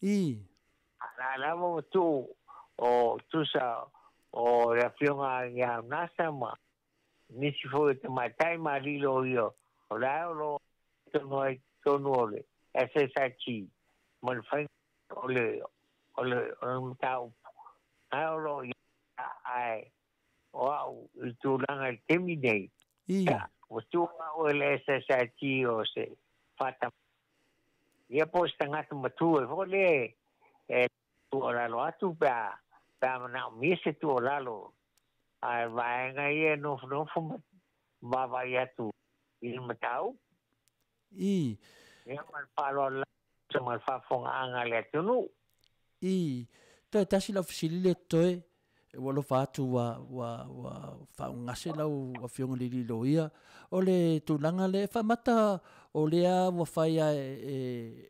A lava ua tuu o tusa o le afioga ia Unasa ma nisi foi o tamaitai ma alii loia o la o loo tonu ai tonu o le SSIG ma le faiga o le mataupu ae o loo ia ae o au i tulaga i le taimi nei ua tuu au e le SSIG o se faatama ia po o se tagata matua foi lea e tuualalo atu pe a manaomia se tuualalo ae vaega ia e nofonofo ma vaavaai atu i le mataupu. Ia ma le faaaloalo ma le faafofogaaga a le atunuu. Toe tasi lau fesili le toe ua alofa atu ua faaugase lau afioga i le loia o le tulaga lea e faamata o lea ua fai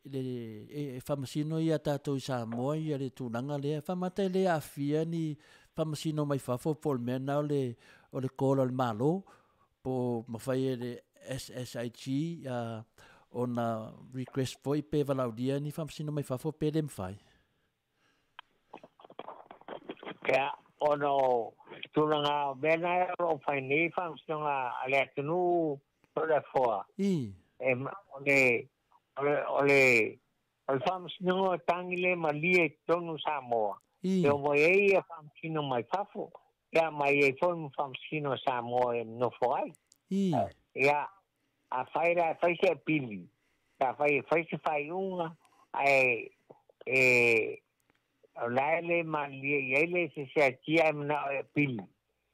e faamasino ia tatou i Samoa ia le tulaga lea e faamata e le aafia ni faamasino mai fafo po o le mea na o le kola o le Malo po o mafai e le SSIG ona request foi pe valaaulia ni faamasino mai fafo pe le mafai. Ia ona o tulaga o mea na o loo fai nei faamasinoga a le atunuu o le afoa o le faamasinoga o tagi le malie i totonu Samoa e omai ai ia faamasino mai fafo ia mai ai foi ma faamasino o Samoa e nofo ai. Ia a fai la fai se pili a fai fai se faiuga ae e o la e le malie i ai le SSIG ae manao e pili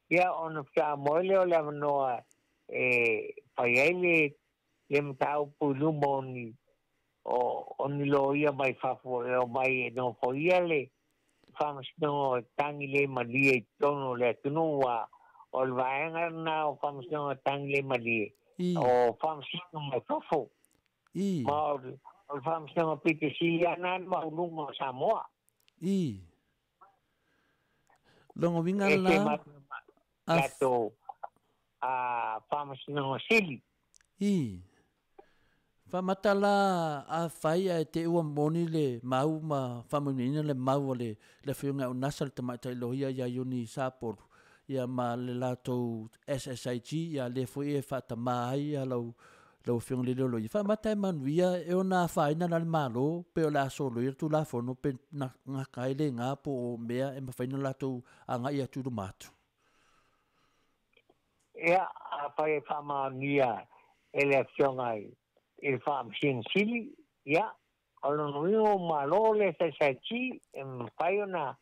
ia ona faamoe lea o le avanoa e fai ai le mataupu i luma o ni loia mai fafo e omai e nofoia le faamasinoga o tagi le malie i totonu o le atunuu ua o le vaega lena o faamasinoga o tagi le malie o faamasino mai fafo ma o le faamasinoga pitosili ana le maualuga o Samoa. Logo uiga la latou faamasinoga sili. Faamata la afai ae te ua moni le mau ma faamanuiaina le mau o le afioga ia Unasa le tamaitai loia ia Ioni Sapolu ia ma le latou SSIG ia lea foi e faatamā ai ia lau afioga i le loia. Faamata e manuia e ona afaina la le Malo pe o le a soloia le Tulafono pe gata ai le gā po o mea e mafai ona latou agai atu i luma atu. Ia afai e faamaonia e le afioga i le faamasino sili ia o lona uiga ua malo le SSIG e mafai ona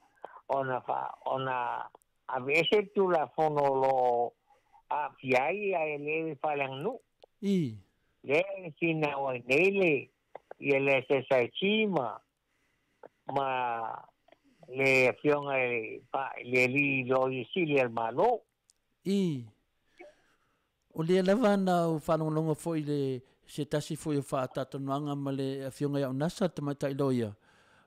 aveese le Tulafono o loo aafia ai ae le faaleaganuu. Lea e finau ai nei le ia le SSIG ma le afioga i le alii loia sili a le Malo. O lea lava na ou faalogologo foi le se tasi foi o faatatonuaga ma le afioga ia Unasa le tamaitai loia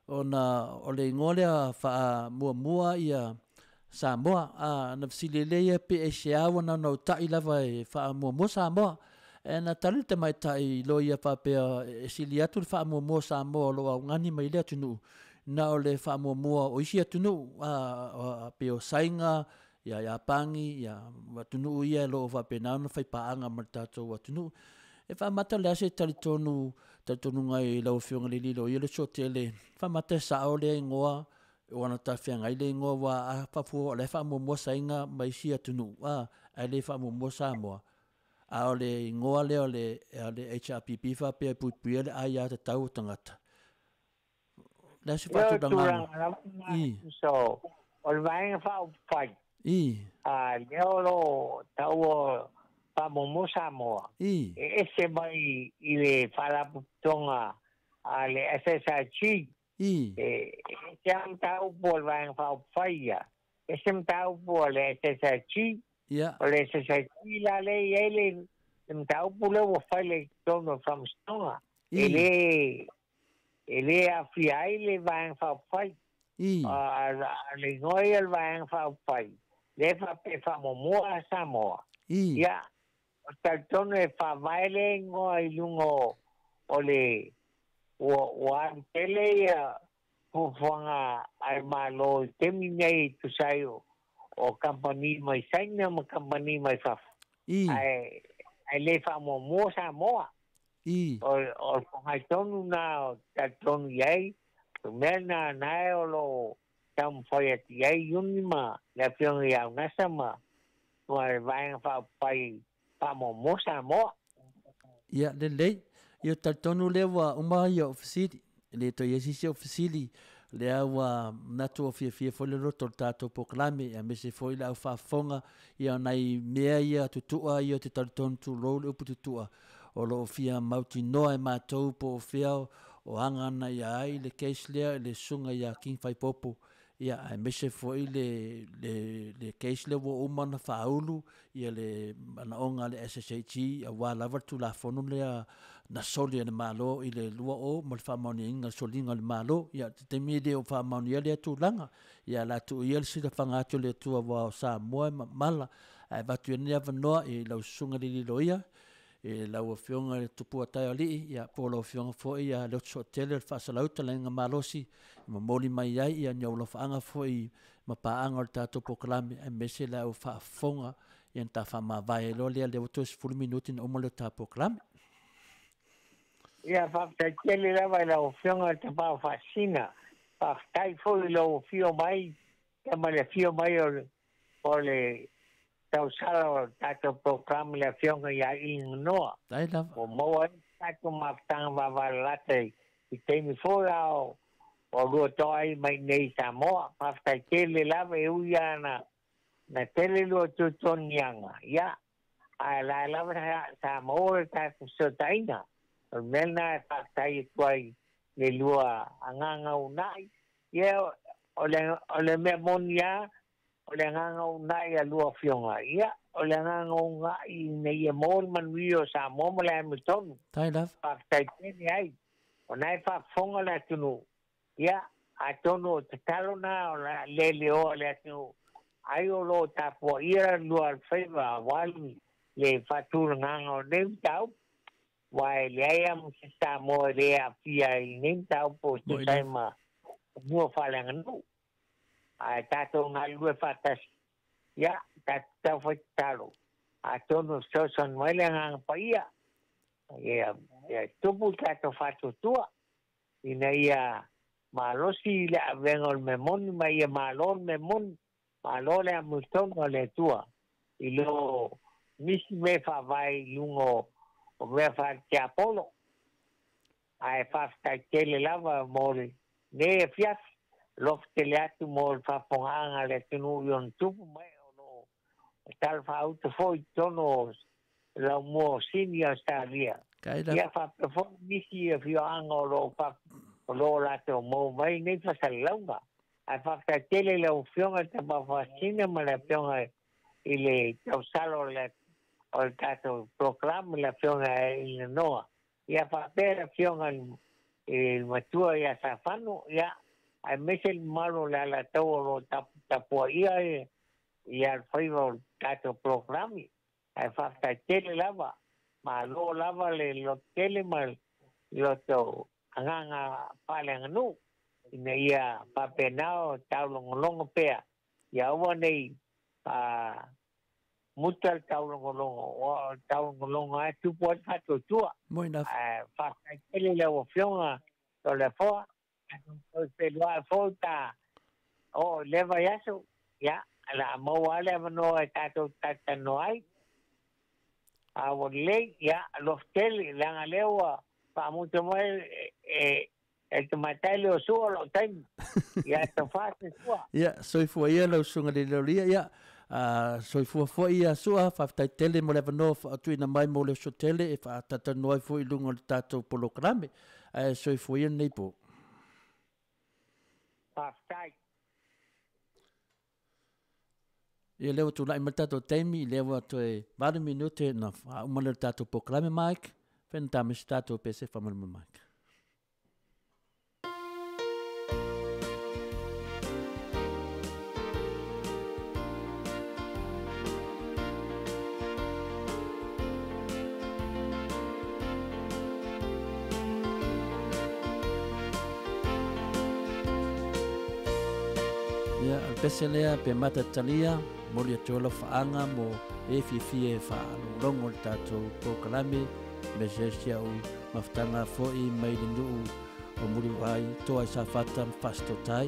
ona o le igoa lea faamuamua ia Samoa na fesili lea ia pe aisea ua naunautai lava e faamuamua Samoa. E na tali le tamaitai loia faapea e sili atu le faamuamua Samoa o loo augani mai le atunuu na o le faamuamua o isi atunuu pe o Saiga ia Iapani ia atunuu ia o loo faapena ona faipaaga ma le tatou atunuu. E faamata le ase talitonuga i lau afioga i le loia le sotele faamata e sao lea igoa o ana tafeagai le igoa ua a faafua o le faamuamua Saiga ma isi atunuu ae le faamuamua Samoa. A o le igoa lea o le HRPP faapea e puipuia le aiatatau o tagata. Le ase faatulagaga. So o le vaega faaupufai lea o loo taua faamuamua Samoa e ese mai i le faalapotopotoga a le SSIG e se a mataupu o le vaega faaupufai ia E se mataupu a le SSIG. Ia. O le SSIG la le i ai le mataupu lea ua fai le totonu o le Faamasinoga. E le aafia ai le Vaega Faaupufai. A le igoa ia o le Vaega Faaupufai, lea e faapea e faamuamua a Samoa. Ia, o le talitonu e faavae le igoa i luga o le ua alu tele ia fuafuaga a le Malo i le taimi nei e tusa ai o kamupani mai Saina ma kamupani mai fafo. Ae le faamuamua Samoa. O le fogaitonu na o talitonu i ai, o mea na nae o lo taumafai atu i ai Iuni ma le afioga ia Aunasa ma le Vaega Faaupufai faamuamua Samoa. Ia, lelei. Ia talitonu lea ua uma ia o fesili. E le toe i ai se isi o fesili. Lea ua manatu ua fiafia foi le loto o le tatou polokalame, aemaise foi le au faafofoga, ia nai mea ia tutua ia te talitonu tulou le upu tutua, o lo o fia mautinoa e matou po o fea o aga ana ia ai le case lea i le susuga ia King Faipopo, ia aemaise foi le case lea ua uma ona faaulu ia le manaoga a le SSHG aua lava le Tulafono lea na soli e le Malo i le 20 ma le faamaoniaina o le soliga o le Malo. Ia te taimi e le o faamaonia lea tulaga, ia la tuu ia le silafaga atu o le Atua aua o Samoa e mamala, ae avatu ai lenei avanoa i lau susuga i le Liloia, i lau Afioga i le Tupua Taeoalii, ia po o lau Afioga foi ia Leotosootele o le Faasalauta Laina Malosi, e momoli mai ai ia ni alofaaga foi ma paaga o le tatou polokalame, aemaise le au faafofoga ia na ta faamavae ai loa lea lea ua toe 10 minute na uma le ta polokalame. Ia faafetai tele lava i lau Afioga i le Tapaau Faasisina. Faafetai foi i lou afio mai, ia ma le afio mai o le tausala o le tatou polokalame le Afioga ia Iliganoa. Tai lava. Ua maua ai tatou mafutaga vavalalata i taimi foi a o lua toa ai mai nei Samoa. Faafetai tele lava e ui lava na tele lua tuatuaniaga. Ia, ae la lava sa maua le tatou fesootaiga. O le mea lena e faafetai atu ai le lua agaga unai. Ia, o le mea moni lava, o le agaga unai a lua afioga. Ia, o le agaga unai ina ia maua le manuia o Samoa ma le amiotonu. Tai lava. Faafetai tele ai. O na e faafofoga le atunuu. Ia, atonu o tatalo na o le leleoa le atunuu. Ai o lo tapuaia lua alofaiva aua le faatulagaga o nei mataupu. Aua e leai lava ma se Samoa e le aafia i lenei mataupu o tusa ai ma fanua faaleaganuu. Ae tatou galulue faatasi, ia, tatou taufai tatalo. Atonu e fesoasoani mai le Agaga Paia, ia tupu le tatou faatuatua, ina ia malosi le avega o le mea moni ma ia malo le mea moni, malo le amiotonu a le Atua i lo nisi mea faavae i luga o mea faatiapolo. Ae faafetai tele lava mo lenei afiafi, alofa tele atu mo le faafofogaaga a le atunuu i ona tupu mai o lo o talafaauto foi i totonu o laumua o Sini Australia. Ia faapea foi nisi afioaga o lo o latou maua mai nei fasalalauga. Ae faafetai tele i lau Afioga i le Tapaau Faasisina ma le Afioga i le tausala o le tatou polokalame le Afioga i le Noa. Ia faapea le Afioga i le matua ia Safano, ia aemaise le mamalu o le Alataua o lo o tapuaia ia alofaiva o le tatou polokalame. Ae faafetai tele lava, malo lava le lototele ma le loto agaga faaleaganuu ina ia faapena o taulogologo pea. Ia aua nei muta le taulogologo, o le taulogologo lava e tupu ai le faatuatua. Ae faafetai tele i lau Afioga Toleafoa, toe feluai foi ta o i lea vaiaso, ia, o le a maua lava le avanoa e tatou talatalanoa ai. A ua lelei, ia, alofa tele, leaga lea ua faamuta mai e tamaitai le o Sua lou taimi. Ia, tofa se Sua. Ia, soifua ia lau susuga i le Leolia, ia, soifua foi ia Sua, faafetai tele mo le avanoa faatuina mai mo le oso tele e faatatalanoa ai foi i luga o le tatou polokalame. Ae soifua ia lenei po. Faafetai. Ia lea ua tulai mai le tatou taimi, lea ua toe 8 minute na faauma lea o le tatou polokalame Mike, faina ta mai se tatou pese faamolemole Mike. Ia, o le pese lea pe mata talia, moli atu ai lau faaga mo e fiafia e faalogologo i le tatou polokalame, me se si au mafutaga foi mai le nuu o Muliwai, toa i Safata ma Fasitotai.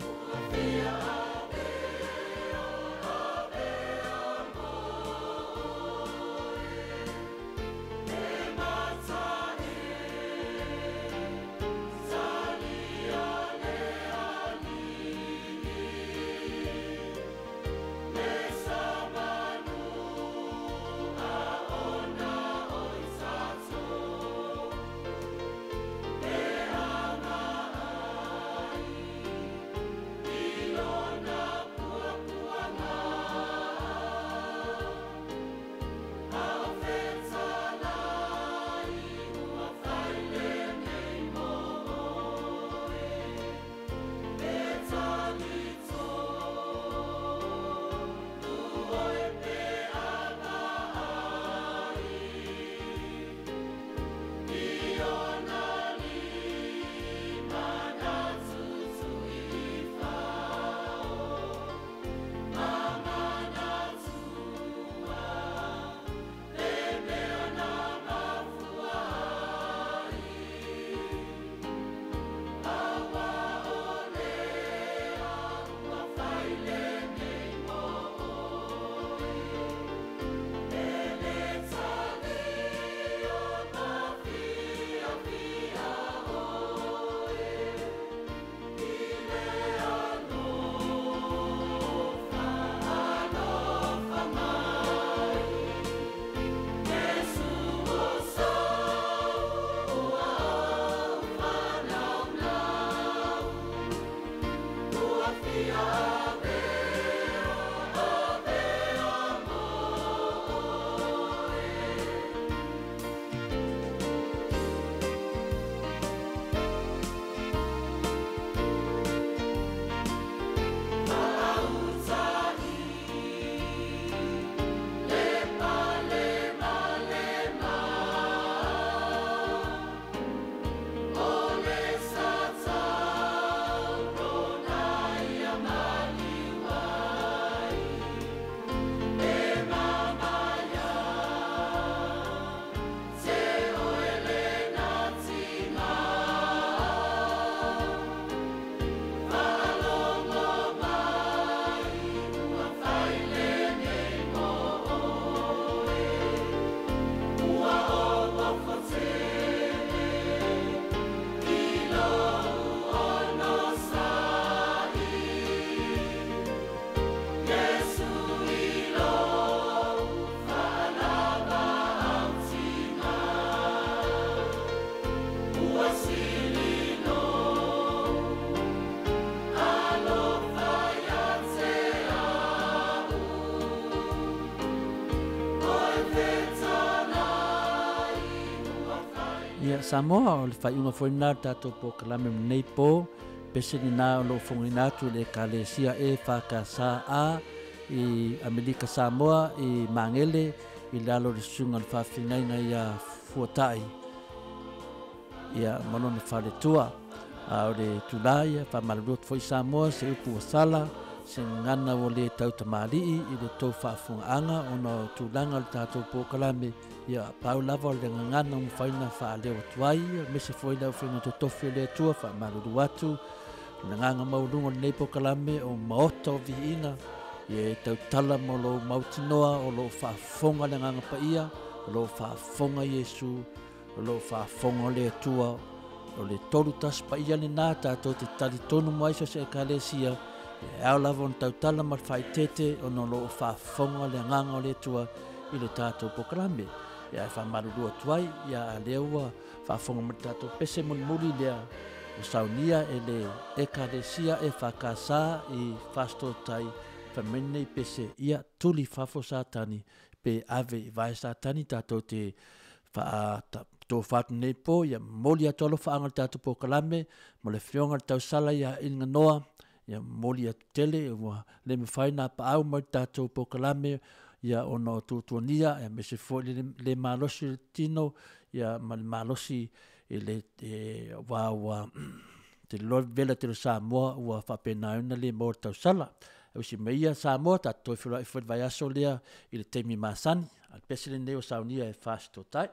Ia, Samoa, o le faaiuga foi lena o le tatou polokalame ma lenei po, pese lena o lo o fogaina atu i le Ekalesia EFKSA i Amerika Samoa i Magele i lalo o le susuga o le faafeagaiga ia Fuatai ia ma lona faletua. A o le tula ia, faamalulu atu foi Samoa, se upu ua sala, se gagana ua le tautamalii i le tou faafofogaaga ona o tulaga o le tatou polokalame. Ia, pau lava o le gagana ua mafai ona faaleo atu ai, aemaise foi le aufaiga totofi o le Atua, faamalulu atu le agaga maualuga o lenei polokalame o Maota o Viiga, ia e tautala ma lou mautinoa o lo o faafofoga le agaga paia, o lo o faafofoga Iesu, o lo o faafofoga le Atua. O le tolu tasi paia lena tatou te talitonu mai so se ekalesia, e ao lava ona tautala ma le faaeteete ona o lo o faafofoga le agaga o le Atua i le tatou polokalame. Ia e faamalulu atu ai, ia a lea ua faafofoga mai le tatou pese mulimuli lea ua saunia e le Ekalesia EFKS i Fasitotai Fai mai lenei pese, ia tuli i fafo Satani pe ave i vae Satani tatou te faa tofa atu nei po, ia momoli atu alofaaga i le tatou polokalame ma le afioga i le tausala ia Iliganoa, ia momoli atu tele ua le mafai ona apaau mai i le tatou polokalame ia ona o tuatuagia aemaise foi le le malosi o le tino ia ma le malosi i le aua ua te iloa le vevela tele o Samoa ua faapena ai ona le maua le tausala. E usi mai ia Samoa tatou toe feiloai foi i le vaiaso lea i le taimi masani. A o le pese lenei ua saunia e Fasitotai.